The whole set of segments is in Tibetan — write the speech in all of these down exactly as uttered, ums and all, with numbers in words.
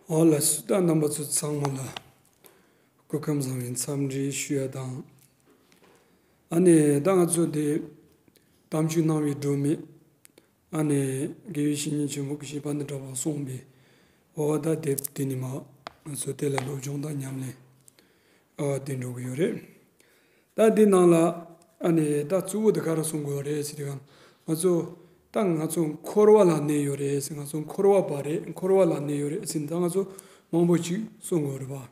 འོ་ལགས་སོ། ད་རྣམ་པ་ཚོ་ཚང་མ་ལ་སྐུ་ཁམས་བཟང་བའི་འཚམས་འདྲི་ཞུ་ཡ་དང་། ཨ་ནི་ད་ང་ཚོ་འདི་གཏམ་རྒྱུད་གནང་བའི་སྒྲོན་མེ། ཨ་ནི་དགེ་བའི་བཤེས་གཉེན་ཆེན་པོ་གི་བཤད་པ་འདི་འདྲ་བ་གསུངས་པའི་འོ་ད་དེབ་དེ་ནི་མ་ང་ཚོ་དེ་ལ་སློབ་སྦྱོང་དང་ཉམས་ལེན་ཨ་དེ་འགྲོ་གི་ཡོད་རེད། ད་འདི་ནང་ལ་ཨ་ནི་ད་གཙོ་བོ་དེ་ག་རེ་གསུང་དགོས་རེད་ཟེར་དུས་ང་ཚོ་ད་ང་ཚོ་འཁོར་བ་ལ་གནས་ཡོད་རེད་ཟེར། ང་ཚོ་འཁོར་བ་པ་རེད། འཁོར་བ་ལ་གནས་ཡོད་རེད་ཟེར་ནས་ད་ང་ཚོ་མང་པོ་ཅིག་གསུང་དགོས་རེད་པ།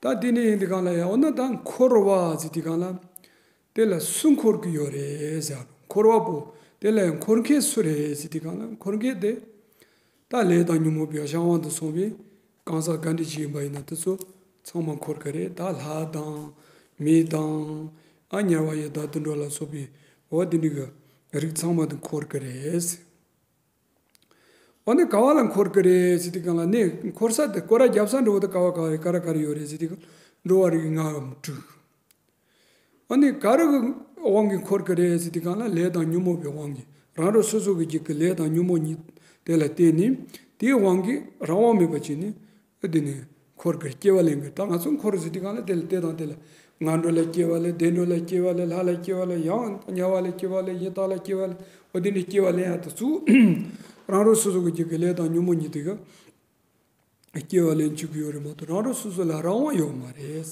ད་འདི་ནས་ཡིན་དུས་གང་ལ་ཡ་འོ་ན་ད་འཁོར་བ་ཟེར་དུས་གང་ལ་དེ་ལ་སུ་འཁོར་གི་ཡོད་རེད་ཟེར། འཁོར་བ་པོ་དེ་ལ་ཡང་འཁོར་མཁན་སུ་རེད་ཟེར་དུས་གང་ལ་འཁོར་མཁན་དེ། ད་ལས་དང་ཉོན་མོངས་པའི་གཞན་དབང་དུ་སོང་བའི་གང་ཟག་ག་འདྲ་ཅིག་ཡིན་པ་ཡིན་ན་དེ་ཚོ་ཚང་མ་འཁོར་གི་རེད། ད་ལྷ་དང་མི་དང་ཨ་དམྱལ་བ་ཡི་དྭགས་དུད་འགྲོ་ལ་སོགས་པའི་འོ་དེ་འདྲ་གི་རིགས་ཚང་མ་དེ་འཁོར་གི་རེད། འོ་ནི་ག་བ་ལ་འཁོར་གི་རེད་ཟེར་དུས་གང་ལ་ནི་འཁོར་ས་དེ་སྐོར་ར་རྒྱབ་ས་འགྲོ་བ་དེ་ག་བ་ག་བ་ག་ར་ག་ར་ཡོད་རེད་ཟེར་དུས་གང་འགྲོ་བ་རིགས་ལྔའམ་དྲུག་ཨ་ནི་ག་རེ་གི་དབང་གིས་འཁོར་གི་རེད་ཟེར་དུས་གང་ལ་ལས་དང་ཉོན་མོངས་པའི་དབང་གིས་རང་རང་སོ་སོ་གི་རྒྱུད་ཀྱི་ལས་དང་ཉོན་མོངས་གཉིས་དེ་ལ་བརྟེན་ནས་དེའི་དབང་གིས་རང་དབང་མེད་པ་བྱས་ནས་ཨ་དེ་ནས་འཁོར་གི་སྐྱེ་བ་ལེན་གི། ད་ང་ཚོ་འཁོར་ཟེར་དུས་གང་ལ་དེ་ལ་དེ་དང་དེ་ལ་ངན་འགྲོ་ལ་སྐྱེ་བ་ལེན། བདེ་འགྲོ་ལ་སྐྱེ་བ་ལེན། ལྷ་ལ་སྐྱེ་བ་ལེན། ཡང་དམྱལ་བ་ལ་སྐྱེ་བ་ལེན། ཡི་དྭགས་ལ་སྐྱེ་བ་ལེན། འོ་དེ་འདྲའི་སྐྱེ་བ་ལེན་ཡ་དེ་ཚོ་རང་རང་སོ་སོ་གི་རྒྱུད་ཀྱི་ལས་དང་ཉོན་མོངས་གཉིས་དེ་གི་སྐྱེ་བ་ལེན་བཅུག་གི་ཡོད་རེད་མ་གཏོགས་རང་རང་སོ་སོ་ལ་རང་དབང་ཡོད་མ་རེད།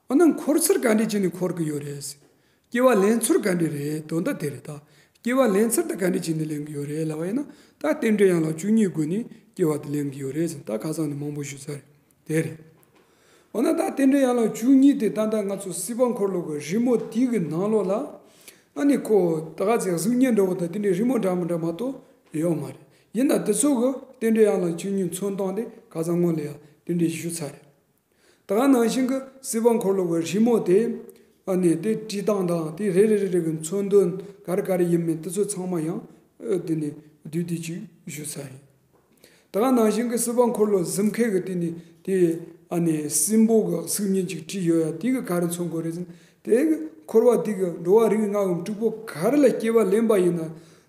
འོ་ན་འཁོར་ཚུལ་ག་འདྲ་བྱས་ནས་འཁོར་གི་ཡོད་རེད། སྐྱེ་བ་ལེན་ཚུལ་ག་འདྲ་རེད། དོན་དག་དེ་རེད་ད། སྐྱེ་བ་ལེན་ཚུལ་དེ་ག་འདྲ་བྱས་ནས་ལེན་གི་ཡོད་རེད་ལབ་པ་ཡིན་ན་ད་རྟེན་འབྲེལ་ཡན་ལག་བཅུ་གཉིས་སྒོ་ནས་སྐྱེ་བ་དེ་ལེན་གི་ཡོད་རེད་ཟེར། ད་ཁ་སང་ནས་མང་པོ་ཞུས་ཚར་རེད། དེ་རེད། འོ་ན་ད་རྟེན་འབྲེལ་ཡན་ལག་བཅུ་གཉིས་དེ་ད་ལྟ་ང་ཚོ་སྲིད་པ་འཁོར་ལོ་གི་རི་མོ་དེ་གི་ནང་ལོགས་ལ་ཨ་ནི་ཁོ་ད་ག་ཚོད་གཟུགས་བརྙན་འདྲ་བོ་དང་དེ་འདྲའི་རི་མོ་འདྲ་མི་འདྲ་མ་གཏོགས་ཡོད་མ་རེད། ཡིན་ན་དེ་ཚོ་གི་རྟེན་འབྲེལ་ཡན་ལག་བཅུ་གཉིས་མཚོན་སྟངས་དེ་ཁ་སང་སྔོན་ལ་ཡང་དེ་འདྲའི་ཞུས་ཚར་རེད། ད་ག་ནང་བཞིན་གི་སྲིད་པ་འཁོར་ལོ་གི་རི་མོ་དེ་ཨ་ནི་དེ་བྲིས་སྟངས་དང་དེ་རེ་རེ་རེ་རེ་གི་མཚོན་དོན་ག་རེ་ག་རེ་ཡིན་མིན་དེ་ཚོ་ཚང་མ་ཡང་ཨ་དེ་ནས་བསྡུས་བསྡུས་ཅིག་ཞུས་ཚར་ཡིན། ད་ག་ནང་བཞིན་གྱི་སྲིད་པ་འཁོར་ལོ་གཟིམ་ཁའི་གི་དེ་ནི་དེ་ཨ་ནི་སྲིན་པོ་གི་གཟུགས་བརྙན་ཅིག་བྲིས་ཡོད་ཡ་དེ་གི་ག་རེ་མཚོན་དགོས་རེད་ཟེར་ན། དེ་གི་འཁོར་བ་དེ་གི་འགྲོ་བ་རིགས་ལྔ་གི་དྲུག་པོ་ག་རེ་ལ་སྐྱེ་བ་ལེན་པ་ཡིན་ན་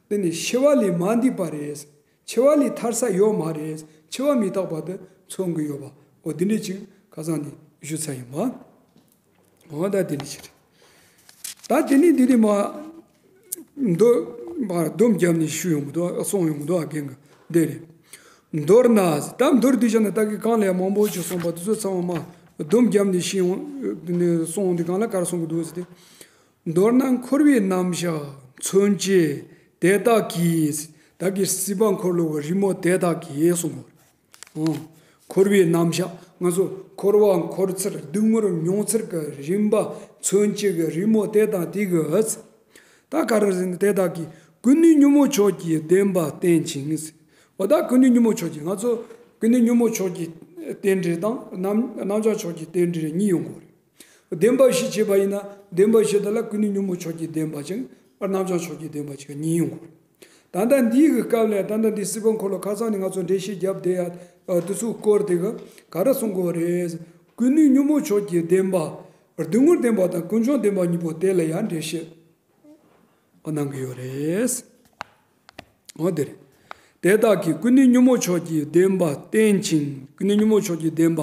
དེ་ནི་འཆི་བ་ལས་མ་འདས་པ་རེད། འཆི་བ་ལས་ཐར་ས་ཡོད་མ་རེད། འཆི་བ་མི་རྟག་པ་དེ་མཚོན་གི་ཡོད་པ་འོ་དེ་འདྲས་ཅིག་ཁ་སང་ནས་ཞུས་ཚར་ཡིན་པ། འོ་ད་དེ་འདྲས་ཅིག་རེད། ད་དེ་ནས་འདི་ནས་མ་མདོར་མ་སྡོམ་བརྒྱབ་ནས་ཞུ་ཡོང་གི་འདུག་གསུང་ཡོང་གི་འདུག་རྒན་གྱིས་འདི་རེད། མདོར་ན་ད་མདོར་བསྡུས་བྱས་ན་ད་གིན་གང་ལ་ཡང་མང་པོ་ཅིག་གསུངས་པ་དེ་ཚོ་ཚང་མ་མ་སྡོམ་བརྒྱབ་ནས་ཤེས་ཡོང་དེ་ནས་གསུངས་དེ་གང་ལ་ག་རེ་གསུང་གི་འདུག་ཟེར་ཏེ། མདོར་ན་འཁོར་བའི་རྣམ་གཞག་མཚོན་བྱེད་དེ་དག་གིས། ད་གིན་སྲིད་པ་འཁོར་ལོ་གི་རི་མོ་དེ་དག་གིས་གསུངས་པ་རེད། འཁོར་བའི་རྣམ་གཞག་ང་ཚོ་འཁོར་བ་འཁོར་ཚུལ་སྡུག་བསྔལ་མྱོང་ཚུལ་གྱི་རིམ་པ་མཚོན་བྱེད་ཀྱི་རི་མོ་དེ་དག་དེ་གིས། ད་ག་རེ་ཟེར་ན་དེ་དག་གིས་ཀུན་ནས་ཉོན་མོངས་ཕྱོགས་ཀྱི་བདེན་པ་བསྟན་ཅིང་། འོ་ད་ཀུན་ནས་ཉོན་མོངས་ཕྱོགས་ཀྱི་ང་ཚོ་ཀུན་ནས་ཉོན་མོངས་ཕྱོགས་ཀྱི་རྟེན་འབྲེལ་དང་རྣམ་རྣམ་གཞག་ཕྱོགས་ཀྱི་རྟེན་འབྲེལ་གཉིས་ཡོང་གི་རེད། བདེན་པ་བཞི་བྱས་པ་ཡིན་ན་བདེན་པ་བཞི་དེ་ལ་ཀུན་ནས་ཉོན་མོངས་ཕྱོགས་ཀྱི་བདེན་པ་ཅིག་རྣམ་གཞག་ཕྱོགས་ཀྱི་བདེན་པ་ཅིག་གཉིས་ཡོང་གི་རེད། ད་ལྟ་འདིའི་གི་སྐབས་ལ་ད་ལྟ་འདི་སྲིད་པ་འཁོར་ལོ་ཁ་སང་ནས་ང་ཚོ་འགྲེལ་བཤད་བརྒྱབ་བསྡད་ཡ་དེ་ཚོའི་སྐོར་དེ་གི་ག་རེ་གསུང་གི་ཡོད་རེད། ཀུན་ནས་ཉོན་མོངས་ཕྱོགས་ཀྱི་བདེན་པ་སྡུག་བསྔལ་བདེན་པ་དང་ཀུན་འབྱུང་བདེན་པ་གཉིས་པོ་དེ་ལ་ཡང་འགྲེལ་བཤད་གནང་གི་ཡོད་རེད། འོ་དེ་རེད། དེ་དག་གིས་ཀུན་ནས་ཉོན་མོངས་ཕྱོགས་ཀྱི་བདེན་པ་བསྟན་ཅིང་། ཀུན་ནས་ཉོན་མོངས་ཕྱོགས་ཀྱི་བདེན་པ་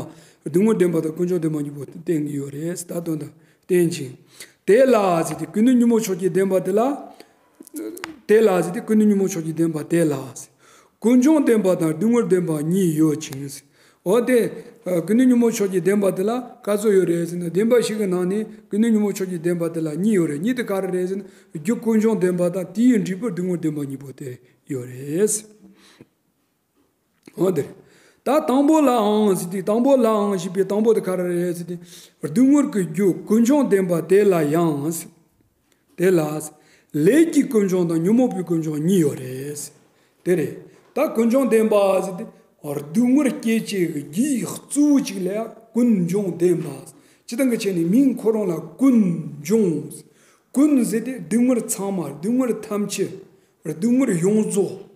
སྡུག་བསྔལ་བདེན་པ་དང་ཀུན་འབྱུང་བདེན་པ་གཉིས་པོ་བསྟན་གྱི་ཡོད་རེད། ད་དོན་དག་བསྟན་ཅིང་། དེ་ལ་ཟེར་ཏེ་ཀུན་ནས་ཉོན་མོངས་ཕྱོགས་ཀྱི་བདེན་པ་དེ་ལ། དེ་ལ་ཟེར་ཏེ་ཀུན་ནས་ཉོན་མོངས་ཕྱོགས་ཀྱི་བདེན་པ་དེ་ལ། ཀུན་འབྱུང་བདེན་པ་དང་སྡུག་བསྔལ་བདེན་པ་གཉིས་ཡོད་ཅིང་། འོ་དེ། ཀུན་ནས་ཉོན་མོངས་ཕྱོགས་ཀྱི་བདེན་པ་དེ་ལ་ག་ཚོད་ཡོད་རེད་ཟེར་ན་བདེན་པ་བཞི་གི་ནང་ནས་ཀུན་ནས་ཉོན་མོངས་ཕྱོགས་ཀྱི་བདེན་པ་དེ་ལ་གཉིས་ཡོད་རེད། གཉིས་དེ་ག་རེ་རེད་ཟེར་ན་རྒྱུ་ཀུན་འབྱུང་བདེན་པ་དང་དེ་ཡི་འབྲས་བུ་སྡུག་བསྔལ་བདེན་པ་གཉིས་པོ་དེ་ཡོད་རེད། འོ་དེ་རེད། ད་དང་པོ་ལའང་ཟེར་ཏེ་དང་པོ་ལའང་ཞེས་པའི་དང་པོ་དེ་ག་རེ་རེད་ཟེར་ཏེ་སྡུག་བསྔལ་གྱི་རྒྱུ་ཀུན་འབྱུང་བདེན་པ་དེ་ལ་ཡང་། དེ་ལ། ལས་ཀྱི་ཀུན་འབྱུང་དང་ཉོན་མོངས་པའི་ཀུན་འབྱུང་གཉིས་ཡོད་རེད། དེ་རེད། ད་ཀུན་འབྱུང་བདེན་པ་ཟེར་ཏེ། སྡུག་བསྔལ་སྐྱེད་བྱེད་ཀྱི་རྒྱུའི་གཙོ་བོ་གཅིག་ལ་ཡང་ཀུན་འབྱུང་བདེན་པ། སྤྱིར་བཏང་གི་ཆ་ནས་མིང་ཁོ་རང་ལ་ཀུན་འབྱུང་། ཀུན་ཟེར་ཏེ་སྡུག་བསྔལ་ཚང་མ་སྡུག་བསྔལ་ཐམས་ཅད། སྡུག་བསྔལ་ཡོངས་རྫོགས།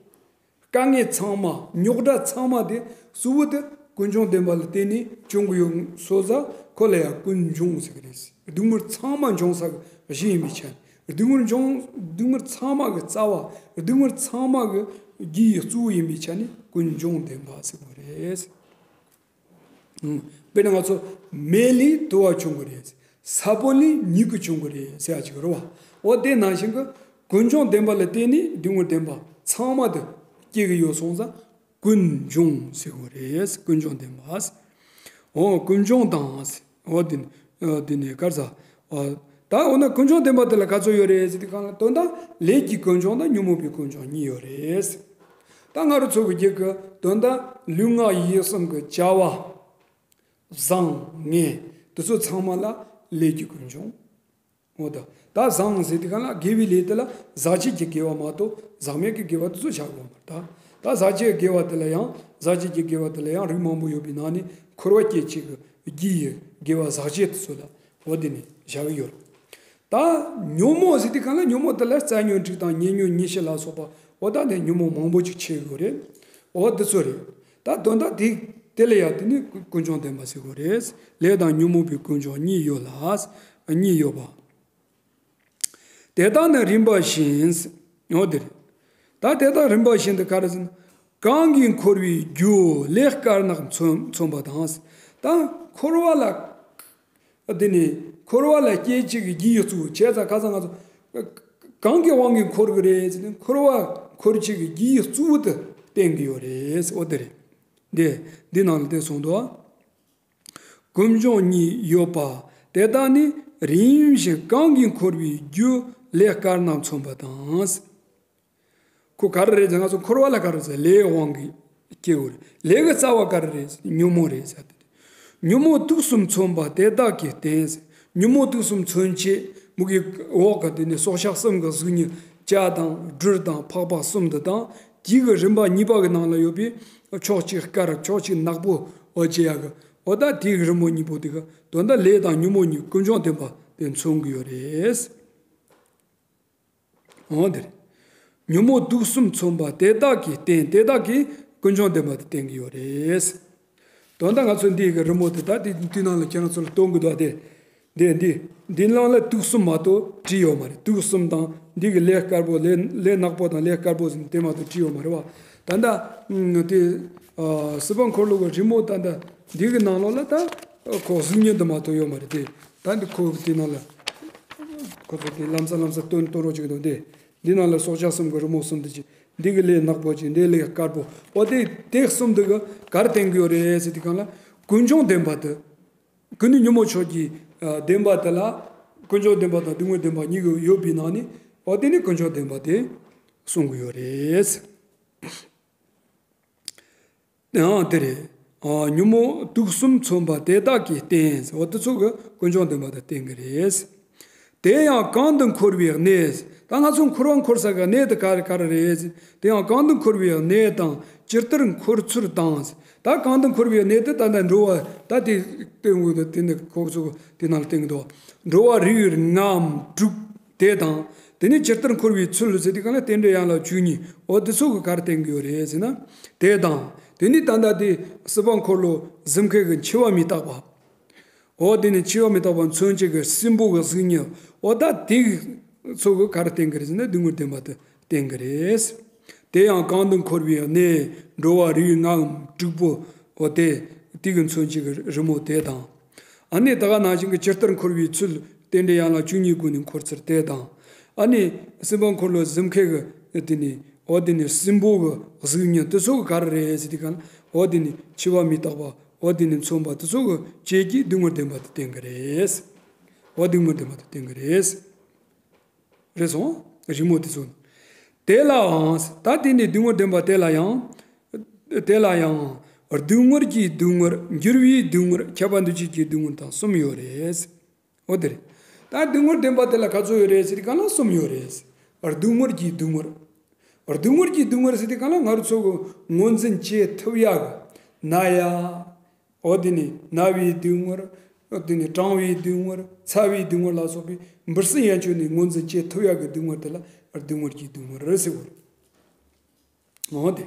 དཀའ་ངལ་ཚང་མ་རྙོག་དྲ་ཚང་མ་དེ་གཙོ་བོ་དེ་ཀུན་འབྱུང་བདེན་པ་ལ་བརྟེན་ནས་བྱུང་གི་ཡོད་སོང་ཙང་ཁོ་ལ་ཡང་ཀུན་འབྱུང་ཟེར་གི་རེད། སྡུག་བསྔལ་ཚང་མ་འབྱུང་ས་གི་གཞི་ཡིན་པའི་ཆ་ནས་སྡུག་བསྔལ་འབྱུང་སྡུག་བསྔལ་ཚང་མ་གི་རྩ་བ་སྡུག་བསྔལ་ཚང་མ་གི་རྒྱུའི་གཙོ་བོ་ཡིན་པའི་ཆ་ནས་ ཀུན་འབྱུང་བདེན་པ་ཟེར་དགོས་རེད། ཨང་། དཔེར་ན་ང་ཚོ་མེ་ལས་དུ་བ་བྱུང་གི་རེད། ས་བོན་ལས་མྱུ་གུ་བྱུང་གི་རེད་ཟེར་ཡ་ཅིག་རེད་བ། འོ་དེ་ནང་བཞིན་གྱི་ཀུན་འབྱུང་བདེན་པ་ལ་བརྟེན་ནས་སྡུག་བསྔལ་བདེན་པ་ཚང་མ་དེ་སྐྱེ་གི་ཡོད་སོང་ཙང་ཀུན་འབྱུང་ཟེར་དགོས་རེད། ཀུན་འབྱུང་བདེན་པ། འོ་ཀུན་འབྱུང་དང་། འོ་དེ་ནི་འོ་དེ་ནི་ག་རེ་ཟ། འོ་ད་འོ་ན་ཀུན་འབྱུང་བདེན་པ་དེ་ལ་ག་ཚོད་ཡོད་རེད་ཟེར་དུས་གང་ལ་དོན་དག་ལས་ཀྱི་ཀུན་འབྱུང་དང་ཉོན་མོངས་པའི་ཀུན་འབྱུང་གཉིས་ཡོད་རེད། ད་ང་རང་ཚོ་གི་རྒྱུད་ཀྱི་དོན་དག་ལུས་ངག་ཡིད་གསུམ་གྱི་བྱ་བ། བཟང་ངན་དེ་ཚོ་ཚང་མ་ལ་ལས་ཀྱི་ཀུན་འབྱུང་། འོ་ད་ད་བཟང་ཟེར་དུས་གང་ལ་དགེ་བའི་ལས་དེ་ལ་ཟག་བཅས་ཀྱི་དགེ་བ་མ་གཏོགས་ཟག་མེད་ཀྱི་དགེ་བ་དེ་ཚོ་བྱ་དགོས་མ་རེད། ད་ད་ཟག་བཅས་དགེ་བ་དེ་ལ་ཡང་ཟག་བཅས་ཀྱི་དགེ་བ་དེ་ལ་ཡང་རིགས་མང་པོ་ཡོད་པའི་ནང་ནས་འཁོར་བ་སྐྱེད་བྱེད་ཀྱི་རྒྱུ་ཡི་དགེ་བ་ཟག་བཅས་དེ་ཚོ་ལ་འོ་དེ་ནས་བྱ་གི་ཡོད་རེད། ད་ཉོན་མོངས་ཟེར་དུས་གང་ལ་ཉོན་མོངས་དེ་ལ་རྩ་ཉོན་དྲུག་དང་ཉེ་ཉོན་ཉེར་བཞི་ལ་སོགས་པ་འོ་ད་ནས་ཉོན་མོངས་མང་པོ་ཅིག་ཕྱེ་གི་ཡོད་རེད། འོ་དེ་ཚོ་རེད། ད་དོན་དག་དེ་དེ་ལ་ཡང་དེ་ནི་ཀུན་འབྱུང་བདེན་པ་ཟེར་དགོས་རེད། ལས་དང་ཉོན་མོངས་པའི་ཀུན་འབྱུང་གཉིས་ཡོད་ལ། གཉིས་ཡོད་པ། དེ་དག་ནི་རིམ་པ་བཞིན། འོ་དེ་རེད། ད་དེ་དག་རིམ་པ་བཞིན་དུ་ག་རེ་ཟེར་ན། གང་གིས་འཁོར་བའི་རྒྱུ་ལས་དཀར་ནག་མཚོན་མཚོན་པ་དང་། ད་འཁོར་བ་ལ། དེ་ནི་འཁོར་བ་ལ་སྐྱེད་བྱེད་ཀྱི་རྒྱུ་ཡི་གཙོ་བོ་བྱས་ཙང་ཁ་སང་ང་ཚོ། གང་གི་དབང་གིས་འཁོར་གི་རེད་ཟེར་ན་འཁོར་བ་འཁོར་བྱེད་ཀྱི་རྒྱུ་ཡི་གཙོ་བོ་དེ་བསྟན་གི་ཡོད་རེད། འོ་དེ་རེད། འདི་འདི་ནང་ལ་དེ་གསུངས་འདུག་ཀུན་འབྱུང་གཉིས་ཡོད་པ། དེ་དག་ནི་རིམ་བཞིན་གང་གིས་འཁོར་བའི་རྒྱུ་ལས་དཀར་ནག་མཚོན་པ་དང་། ཁོ་ག་རེ་རེད་ཟེར་ན་ང་ཚོ་འཁོར་བ་ལ་ག་རེ་ཟེར་ལས་དབང་གིས་སྐྱེ་བོ་རེད། ལས་ཀྱི་རྩ་བ་ག་རེ་རེད་ཟེར་ཉོན་མོངས་རེད་ཟེར་ཏེ། ཉོན་མོངས་དུག་གསུམ་མཚོན་པ་དེ་དག་གིས་བསྟན་ཟེར། ཉོན་མོངས་དུག་གསུམ་མཚོན་བྱེད་མུ་གེ་འོག་གི་དེ་ནི་སྲོག་ཆགས་གསུམ་གྱི་གཟུགས་བརྙན་བྱ་དང་སྦྲུལ་དང་ཕག་པ་གསུམ་དེ་དང་དེའི་གི་རིམ་པ་གཉིས་པ་གི་ནང་ལ་ཡོད་པའི་ཕྱོགས་གཅིག་དཀར་ཕྱོགས་གཅིག་ནག་པོ་འོ་བྱེད་ཡག་གི་འོ་ད་དེའི་གི་རི་མོ་གཉིས་པོ་དེ་གི་དོན་དག་ལས་དང་ཉོན་མོངས་གཉིས་ཀུན་འབྱུང་བདེན་པ་དེ་མཚོན་གི་ཡོད་རེད། འོ་དེ་རེད། ཉོན་མོངས་དུག་གསུམ་མཚོན་པ་དེ་དག་གིས་བསྟན་དེ་དག་གིས་ཀུན་འབྱུང་བདེན་པ་དེ་བསྟན་གི་ཡོད་རེད། དོན་དག་ང་ཚོ་འདི་གི་རི་མོ་དེ་ད་དེ་དེ་ནང་ལ་ཁྱེད་རང་ཚོ་ལ་སྟོན་གི་འདུག་དེ། འདི་འདི་འདི་ནང་ལ་དུག་གསུམ་མ་གཏོགས་བྲིས་ཡོད་མ་རེད། དུག་གསུམ་དང་འདི་གི་ལས་དཀར་པོ་ལས་ལས་ནག་པོ་དང་ལས་དཀར་པོ་ཟེར་ནས་དེ་མ་གཏོགས་བྲིས་ཡོད་མ་རེད་བ། ད་ལྟ་དེ་སྲིད་པ་འཁོར་ལོ་གི་རི་མོ་ད་ལྟ་འདི་གི་ནང་ལོགས་ལ་ད་ཁོ་གཟུགས་བརྙན་དུ་མ་གཏོགས་ཡོད་མ་རེད་དེ། ད་འདི་ཁོ་གི་དེ་ནང་ལ་ཁོ་ཚོ་དེ་ལམ་སང་ལམ་སང་སྟོན་སྟོན་རོགས་ཅིག་འདུག་དེ། འདི་ནང་ལ་སྲོག་ཆགས་གསུམ་གི་རི་མོ་གསུམ་དེ་ཅིག་འདི་གི་ལས་ནག་པོ་ཅིག་འདི་ལས་དཀར་པོ་འོ་དེ་དེ་གསུམ་དེ་གི་གར་བསྟན་གི་ཡོད་རེད་ཟེར་དུས་གང་ལ་ཀུན་འབྱུང་བདེན་པ་དེ། ཀུན་ནས་ཉོན་མོངས་ཕྱོགས་ཀྱི་བདེན་པ་དེ་ལ་ཀུན་འབྱུང་བདེན་པ་དང་སྡུག་བསྔལ་བདེན་པ་གཉིས་ཀྱི་ཡོད་པའི་ནང་ནས་འོ་དེ་ནི་ཀུན་འབྱུང་བདེན་པ་དེ་གསུང་གི་ཡོད་རེད། ཡང་དེ་རེད། ཉོན་མོངས་དུག་གསུམ་མཚོན་པ་དེ་དག་གིས་བསྟན། འོ་དེ་ཚོ་གི་ཀུན་འབྱུང་བདེན་པ་དེ་བསྟན་གི་རེད། དེ་ཡང་གང་དུ་འཁོར་བའི་གནས། ད་ང་ཚོ་འཁོར་བ་འཁོར་ས་གི་གནས་དེ་ག་རེ་ག་རེ་རེད། དེ་ཡང་གང་དུ་འཁོར་བའི་གནས་དང་ཇི་ལྟར་འཁོར་ཚུལ་དང་། ད་གང་དུ་འཁོར་བའི་གནས་དེ་ད་ལྟ་འགྲོ་བ་ད་དེ་སྟོན་དགོས་ད་དེ་ནི་ཁོ་ཚོ་དེ་ནང་ལ་བསྟན་གི་འདུག་འགྲོ་བ་རིགས་ལྔའམ་དྲུག་དེ་དང་། དེ་ནི་ཇི་ལྟར་འཁོར་བའི་ཚུལ་ཟེར་དུས་གང་ལ་རྟེན་འབྲེལ་ཡན་ལག་བཅུ་གཉིས་འོ་དེ་ཚོ་གི་གར་བསྟན་གི་ཡོད་རེད་ཟེར་ན། དེ་དང་། དེ་ནི་ད་ལྟ་དེ་སྲིད་པ་འཁོར་ལོ་གཟིམ་མཁན་གི་འཆི་བ་མི་རྟག་པ། འོ་དེ་ནི་འཆི་བ་མི་རྟག་པ་མཚོན་བྱེད་ཀྱི་སྲིན་པོ་གི་གཟུགས་བརྙན་འོ་ད་དེ་ཚོ་གི་ག་རེ་བསྟན་གི་རེད་ཟེར་ན་སྡུག་བསྔལ་བདེན་པ་དེ་བསྟན་གི་རེད། དེ་ཡང་གང་དུ་འཁོར་བའི་གནས་འགྲོ་བ་རིགས་ལྔའམ་དྲུག་པོ་འོ་དེ་དེ་གི་མཚོན་བྱེད་ཀྱི་རི་མོ་དེ་དང་། ཨ་ནི་ད་ག་ནང་བཞིན་གྱི་ཇི་ལྟར་འཁོར་བའི་ཚུལ་རྟེན་འབྲེལ་ཡན་ལག་བཅུ་གཉིས་སྒོ་ནས་འཁོར་ཚུལ་དེ་དང་། ཨ་ནི་སྲིད་པ་འཁོར་ལོ་གཟིམ་མཁན་གི་དེ་ནི་འོ་དེ་ནི་སྲིན་པོ་གི་གཟུགས་བརྙན་དེ་ཚོ་གི་ག་རེ་རེད་ཟེར་དུས་གང་འོ་དེ་ནི་འཆི་བ་མི་རྟག་པ། འོ་དེ་ནི་མཚོན་པ་དེ་ཚོ་གི་བཅས་ཀྱིས་སྡུག་བསྔལ་བདེན་པ་དེ་བསྟན་གི་རེད། འོ་སྡུག་བསྔལ་བདེན་པ་དེ་བསྟན་གི་རེད། རེད་སོང་། རི་མོ་དེ་ཚོ་ནི། དེ་ལའང་ད་དེ་ནི་སྡུག་བསྔལ་བདེན་པ་དེ་ལ་ཡང་། དེ་ལ་ཡང་། སྡུག་བསྔལ་གྱི་སྡུག་བསྔལ་འགྱུར་བའི་སྡུག་བསྔལ་ཁྱབ་པ་འདུ་བྱེད་ཀྱི་སྡུག་བསྔལ་དང་གསུམ་ཡོད་རེད། འོ་དེ་རེད། ད་སྡུག་བསྔལ་བདེན་པ་དེ་ལ་ག་ཚོད་ཡོད་རེད་ཟེར་དུས་གང་ལ་གསུམ་ཡོད་རེད། སྡུག་བསྔལ་གྱི་སྡུག་བསྔལ། སྡུག་བསྔལ་གྱི་སྡུག་བསྔལ་ཟེར་དུས་གང་ལ་ང་རང་ཚོ་གི་ངོས་འཛིན་བྱེད་ཐུབ་ཡག་གི་ན་ཡ། འོ་དེ་ནི་ན་བའི་སྡུག་བསྔལ། འོ་དེ་ནི་གྲང་བའི་སྡུག་བསྔལ། ཚ་བའི་སྡུག་བསྔལ་ལ་སོགས་པའི་འབུ་སྲིན་ཡན་ཆོད་ནས་ངོས་འཛིན་བྱེད་ཐུབ་ཡག་གི་སྡུག་བསྔལ་དེ་ལ་སྡུག་བསྔལ་གྱི་སྡུག་བསྔལ་ཟེར་བ་རེད། འོ་དེ།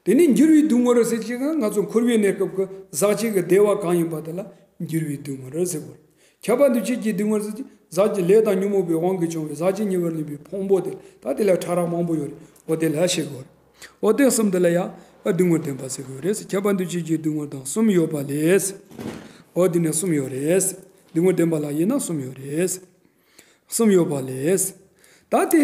དེ་ནས་འགྱུར་བའི་སྡུག་བསྔལ་ཟེར་གྱི་ང་ཚོ་འཁོར་བའི་གནས་སྐབས་ཀྱི་ཟག་བཅས་ཀྱི་བདེ་བ་གང་ཡིན་པ་དེ་ལ་འགྱུར་བའི་སྡུག་བསྔལ་ཟེར་བ་རེད། ཁྱབ་པ་འདུ་བྱེད་ཀྱི་སྡུག་བསྔལ་ཟེར་གྱི་ཟག་གི་ལས་དང་ཉོན་མོངས་པའི་དབང་གིས་བྱུང་བའི་ཟག་བཅས་ཉེ་བར་ལེན་པའི་ཕུང་པོ་དེ་ད་དེ་ལ་ཕྲ་རགས་མང་པོ་ཡོད་རེད། འོ་དེ་ལ་ཤེས་དགོས་རེད། འོ་དེ་གསུམ་དེ་ལ་ཡང་ སྡུག་བསྔལ་བདེན་པ་ཟེར་དགོས་རེད། ཁྱབ་པ་འདུ་བྱེད་ཀྱི་སྡུག་བསྔལ་དང་གསུམ་ཡོད་པ་ལས། འོ་འདི་ནས་གསུམ་ཡོད་རེད། སྡུག་བསྔལ་བདེན་པ་ལ་དབྱེ་ན་གསུམ་ཡོད་རེད། གསུམ་ཡོད་པ་ལས། ད་དེ་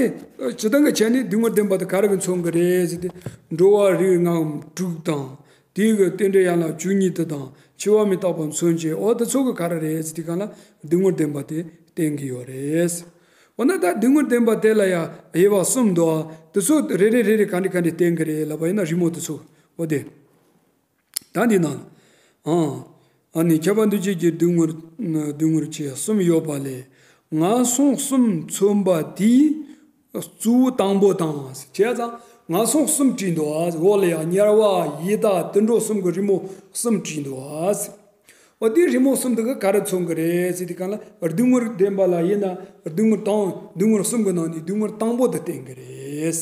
སྤྱིར་བཏང་གི་ཆ་ནས་སྡུག་བསྔལ་བདེན་པ་དེ་ག་རེ་གིས་མཚོན་གྱི་རེད་ཟེར་ཏེ། འགྲོ་བ་རིགས་ལྔའམ་དྲུག་དང་། དེའི་གི་རྟེན་འབྲེལ་ཡན་ལག་བཅུ་གཉིས་དེ་དང་འཆི་བ་མི་རྟག་པ་མཚོན་བྱེད། འོ་དེ་ཚོ་གི་ག་རེ་རེད་ཟེར་དུས་སྒང་ལ་སྡུག་བསྔལ་བདེན་པ་དེ་བསྟན་གྱི་ཡོད་རེད། འོ་ན་ད་སྡུག་བསྔལ་བདེན་པ་དེ་ལ་ཡང་དབྱེ་བ་གསུམ་འདུག་ཨ། དེ་ཚོ་རེ་རེ་རེ་རེ་ག་འདྲ་ག་འདྲ་བསྟན་གྱི་རེད་ལབ་པ་ཡིན་ན་རི་མོ་དེ་ཚོ། འོ་དེ། ད་འདི་ནང་ལ། ཨང་། ཨ་ནི་ཁྱབ་པ་འདུ་བྱེད་ཀྱི་སྡུག་བསྔལ། སྡུག་བསྔལ་བཅས་གསུམ་ཡོད་པ་ལས། ངན་སོང་གསུམ་མཚོན་པ་དེའི་གཙོ་བོ་དང་པོ་དང་། བྱས་ཙང་ངན་སོང་གསུམ་བྲིས་འདུག་ཨ། འོག་ལ་ཡང་དམྱལ་བ་ཡི་དྭགས་དུད་འགྲོ་གསུམ་གྱི་རི་མོ་གསུམ་བྲིས་འདུག་ཨ། འོ་དེའི་རི་མོ་གསུམ་དེ་ག་ག་རེ་མཚོན་གྱི་རེད་ཟེར་དུས་སྒང་ལ། སྡུག་བསྔལ་བདེན་པ་ལ་དབྱེ་ན་སྡུག་བསྔལ་དང་སྡུག་བསྔལ་གསུམ་གྱི་ནང་ནས་སྡུག་བསྔལ་དང་པོ་དེ་བསྟན་གྱི་རེད།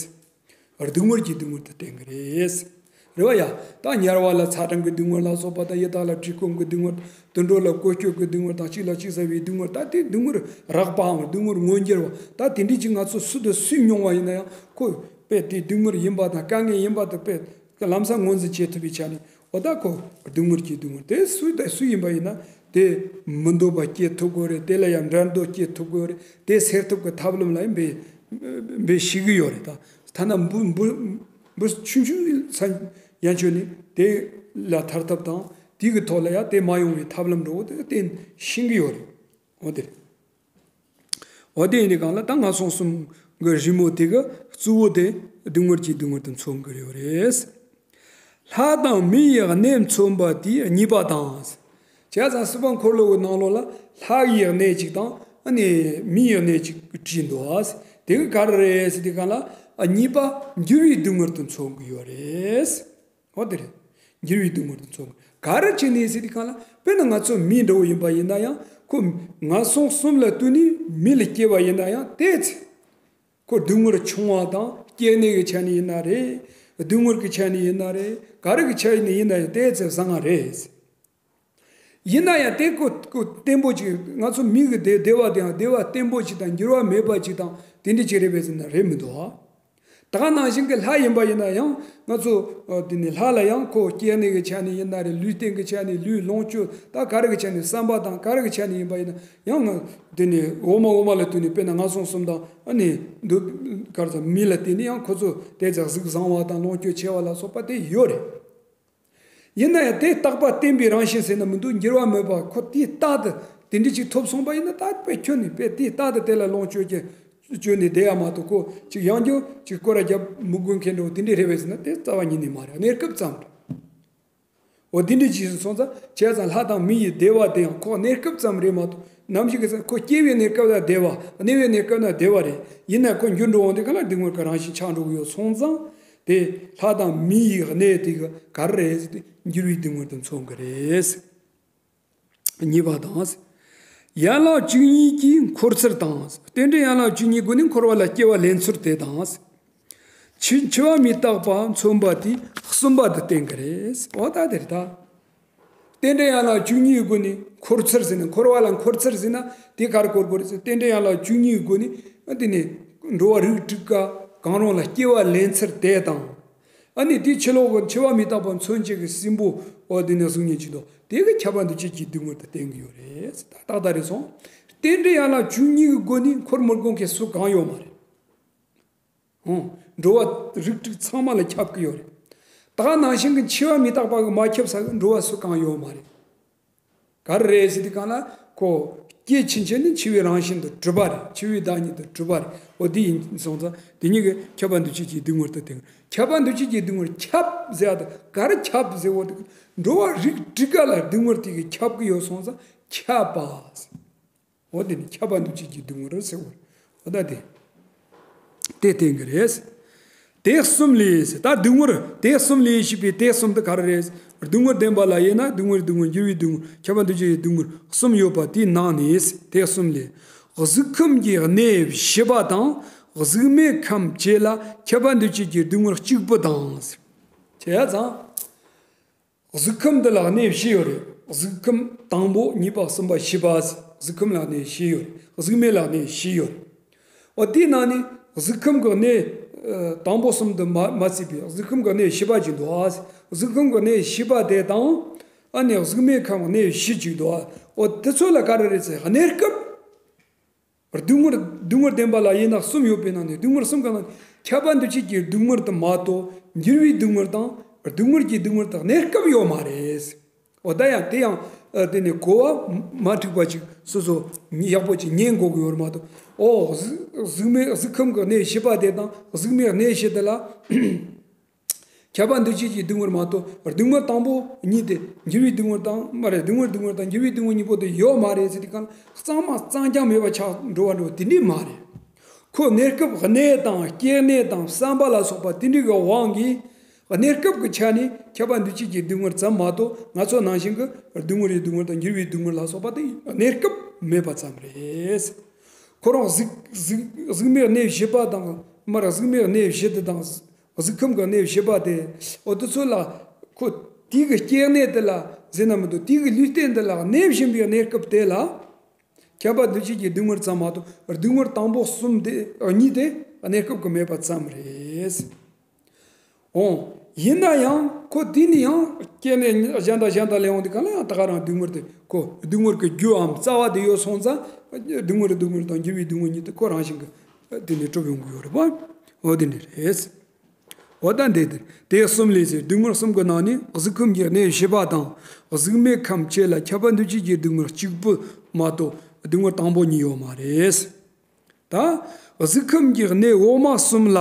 སྡུག་བསྔལ་གྱི་སྡུག་བསྔལ་དེ་བསྟན་གྱི་རེད། རེད་བ་ཡ། ད་དམྱལ་བ་ལ་ཚ་གྲང་གི་སྡུག་བསྔལ་ལ་སོགས་པ་དང་། ཡི་དྭགས་ལ་བཀྲེས་སྐོམ་གྱི་སྡུག་བསྔལ། དུད་འགྲོ་ལ་བཀོལ་སྤྱོད་ཀྱི་སྡུག་བསྔལ་དང་། གཅིག་ལ་གཅིག་ཟ་བའི་སྡུག་བསྔལ། ད་དེ་སྡུག་བསྔལ་རགས་པའམ་སྡུག་བསྔལ་མངོན་གྱུར་བ། ད་དེ་འདྲ་ཅིག་ང་ཚོ་སུ་དང་སུས་མྱོང་བ་ཡིན་ན་ཡང་ཁོ་དཔེ་དེ་སྡུག་བསྔལ་ཡིན་པ་དང་དཀའ་ངལ་ཡིན་པ་དེ་དཔེ་ལམ་སང་ངོས་འཛིན་བྱེད་ཐུབ་པའི་ཆ་ནས། འོ་ད་ཁོ་སྡུག་བསྔལ་གྱི་སྡུག་བསྔལ་དེ་སུ་དང་སུ་ཡིན་པ་ཡིན་ན་དེ་མི་འདོད་པ་སྐྱེ་ཐུབ་དགོས་རེད། དེ་ལ་ཡང་འགྲན་བསྡུར་སྐྱེ་ཐུབ་དགོས་རེད། དེ་སེལ་ཐབས་ཀྱི་ཐབས་ལམ་ལ་ཡང་འབད་འབད་ཤེས་ཀྱི་ཡོད་རེད་ད། ཐ་ན་འབུ་འབུ་འབུ་ཆུང་ཆུང་ས་ཡན་ཆོད་ནས་དེ་ལ་ཐར་ཐབས་དང་། དེ་གི་ཐོག་ལ་ཡང་དེ་མ་ཡོང་བའི་ཐབས་ལམ་འདྲ་བོ་དེ་བསྟེན་ཤེས་ཀྱི་ཡོད་རེད། འོ་དེ་རེད། འོ་དེ་ཡིན་དུས་སྒང་ལ་ད་ངན་སོང་གསུམ་གྱི་རི་མོ་དེ་གི་གཙོ་བོ་དེ་སྡུག་བསྔལ་གྱི་སྡུག་བསྔལ་དུ་མཚོན་གྱི་ཡོད་རེད། ལྷ་དང་མི་ཡི་གནས་མཚོན་པ་དེའི་གཉིས་པ་དང་། བྱས་ཙང་སྲིད་པ་འཁོར་ལོ་གི་ནང་ལོགས་ལ་ལྷ་ཡི་གནས་གཅིག་དང་། ཨ་ནི་མི་ཡི་གནས་གཅིག་བྲིས་འདུག་ཨ། དེ་གི་ག་རེ་རེད་ཟེར་དུས་སྒང་ལ། ཨ། གཉིས་པ་འགྱུར་བའི་སྡུག་བསྔལ་དུ་མཚོན་གྱི་ཡོད་རེད། འོ་དེ་རེད། འགྱུར་བའི་སྡུག་བསྔལ་དུ་མཚོན་གྱི། ག་རེ་བྱས་ནས་ཟེར་དུས་སྒང་ལ། དཔེར་ན་ང་ཚོ་མི་འདྲ་བོ་ཡིན་པ་ཡིན་ན་ཡང་། ཁོ་ངན་སོང་གསུམ་ལ་ལྟོས་ནས་མི་ལ་སྐྱེ་བ་ཡིན་ན་ཡང་། དེའི་ཚེ་ཁོ་སྡུག་བསྔལ་ཆུང་བ་དང་། སྐྱེ་གནས་ཀྱི་ཆ་ནས་ཡིན་ན་རེད། སྡུག་བསྔལ་གྱི་ཆ་ནས་ཡིན་ན་རེད། ག་རེ་གི་ཆ་ནས་ཡིན་ན་ཡང་དེའི་ཚེ་བཟང་ང་རེད། ཡིན་ན་ཡང་དེ་ཁོ་ཁོ་བརྟན་པོ་ཅིག། ང་ཚོ་མི་གི་བདེ་བདེ་བ་དེའང་བདེ་བ་བརྟན་པོ་ཅིག་དང་། འགྱུར་བ་མེད་པ་ཅིག་དང་། དེ་འདྲ་ཅིག་རེད་པས་ཟེར་ན་རེད་མི་འདུག། ད་ག་ནང་བཞིན་གྱི་ལྷ་ཡིན་པ་ཡིན་ན་ཡང་། ང་ཚོ་ཨ་དེ་ནི་ལྷ་ལ་ཡང་ཁོ་སྐྱེ་གནས་ཀྱི་ཆ་ནས་ཡིན་ན་རེད། ལུས་རྟེན་གྱི་ཆ་ནས། ལུས་ལོངས་སྤྱོད། ད་ག་རེ་གི་ཆ་ནས། བསམ་པ་དང་ག་རེ་གི་ཆ་ནས་ཡིན་པ་ཡིན་ན་ཡང་། ང་དེ་ནི་འོག་མ་འོག་མ་ལ་ལྟོས་ནས། དཔེར་ན་ངན་སོང་གསུམ་དང་། ཨ་ནི་འདུ་གར་ཚ་མི་ལ་བརྟེན་ནས་ཡང་ཁོ་ཚོ་དེ་ཚ་གཟུགས་བཟང་བ་དང་ལོངས་སྤྱོད་ཆེ་བ་ལ་སོགས་པ་དེ་ཡོད་རེད། ཡིན་ན་ཡང་དེ་རྟག་པ་བརྟན་པའི་རང་བཞིན་ཟེར་ན་མི་འདུག། འགྱུར་བ་མེད་པ། ཁོ་དེའི་རྟག་ཏུ་དེ་འདྲ་ཅིག་ཐོབ་སོང་བ་ཡིན་ན། ད་དཔེ་ཁྱོན་ནས་དཔེ་དེའི་རྟག་ཏུ་དེ་ལ་ལོངས་སྤྱོད་ཀྱི་སྤྱོད་ནས་བསྡད་ཡ་མ་གཏོགས། ཁོ་ཅིག་ཡང་བསྐྱར་ཅིག་སྐོར་ར་རྒྱབ་མི་དགོས་མཁན་འདྲ་བོ་དེ་འདྲ་རེད་པས་ཟེར་ན་དེ་རྩ་བ་ཉིད་ནས་མ་རེད། གནས་སྐབས་ཙམ་རེད། འོ་དེ་འདྲ་ཅིག་སོང་ཙང་། བྱས་ཙང་ལྷ་དང་མི་ཡི་བདེ་བ་དེ་ཡང་ཁོ་གནས་སྐབས་ཙམ་རེད་མ་གཏོགས། ནམ་ཞིག་གི་ཚེ་ཁོ་སྐྱེ་བའི་གནས་སྐབས་ན་བདེ་བ། གནས་པའི་གནས་སྐབས་ན་བདེ་བ་རེད། ཡིན་ན་ཁོ་འགྱུར་འགྲོ་འོང་དུས་སྒང་ལ་སྡུག་བསྔལ་གྱི་རང་བཞིན་ཆགས་འགྲོ་གི་ཡོད་སོང་ཙང་། དེ་ལྷ་དང་མི་ཡི་གནས་དེ་ག་ག་རེ་རེད་ཟེར་དུས། འགྱུར་བའི་སྡུག་བསྔལ་དུ་མཚོན་གྱི་རེད། གཉིས་པ་དང་། ཡན་ལག་བཅུ་གཉིས་ཀྱི་འཁོར་ཚུལ་དང་། རྟེན་འབྲེལ་ཡན་ལག་བཅུ་གཉིས་སྒོ་ནས་འཁོར་བ་ལ་སྐྱེ་བ་ལེན་ཚུལ་དེ་དང་། འཆི་འཆི་བ་མི་རྟག་པ་མཚོན་པ་དེ་གསུམ་པ་དུ་བསྟན་གྱི་རེད། འོ་ད་དེ་རེད་ད། རྟེན་འབྲེལ་ཡན་ལག་བཅུ་གཉིས་སྒོ་ནས་འཁོར་ཚུལ་ཟེར་ན། འཁོར་བ་ལ་འཁོར་ཚུལ་ཟེར་ན་དེ་ག་རེ་འཁོར་དགོས་རེད་ཟེར། རྟེན་འབྲེལ་ཡན་ལག་བཅུ་གཉིས་སྒོ་ནས། ཨ་དེ་ནས་འགྲོ་བ་རིགས་དྲུག་ག་གང་རུང་ལ་སྐྱེ་བ་ལེན་ཚུལ་དེ་དང་། ཨ་ནི་དེའི་ཕྱི་ལོགས་ཀྱི་འཆི་བ་མི་རྟག་པ་མཚོན་བྱེད་ཀྱི་སྲིན་པོ། འོ་དེ་ནས་གཟུགས་བརྙན་གྱི་མདོ་དེ་གི་ཁྱབ་པ་འདུ་བྱེད་ཀྱི་སྡུག་བསྔལ་དུ་བསྟན་གྱི་ཡོད་རེད། ད་ཏག་ཏག་རེད་སོང་། རྟེན་འབྲེལ་ཡན་ལག་བཅུ་གཉིས་ཀྱི་སྒོ་ནས་འཁོར་མི་དགོས་མཁན་སུ་གང་ཡོད་མ་རེད། ཧུང་། འགྲོ་བ་རིགས་དྲུག་ཚང་མ་ལ་ཁྱབ་ཀྱི་ཡོད་རེད། ད་ག་ནང་བཞིན་གྱི་འཆི་བ་མི་རྟག་པ་གི་མ་ཁྱབ་ས་གི་འགྲོ་བ་སུ་གང་ཡོད་མ་རེད། ག་རེ་རེད་ཟེར་དུས་སྒང་ལ། ཁོ་སྐྱེ་ཕྱིན་ཆད་ནི་འཆི་བའི་རང་བཞིན་དུ་གྲུབ་པ་རེད། འཆི་བའི་བདག་ཉིད་དུ་གྲུབ་པ་རེད། འོ་དེ་ཡིན་སོང་ཙང་དེ་གཉིས་ཀྱི་ཁྱབ་པ་འདུ་བྱེད་ཀྱི་སྡུག་བསྔལ་དུ་བསྟན། ཁྱབ་པ་འདུ་བྱེད་ཀྱི་སྡུག་བསྔལ་ཁྱབ་ཟེར་ཡ་དེ་ག་རེ་ཁྱབ་ཟེར་བ་དེ། འགྲོ་བ་རིགས་དྲུག་ག་ལ་སྡུག་བསྔལ་དེ་གི་ཁྱབ་ཀྱི་ཡོད་སོང་ཙང་ཁྱབ་པ། འོ་དེ་ནི་ཁྱབ་པ་འདུ་བྱེད་ཀྱི་སྡུག་བསྔལ་ཟེར་བ། འོ་ད་དེ། དེ་བསྟན་གྱི་རེད། དེ་གསུམ་ལས། ད་སྡུག་བསྔལ་དེ་གསུམ་ལས་ཞེས་པའི་དེ་གསུམ་དེ་ག་རེ་རེད། སྡུག་བསྔལ་བདེན་པ་ལ་དབྱེ་ན། སྡུག་བསྔལ་སྡུག་བསྔལ། འགྱུར་བའི་སྡུག་བསྔལ། ཁྱབ་པ་འདུ་བྱེད་ཀྱི་སྡུག་བསྔལ་གསུམ་ཡོད་པ་དེའི་ནང་ནས། དེ་གསུམ་ལས། གཟུགས་ཁམས་ཀྱི་གནས་བཞི་པ་དང་། གཟུགས་མེད་ཁམས་བཅས་ལ་ཁྱབ་པ་འདུ་བྱེད་ཀྱི་སྡུག་བསྔལ་གཅིག་པུ་དང་། བྱས་ཙང་། གཟུགས་ཁམས་འདི་ལ་གནས་བཞི་ཡོད་རེད། གཟུགས་ཁམས་དང་པོ་གཉིས་པ་གསུམ་པ་བཞི་པ། གཟུགས་ཁམས་ལ་གནས་བཞི་ཡོད་རེད། གཟུགས་མེད་ལ་གནས་བཞི་ཡོད་རེད། འོ་དེའི་ནང་ནས་གཟུགས་ཁམས་ཀྱི་གནས་ དང་པོ་གསུམ་དུ་མ་མ་ཚུད་པའི་གཟུགས་ཁམས་ཀྱི་གནས་བཞི་པ་ཅིག་འདུག་ཨ། གཟུགས་ཁམས་ཀྱི་གནས་བཞི་པ་དེ་དང་། ཨ་ནི་གཟུགས་མེད་ཁམས་གནས་བཞི་ཅིག་འདུག་ཨ། འོ་དེ་ཚོ་ལ་ག་རེ་རེད་ཟེར། གནས་སྐབས། སྡུག་བསྔལ་སྡུག་བསྔལ་བདེན་པ་ལ་ཡིན་ན་གསུམ་ཡོད་པའི་ནང་ནས། སྡུག་བསྔལ་གསུམ་ག་ན་ཁྱབ་པ་འདུ་བྱེད་ཀྱི་སྡུག་བསྔལ་དུ་མ་གཏོགས། འགྱུར་བའི་སྡུག་བསྔལ་དང་སྡུག་བསྔལ་གྱི་སྡུག་བསྔལ་དུ་གནས་སྐབས་ཡོད་མ་རེད། འོ་ད་ཡང་དེ་ཡང་ཨ་དེ་ནི་གོ་བ་མ་འགྲིག་པ་ཅིག་སོ་སོ་ཡག་པོ་ཅིག་ཉན་དགོས་ཀྱི་ཡོད་རེད་མ་གཏོགས། ཨོ་གཟུགས་གཟུགས་མེད་གཟུགས་ཁམས་ཀྱི་གནས་བཞི་པ་དེ་དང་གཟུགས་མེད་གནས་བཞི་དེ་ལ། ཁྱབ་པ་འདུ་བྱེད་ཀྱི་སྡུག་བསྔལ་མ་གཏོགས། སྡུག་བསྔལ་དང་པོ་གཉིས་དེ། འགྱུར་བའི་སྡུག་བསྔལ་དང་། མ་རེད། སྡུག་བསྔལ་སྡུག་བསྔལ་དང་འགྱུར་བའི་སྡུག་བསྔལ་གཉིས་པོ་དེ་ཡོད་མ་རེད་ཟེར་དུས་གང་གཙང་མ་གཙང་རྐྱང་མེད་པ་ཆགས་འགྲོ་བ་འགྲོ་བ་དེ་འདྲས་མ་རེད། ཁོ་གནས་སྐབས་གནས་དང་སྐྱེ་གནས་དང་བསམ་པ་ལ་སོགས་པ་དེ་འདྲས་ཀྱི་དབང་གིས། གནས་སྐབས་ཀྱི་ཆ་ནས་ཁྱབ་པ་འདུ་བྱེད་ཀྱི་སྡུག་བསྔལ་ཙམ་མ་གཏོགས། ང་ཚོ་ནང་བཞིན་གྱི་སྡུག་བསྔལ་རེད། སྡུག་བསྔལ་དང་འགྱུར་བའི་སྡུག་བསྔལ་ལ་སོགས་པ་དེ་གནས་སྐབས་མེད་པ་ཙམ་རེད། ཁོ་རང་གཟུགས་གཟུགས་གཟུགས་མེད་གནས་བཞི་པ་དང་། མ་རེད། གཟུགས་མེད་གནས་བཞི་དེ་དང་། གཟུགས་ཁམས་ཀྱི་གནས་བཞི་པ་དེ། འོ་དེ་ཚོ་ལ། ཁོ་དེའི་གི་སྐྱེ་གནས་དེ་ལ་ཟེར་ན་མི་འདུག་དེའི་གི་ལུས་རྟེན་དེ་ལ་གནས་བཞིན་པའི་གནས་སྐབས་དེ་ལ། ཁྱབ་པ་འདུ་བྱེད་ཀྱི་སྡུག་བསྔལ་ཙམ་མ་གཏོགས། སྡུག་བསྔལ་དང་པོ་གསུམ་དེ་གཉིས་དེ་གནས་སྐབས་ཀྱི་མེད་པ་ཙམ་རེད། འོ། ཡིན་ན་ཡང་ཁོ་དེ་ནི་ཡང་སྐྱེ་གནས་གཞན་དང་གཞན་དང་ལས་འོང་དུས་གང་ལ་ཡང་ད་ག་རང་སྡུག་བསྔལ་དེ། ཁོ་སྡུག་བསྔལ་གྱི་རྒྱུའམ་རྩ་བ་དེ་ཡོད་སོང་ཙང་། སྡུག་བསྔལ་སྡུག་བསྔལ་དང་འགྱུར་བའི་སྡུག་བསྔལ་གཉིས་དེ་ཁོ་རང་བཞིན་གྱི་དེ་ནི་གྲུབ་ཡོང་གི་ཡོད་རེད་པ། འོ་དེ་ནི་རེད། འོ་ད་འདི་དེ་དེ་གསུམ་ལས་ཟེར། སྡུག་བསྔལ་གསུམ་གྱི་ནང་ནས་གཟུགས་ཁམས་ཀྱི་གནས་བཞི་པ་དང་། གཟུགས་མེད་ཁམས་བཅས་ལ་ཁྱབ་པ་འདུ་བྱེད་ཀྱི་སྡུག་བསྔལ་གཅིག་པུ་མ་གཏོགས། སྡུག་བསྔལ་དང་པོ་གཉིས་ཡོད་མ་རེད། ད་གཟུགས་ཁམས་ཀྱི་གནས་འོག་མ་གསུམ་ལ།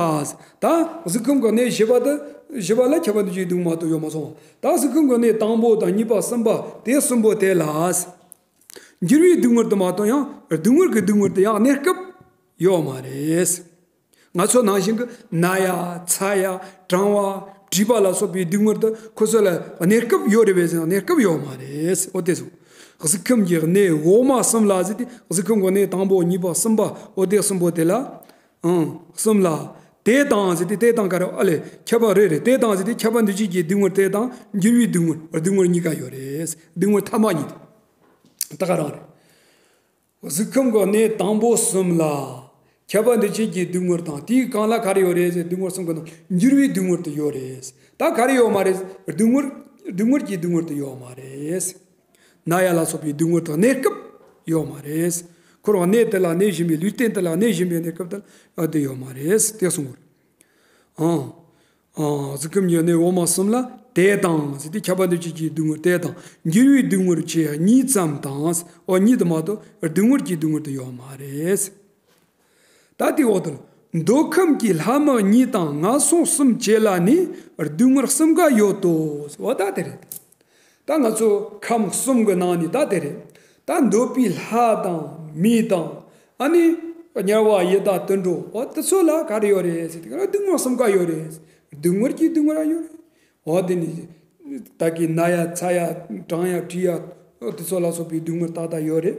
ད་གཟུགས་ཁམས་ཀྱི་གནས་བཞི་པ་དེ། བཞི་པ་ལ་ཁྱབ་པ་འདུ་བྱེད་སྡུག་བསྔལ་མ་གཏོགས་ཡོད་མ་སོང་། ད་གཟུགས་ཁམས་ཀྱི་གནས་དང་པོ་དང་གཉིས་པ་གསུམ་པ་དེ་གསུམ་པོ་དེ་ལ། འགྱུར་བའི་སྡུག་བསྔལ་དུ་མ་གཏོགས་ཡང་སྡུག་བསྔལ་གྱི་སྡུག་བསྔལ་དེ་ཡང་གནས་སྐབས་ཡོད་མ་རེད། ང་ཚོ་ནང་བཞིན་གྱི་ན་ཡ་ཚ་ཡ་གྲང་བ་དྲིས་པ་ལ་སོགས་པའི་སྡུག་བསྔལ་དེ་ཁོ་ཚོ་ལ་གནས་སྐབས་ཡོད་རེད་པས་ཟེར་ན་གནས་སྐབས་ཡོད་མ་རེད། འོ་དེ་སོང་། གཟུགས་ཁམས་ཀྱི་གནས་འོག་མ་གསུམ་ལ་ཟེར་ཏེ། གཟུགས་ཁམས་ཀྱི་གནས་དང་པོ་གཉིས་པ་གསུམ་པ། འོ་དེ་གསུམ་པོ་དེ་ལ། ཨང་། གསུམ་ལ། དེ་དང་ཟེར་ཏེ། དེ་དང་ག་རེ། ཨ་ལས། ཁྱབ་པ་རེད་རེད། དེ་དང་ཟེར་ཏེ་ཁྱབ་པ་འདུ་བྱེད་ཀྱི་སྡུག་བསྔལ་དེ་དང་འགྱུར་བའི་སྡུག་བསྔལ། སྡུག་བསྔལ་གཉིས་ཀ་ཡོད་རེད། སྡུག་བསྔལ་ཐ་མ་གཉིས་དེ། ད་ག་རང་རེད། གཟུགས་ཁམས་ཀྱི་གནས་དང་པོ་གསུམ་ལ། ཁྱབ་པ་འདུ་བྱེད་ཀྱི་སྡུག་བསྔལ་དང་། དེའི་སྒང་ལ་ག་རེ་ཡོད་རེད་ཟེར། སྡུག་བསྔལ་གསུམ་གྱི་ནང་འགྱུར་བའི་སྡུག་བསྔལ་དེ་ཡོད་རེད། ད་ག་རེ་ཡོད་མ་རེད། སྡུག་བསྔལ། སྡུག་བསྔལ་གྱི་སྡུག་བསྔལ་དེ་ཡོད་མ་རེད། ན་ཡ་ལ་སོགས་པའི་སྡུག་བསྔལ་དེ་གནས་སྐབས་ཡོད་མ་རེད། ཁོ་རང་གནས་དེ་ལ་གནས་བཞིན་པའི། ལུས་རྟེན་དེ་ལ་གནས་བཞིན་པའི་གནས་སྐབས་དེ་ལ་དེ་ཡོད་མ་རེད། དེ་གསུངས་པ་རེད། ཨང་། ཨང་། གཟུགས་ཁམས་ཀྱི་གནས་འོག་མ་གསུམ་ལ། དེ་དང་ཟེར་ཏེ་ཁྱབ་པ་འདུ་བྱེད་ཀྱི་སྡུག་བསྔལ་དེ་དང་། འགྱུར་བའི་སྡུག་བསྔལ་བཅས་གཉིས་ཙམ་དང་། འོ་གཉིས་དེ་མ་གཏོགས་སྡུག་བསྔལ་གྱི་སྡུག་བསྔལ་དེ་ཡོད་མ་རེད། ད་དེའི་འོག་ཏུ། མདོ་ཁམས་ཀྱི་ལྷ་མི་གཉིས་དང་ངན་སོང་གསུམ་བཅས་ལ་ནི་སྡུག་བསྔལ་གསུམ་ཀ་ཡོད་དོ། འོ་ད་དེ་རེད། ད་ང་ཚོ་ཁམས་གསུམ་གྱི་ནང་ནས་ད་དེ་རེད། ད་འདོད་པའི་ལྷ་དང་མི་དང་། ཨ་ནི་དམྱལ་བ་ཡི་དྭགས་དུད་འགྲོ། འོ་དེ་ཚོ་ལ་ག་རེ་ཡོད་རེད་ཟེར་དུས་སྡུག་བསྔལ་གསུམ་ཀ་ཡོད་རེད། སྡུག་བསྔལ་གྱི་སྡུག་བསྔལ་ཡོད་རེད། འོ་དེ་ནི་ད་གི་ན་ཡ་ཚ་ཡ་གྲང་ཡ་དྲི་ཡ། འོ་དེ་ཚོ་ལ་སོགས་པའི་སྡུག་བསྔལ་ཏག་ཏག་ཡོད་རེད།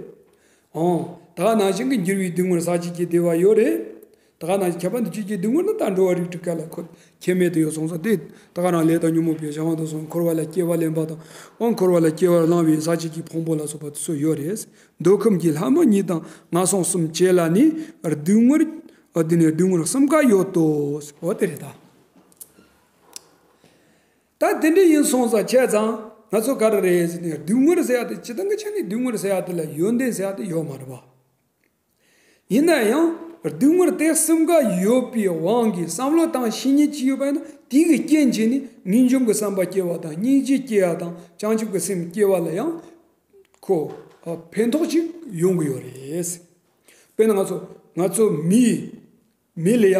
ཨང་། ད་ག་ནང་བཞིན་གྱི་འགྱུར་བའི་སྡུག་བསྔལ་ཟག་བཅས་ཀྱི་བདེ་བ་ཡོད་རེད། ད་ག་ནང་བཞིན་ཁྱབ་པ་འདུ་བྱེད་ཀྱི་སྡུག་བསྔལ་ནི་ད་འགྲོ་བ་རིགས་དྲུག་ཀ་ལ་ཁོ་ཁྱད་མེད་དུ་ཡོད་སོང་ཙང་། དེ་ད་ག་རང་ལས་དང་ཉོན་མོངས་པའི་གཞན་དབང་དུ་སོང་། འཁོར་བ་ལ་སྐྱེ་བ་ལེན་པ་དང་། འོ་འཁོར་བ་ལ་སྐྱེ་བ་བླང་བའི་ཟག་བཅས་ཀྱི་ཕུང་པོ་ལ་སོགས་པ་དེ་ཚོ་ཡོད་རེད། མདོ་ཁམས་ཀྱི་ལྷ་མི་གཉིས་དང་ངན་སོང་གསུམ་བཅས་ལ་ནི་སྡུག་བསྔལ། འོ་དེ་ནི་སྡུག་བསྔལ་གསུམ་ཀ་ཡོད་དོ། འོ་དེ་རེད་ད། ད་དེ་འདྲ་ཡིན་སོང་ཙང་བྱས་ཙང་ང་ཚོ་ག་རེ་རེད་ཟེར་ན། སྡུག་བསྔལ་ཟེར་ཡ་དེ་སྤྱིར་བཏང་གི་ཆ་ནས་སྡུག་བསྔལ་ཟེར་ཡ་དེ་ལ་ཡོན་ཏན་ཟེར་ཡ་དེ་ཡོད་མ་རེད་པ། ཡིན་ན་ཡང་སྡུག་བསྔལ་དེ་གསུམ་ཀ་ཡོད་པའི་དབང་གིས་བསམ་བློ་བཏང་ཤེས་མཁན་ཅིག་ཡོད་པ་ཡིན་ན། དེ་གི་རྐྱེན་བྱས་ནས་ངེས་འབྱུང་གི་བསམ་པ་སྐྱེ་བ་དང་། སྙིང་རྗེ་སྐྱེ་ཡ་དང་། བྱང་ཆུབ་ཀྱི་སེམས་སྐྱེ་བ་ལ་ཡང་ཁོ་ཕན་ཐོགས་ཅིག་ཡོང་གི་ཡོད་རེད། དཔེར་ན་ང་ཚོ་ང་ཚོ་མི། མི་ལ་ཡ་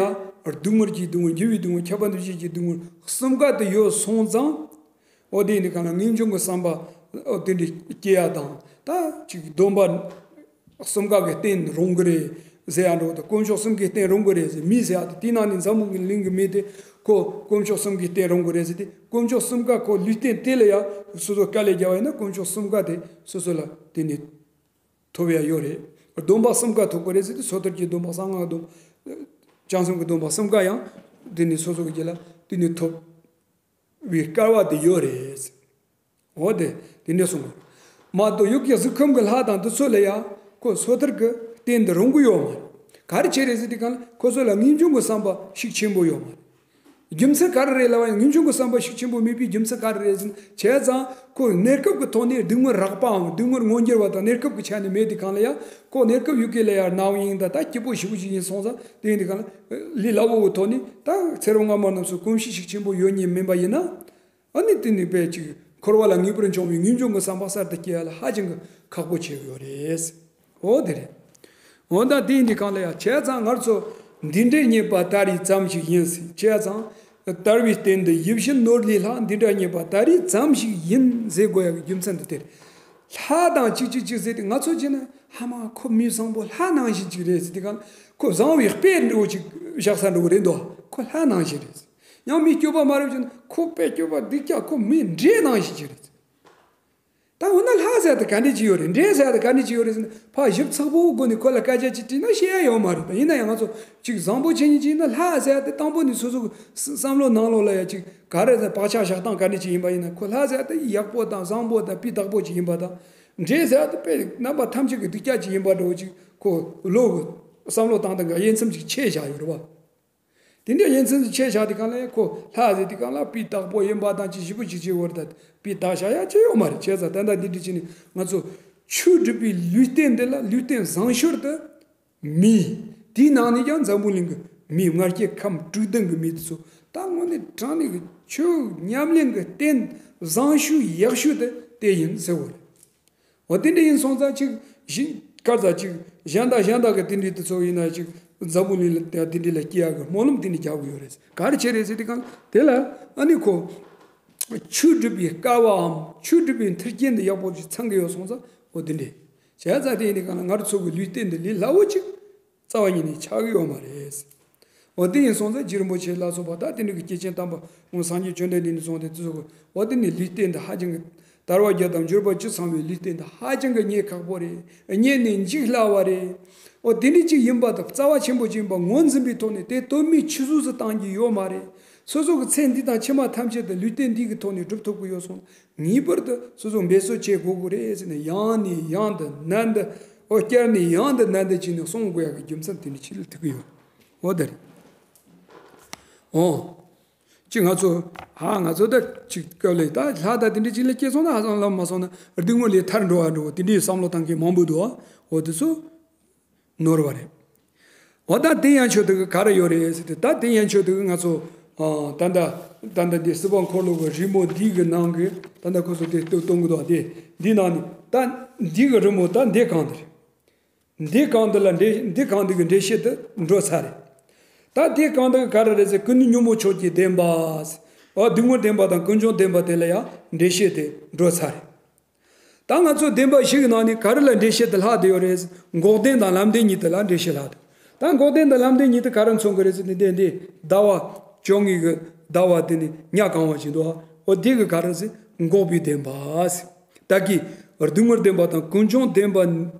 སྡུག་བསྔལ་གྱི་སྡུག་བསྔལ། འགྱུར་བའི་སྡུག་བསྔལ། ཁྱབ་པ་འདུ་བྱེད་ཀྱི་སྡུག་བསྔལ་གསུམ་ཀ་དེ་ཡོད་སོང་ཙང་། འོ་དེ་ནི་གང་ལ་ངེས་འབྱུང་གི་བསམ་པ་འོ་དེ་འདྲ་སྐྱེ་ཡ་དང་། ད་ཅིག་སྡོམ་པ་གསུམ་ཀ་གི་རྟེན་རུང་གི་རེད་ཟེར་ཡ་འགྲོ་དང་། དཀོན་མཆོག་གསུམ་གྱི་རྟེན་རུང་གི་རེད་ཟེར། མི་ཟེར་ཡ་དེ་དེའི་ནང་ནས་འཛམ་བུ་གླིང་གི་མི་དེ་ཁོ་དཀོན་མཆོག་གསུམ་གྱི་རྟེན་རུང་གི་རེད་ཟེར་ཏེ། དཀོན་མཆོག་གསུམ་ཀ་ཁོ་ལུས་རྟེན་དེ་ལ་ཡ་སོ་སོ་དཀའ་ལས་རྒྱག་པ་ཡིན་ན། དཀོན་མཆོག་གསུམ་ཀ་དེ་སོ་སོ་ལ་དེ་ནི་ཐོབ་ཡ་ཡོད་རེད། སྡོམ་པ་གསུམ་ཀ་ཐོབ་ཀྱི་རེད་ཟེར་ཏེ། སོ་ཐར་གྱི་སྡོམ་པ། གསང་སྔགས་སྡོམ་པ། བྱང་སེམས་ཀྱི་སྡོམ་པ་གསུམ་ཀ་ཡང་དེ་ནི་སོ་སོ་གི་རྒྱུད་ལ་དེ་ནི་ཐོབ་པའི་སྐལ་བ་དེ་ཡོད་རེད། འོ་དེ་དེ་འདྲ་གསུངས། མ་གཏོགས་ཡུལ་གྱི་གཟུགས་ཁམས་ཀྱི་ལྷ་དང་དེ་ཚོ་ལ་ཡང་ཁོ་སོ་ཐར་གྱི་རྟེན་དེ་རུང་གི་ཡོད་མ་རེད། ག་རེ་བྱས་རེད་ཟེར་དུས་སྒང་ལ་ཁོ་ཚོ་ལ་ངེས་འབྱུང་གི་བསམ་པ་ཤུགས་ཆེན་པོ་ཡོད་མ་རེད། རྒྱུ་མཚན་ག་རེ་རེད་ལབ་པ་ཡིན་ན། ངེས་འབྱུང་གི་བསམ་པ་ཤུགས་ཆེན་པོ་མེད་པའི་རྒྱུ་མཚན་ག་རེ་རེད་ཟེར་ན། བྱས་ཙང་ཁོ་གནས་སྐབས་ཀྱི་ཐོག་ནས་སྡུག་བསྔལ་རགས་པའམ་སྡུག་བསྔལ་མངོན་གྱུར་བ་དང་གནས་སྐབས་ཀྱི་ཆ་ནས་མེད་དུས་སྒང་ལ་ཡང་ཁོ་གནས་སྐབས་ཡུལ་སྐད་ལ་ཡང་རྣ་བ་ཡིན་ད་ད་སྐྱིད་པོ་ཞེ་པོ་ཅིག་ཡིན་སོང་ཙང་། དེ་ཡིན་དུས་སྒང་ལ་ལས་སླ་བོ་གི་ཐོག་ནས་ད་ཚེ་རབས་སྔ་མ་རྣམས་སུ་གོམས་གཤིས་ཤུགས་ཆེན་པོ་ཡོད་མཁན་མིན་པ་ཡིན་ན། ཨ་ནི་དེ་ནི་དཔེ་ཅིག་འཁོར་བ་ལ་ངེས་པར་འབྱུང་བའི་ངེས་འབྱུང་གི་བསམ་པ་གསར་དུ་སྐྱེ་ཡ་ལ་ཧ་ཅང་གི་ཁག་པོ་ཆེ་གི་ཡོད་རེད། འོ་དེ་རེད། འོ་ད་དེ་ཡིན་དུས་སྒང་ལ་ཡང་བྱས་ཙང་ང་ཚོ་འདི་འདྲའི་རྙེད་པ་ད་རེས་ཙམ་ཞིག་ཡིན་ཟེར། བྱས་ཙང་དར་བའི་རྟེན་འདི་ཡིད་བཞིན་ནོར་ལས་ལྷག་འདི་འདྲ་རྙེད་པ་ད་རེས་ཙམ་ཞིག་ཡིན་ཟེར་དགོས་ཡ་གི་རྒྱུ་མཚན་འདི་དེ་རེད། ལྷ་དང་གཅིག་གཅིག་གཅིག་ཟེར་ཏེ་ང་ཚོ་བྱས་ན་ཧ་མ་ཁོ་མི་བཟང་པོ་ལྷ་ནང་བཞིན་ཅིག་རེད་ཟེར་དུས་སྒང་ལ་ཁོ་བཟང་བའི་དཔེ་འདྲ་བོ་ཅིག་བཞག་ས་འདྲ་བོ་རེད་འདུག་ཁོ་ལྷ་ནང་བཞིན་རེད། ཡང་མི་སྐྱོ་པོ་མ་རེད་ཟེར་ན་ཁོ་དཔེ་སྐྱོ་པོ་སྡུག་ཅག་ཁོ་མི་འདྲེ་ནང་བཞིན་ཅིག་རེད། ད་འོ་ན་ལྷ་ཟེར་ཡ་དེ་ག་འདྲ་ཅིག་ཡོད་རེད། འདྲེ་ཟེར་ཡ་དེ་ག་འདྲ་ཅིག་ཡོད་རེད་ཟེར་ན། ཕར་ཞིབ་ཚགས་པོ་སྒོ་ནས་ཁོ་ལ་སྐད་ཆ་ཅིག་དྲིས་ན་བཤད་ཡ་ཡོད་མ་རེད། ད་ཡིན་ན་ཡང་ང་ཚོ་ཅིག་བཟང་པོ་བྱེད་མཁན་ཅིག་ཡིན་ན་ལྷ་ཟེར་ཡ་དེ་དང་པོ་ནས་སོ་སོ་གི་བསམ་བློ་ནང་ལོགས་ལ་ཡ་ཅིག་ག་རེ་ཟེར་བག་ཆགས་བཞག་སྟངས་ག་འདྲ་ཅིག་ཡིན་པ་ཡིན་ན། ཁོ་ལྷ་ཟེར་ཡ་དེ་ཡག་པོ་དང་བཟང་པོ་དང་སྤུས་དག་པོ་ཅིག་ཡིན་པ་དང་། འདྲེ་ཟེར་ཡ་དེ་དཔེ་རྣམ་པ་ཐམས་ཅད་ཀྱི་སྡུག་ཅག་ཅིག་ཡིན་པ་འདྲ་བོ་ཅིག་ཁོ་བློ་གི་བསམ་བློ་བཏང་སྟངས་ཀྱི་དབྱེ་མཚམས་ཅིག་ཕྱེ་བཞག་ཡོད་རེད་བ། དེ་འདྲའི་དབྱེ་མཚམས་སུ་ཕྱེ་བཞག་དུས་སྒང་ལ་ཁོ་ལྷ་ཟེར་དུས་སྒང་ལ་སྤུས་དག་པོ་ཡིན་པ་དང་ཅི་ཞིབ་པོ་ཅིག་བྱེད་དགོས་རེད། ད་སྤུས་དག་བྱ་ཡ་ཅི་ཡོད་མ་རེད། བྱས་ཙང་ད་ལྟ་འདི་འདྲ་བྱས་ནས་ང་ཚོ་ཆོས་སྒྲུབ་པའི་ལུས་རྟེན་འདི་ལ་ལུས་རྟེན་བཟང་ཤོས་དེ་མི། དེའི་ནང་ནས་ཀྱང་འཛམ་བུ་གླིང་གི་མི་ལྔ་བརྒྱ་ཁམས་དྲུག་ལྡན་གྱི་མི་དེ་ཚོ་ད་དངོས་གནས་དྲང་གནས་ཀྱི་ཆོས་ཉམས་ལེན་གྱི་རྟེན་བཟང་ཤོས་ཡག་ཤོས་དེ་དེ་ཡིན་ཟེར་བ་རེད། འོ་དེ་འདྲ་ཡིན་སོང་ཙང་ཅིག་གཞི་སྐར་ཙམ་ཅིག་གཞན་དང་གཞན་དག་གི་དེ་འདྲའི་དེ་ཚོ་ཡིན་ན་ཅིག་འཛམ་བུ་གླིང་ལ་དེ་འདྲའི་ལ་སྐྱེ་ཡག་གི་སྨོན་ལམ་དེ་འདྲ་རྒྱག་གི་ཡོད་རེད། ག་རེ་བྱས་རེད་ཟེར་དུས་སྒང་དེ་ལ་ཨ་ནི་ཁོ་ཆོས་སྒྲུབ་པའི་སྐལ་བའམ་ཆོས་སྒྲུབ་པའི་མཐུན་རྐྱེན་དེ་ཡག་པོ་ཅིག་ཚང་གི་ཡོད་སོང་ཙང་འོ་དེ་འདྲ་བྱས་ཙང་དེ་ཡིན་དུས་སྒང་ལ་ང་རང་ཚོ་གི་ལུས་རྟེན་འདི་ལས་སླ་བོ་ཅིག་རྩ་བ་ཉིད་ནས་ཆགས་ཀྱི་ཡོད་མ་རེད། འོ་དེ་ཡིན་སོང་ཙང་རྗེ་རིན་པོ་ཆེ་ལ་སོགས་པ་ད་དེ་འདྲ་གི་སྐྱེས་ཆེན་དམ་པ་སངས་རྒྱས་བཅོམ་ལྡན་འདས་ནས་བཟུང་སྟེ་དེ་ཚོ་གི་འོ་དེ་ནི་ལུས་རྟེན་འདི་ཧ་ཅང་གི་དར་བ་བརྒྱ་དང་འབྱོར་པ་བཅུ་ཚང་བའི་ལུས་རྟེན་འདི་ཧ་ཅང་གི་རྙེད་ཁག་པོ་རེད། རྙེད་ནས་འཇིག་སླ་བ་རེད། འོ་དེ་འདྲ་ཅིག་ཡིན་པ་དང་རྩ་བ་ཆེན་པོ་ཅིག་ཡིན་པ་ངོས་འཛིན་པའི་ཐོག་ནས་དེ་དོན་མེད་ཆུད་ཟོས་སུ་བཏང་རྒྱུ་ཡོད་མ་རེད། སོ་སོ་གི་ཚེ་འདི་དང་ཕྱི་མ་ཐམས་ཅད་དུ་ལུས་རྟེན་འདི་གི་ཐོག་ནས་སྒྲུབ་ཐུབ་ཀྱི་ཡོད་སོང་། ངེས་པར་དུ་སོ་སོ་འབད་རྩོལ་བྱེད་དགོས་ཀྱི་རེད་ཟེར་ནས་ཡང་ནས་ཡང་དུ་ནན་དུ་ཨོ་བསྐྱར་ནས་ཡང་དུ་ནན་དུ་བྱས་ནས་གསུང་དགོས་ཡག་གི་རྒྱུ་མཚན་དེ་འདྲ་ཅིག་ལ་ཐུག་གི་ཡོད། འོ་དེ་རེད། འོ། ཅིག་ང་ཚོ་ཧ་ང་ཚོ་ད་ཅིག་སྐབས་ལས་ད་ལྷ་དང་དེ་འདྲ་ཅིག་ལ་སྐྱེས་སོང་ན་ཧ་ཅང་ལམ་མ་སོང་ན་སྡུག་བསྔལ་ལས་ཐར་འགྲོ་བ་འགྲོ་བ་དེ་འདྲའི་བསམ་བློ་བཏང་མཁན་མང་པོ་འདུག་འོ་དེ་ཚོ། ནོར་བ་རེད། འོ་ད་དེ་ཡན་ཆོད་དེ་ག་ག་རེ་ཡོད་རེད་ཟེར་ཏེ། ད་དེ་ཡན་ཆོད་དེ་ང་ཚོ་ཨ་ད་ལྟ་ད་ལྟ་དེ་སྲིད་པ་འཁོར་ལོ་གི་རི་མོ་འདི་གི་ནང་གི་ད་ལྟ་ཁོ་ཚོ་དེ་སྟོན་སྟོན་གི་འདུག་དེ་འདི་ནང་ནས་ད་འདི་གི་རི་མོ་ད་འདི་གང་དེ་རེད། འདི་གང་དེ་ལ་འགྲེལ་འདི་གང་དེ་གི་འགྲེལ་བཤད་དེ་འགྲོ་ཚར་རེད། ད་དེ་གང་དེ་ག་ག་རེ་རེད་ཟེར། ཀུན་ནས་ཉོན་མོངས་ཕྱོགས་ཀྱི་བདེན་པ། ཨ་སྡུག་བསྔལ་བདེན་པ་དང་ཀུན་འབྱུང་བདེན་པ་དེ་ལ་ཡང་འགྲེལ་བཤད་དེ་འགྲོ་ཚར་རེད། ད་ང་ཚོ་བདེན་པ་བཞི་གི་ནང་ནས་ག་རེ་ལ་འགྲེལ་བཤད་དེ་ལྷག་བསྡད་ཡོད་རེད། འགོག་བདེན་དང་ལམ་བདེན་གཉིས་དེ་ལ་འགྲེལ་བཤད་ལྷག་འདུག་ད་འགོག་བདེན་དང་ལམ་བདེན་གཉིས་དེ་ག་རེ་མཚོན་གི་རེད་ཟེར་ན། འདི་འདི་ཟླ་བ་བཅོ་ལྔའི་གི་ཟླ་བ་དེ་ནི་ཉ་གང་བ་བཞིན་དུ་འོ་དེ་གི་ག་རེ་ཟེར། འགོག་པའི་བདེན་པ་ཟེར། ད་གི་སྡུག་བསྔལ་བདེན་པ་དང་ཀུན་འབྱུང་བདེན་པ་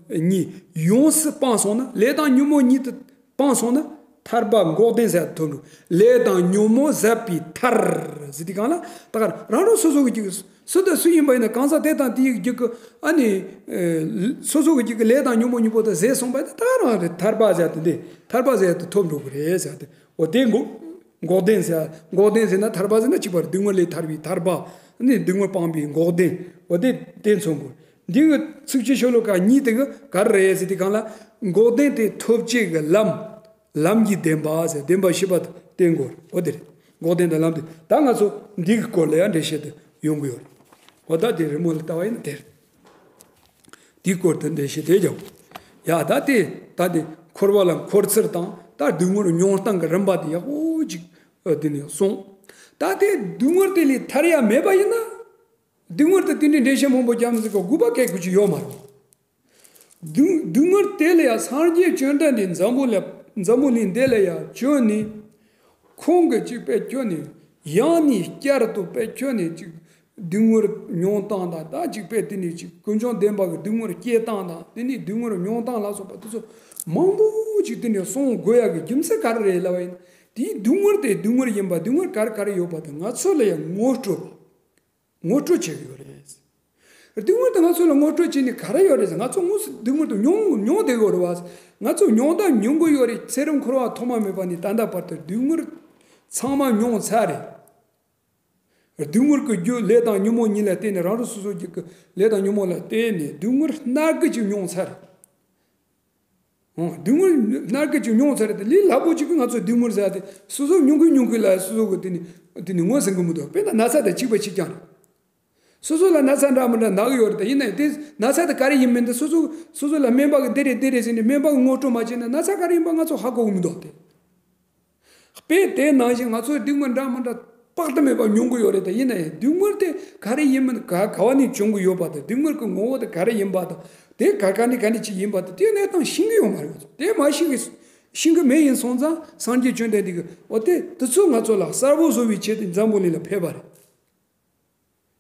གཉིས་ཡོངས་སུ་སྤངས་སོང་ན། ལས་དང་ཉོན་མོངས་གཉིས་དེ་སྤངས་སོང་ན་ཐར་པ་འགོག་བདེན་ཟེར་ཐོབ་འགྲོ། ལས་དང་ཉོན་མོངས་ཟད་པའི་མཐར་ཟེར་དུས་སྒང་ལ་ད་ག་རང་རང་སོ་སོ་གི་རྒྱུད་སུ་དང་སུ་ཡིན་པ་ཡིན་ན་གང་ཟག་དེ་དང་དེའི་རྒྱུད་ཀྱི་ཨ་ནི་སོ་སོ་གི་རྒྱུད་ཀྱི་ལས་དང་ཉོན་མོངས་གཉིས་པོ་དེ་ཟད་སོང་པ་ཡིན་ན་ད་ག་རང་རེད། ཐར་པ་ཟེར་དེ་འདི་ཐར་པ་ཟེར་དེ་ཐོབ་འགྲོ་གི་རེད་ཟེར་ཏེ། འོ་དེ་འགོག་འགོག་བདེན་ཟེར། འགོག་བདེན་ཟེར་ན་ཐར་པ་ཟེར་ན་གཅིག་པ་རེད། སྡུག་བསྔལ་ལས་ཐར་བའི་ཐར་པ་ནི་སྡུག་བསྔལ་སྤངས་པའི་འགོག་བདེན། འོ་དེ་དེ་མཚོན་དགོས། འདི་གི་ཚིགས་བཅད་ཤོ་ལོ་ཀ་གཉིས་དེ་གི་ག་རེ་རེད་ཟེར་དུས་སྒང་ལ་འགོག་བདེན་དེ་ཐོབ་བྱེད་ཀྱི་ལམ། ལམ་གྱི་བདེན་པ་ཟེར། བདེན་པ་བཞི་པ་དེ་བསྟན་དགོས། འོ་དེ་རེད། འགོག་བདེན་དང་ལམ་བདེན། ད་ང་ཚོ་འདི་གི་སྐོར་ལ་ཡང་འགྲེལ་བཤད་དེ་ཡོང་གི་ཡོད་རེད། འོ་ད་དེ་རི་མོ་ལ་ལྟ་བ་ཡིན་ན་དེ་རེད། དེའི་སྐོར་དུ་འགྲེལ་བཤད་དེ་རྒྱབ། ཡ་ད་དེ་ད་དེ་འཁོར་བ་ལ་འཁོར་ཚུལ་དང་ད་སྡུག་བསྔལ་མྱོང་སྟངས་ཀྱི་རིམ་པ་དེ་ཡག་པོ་ཅིག་ཨ་དེ་ནས་གསུངས། ད་དེ་སྡུག་བསྔལ་དེ་ལས་ཐར་ཡ་མེད་པ་ཡིན་ན། སྡུག་བསྔལ་དེ་དེ་འདྲའི་འགྲེལ་བཤད་མང་པོ་རྒྱབ་ཟེར་གི་དགོས་པ་གལ་ཁུ་ཅིག་ཡོད་མ་རེད། སྡུག་སྡུག་བསྔལ་དེ་ལ་ཡང་སངས་རྒྱས་བཅོམ་ལྡན་འདས་འཛམ་བུ་ལ་འཛམ་བུ་གླིང་འདི་ལ་ཡང་བྱོན་ནས། ཁོང་གིས་ཅིག་དཔེ་ཁྱོན་ནས་ཡང་ནས་བསྐྱར་དུ་དཔེ་ཁྱོན་ནས་ཅིག་སྡུག་བསྔལ་མྱོང་སྟངས་དང་། ད་ཅིག་དཔེ་དེ་ནས་ཅིག་ཀུན་འབྱུང་བདེན་པ་གི་སྡུག་བསྔལ་སྐྱེ་སྟངས་དང་། དེ་ནས་སྡུག་བསྔལ་མྱོང་སྟངས་ལ་སོགས་པ་དེ་ཚོ་མང་པོ་ཅིག་དེ་ནས་གསུང་དགོས་ཡ་གི་རྒྱུ་མཚན་ག་རེ་རེད་ལབ་པ་ཡིན་ན། དེའི་སྡུག་བསྔལ་དེ་སྡུག་བསྔལ་ཡིན་པ། སྡུག་བསྔལ་ག་རེ་ག་རེ་ཡོད་པ་དེ་ང་ཚོ་ལ་ཡང་ངོ་སྤྲོད་པ། ངོ་སྤྲོད་བྱེད་ཀྱི་ཡོད་རེད། སྡུག་བསྔལ་དེ་ང་ཚོ་ལ་ངོ་སྤྲོད་བྱས་ནས་ག་རེ་ཡོད་རེད་ཟེར། ང་ཚོ་དངོས་སུ་སྡུག་བསྔལ་དེ་མྱོང་མྱོང་བསྡད་ཡོད་རེད་བ། ང་ཚོ་མྱོང་དང་མྱོང་གི་ཡོད་རེད། ཚེ་རབས་འཁོར་བ་ཐོག་མ་མེད་པ་ནས་ད་ལྟ་བར་དུ་སྡུག་བསྔལ་ཚང་མ་མྱོང་ཚར་རེད། སྡུག་བསྔལ་གྱི་རྒྱུ་ལས་དང་ཉོན་མོངས་གཉིས་ལ་བརྟེན་ནས། རང་རང་སོ་སོ་གི་ལས་དང་ཉོན་མོངས་ལ་བརྟེན་ནས་སྡུག་བསྔལ་སྣ་དགུ་ཅིག་མྱོང་ཚར་རེད། ཨོ། སྡུག་བསྔལ་སྣ་དགུ་ཅིག་མྱོང་ཚར་རེད་དེ། ལས་སླ་པོ་ཅིག་གིས་ང་ཚོ་སྡུག་བསྔལ་ཟེར་ཡ་དེ་སོ་སོ་མྱོང་གི་མྱོང་གི་ལ་སོ་སོ་གི་དེ་ནི་དེ་ནི་ངོས་ཟིན་གི་མི་འདུག་དཔེར་ན་ན་ཚ་དང་གཅིག་པ་གཅིག་རྐྱང་རེད། སོ་སོ་ལ་ན་ཚ་འདྲ་མི་འདྲ་ན་གི་ཡོད་རེད་དེ། ཡིན་ན་ཡང་དེ་ན་ཚ་དེ་ག་རེ་ཡིན་མིན་དེ་སོ་སོ་སོ་སོ་ལ་སྨན་པ་གིས་འདི་རེད་འདི་རེད་ཟེར་ནས་སྨན་པ་གིས་ངོ་སྤྲོད་མ་བྱས་ན་ན་ཚ་ག་རེ་ཡིན་པ་ང་ཚོ་ཧ་གོ་གི་མི་འདུག་སྟེ། དཔེ་དེ་ནང་བཞིན་ང་ཚོའི་སྡུག་བསྔལ་འདྲ་མི་འདྲ་དཔག་ཏུ་མེད་པ་མྱོང་གི་ཡོད་རེད་དེ། ཡིན་ན་ཡང་སྡུག་བསྔལ་དེ་ག་རེ་ཡིན་མིན། ག་ག་བ་ནས་བྱུང་གི་ཡོད་པ་དང་། སྡུག་བསྔལ་གྱི་ངོ་བོ་དེ་ག་རེ་ཡིན་པ་དང་། དེ་ག་ག་ནས་ག་ནས་ཅིག་ཡིན་པ་དང་། དེ་གནས་སྟངས་ཤེས་ཀྱི་ཡོད་མ་རེད། དེ་མ་ཤེས་ཀྱི་ཤེས་ཀྱི་མེད། ཡིན་སོང་ཙང་སངས་རྒྱས་བཅོམ་ལྡན་འདས་ཀྱིས་འོ་དེ་དེ་ཚོ་ང་ཚོ་ལ་གསལ་པོ་བཟོ་བའི་ཆེད་དུ་འཛམ་བུ་གླིང་ལ་ཕེབས་པ་རེད།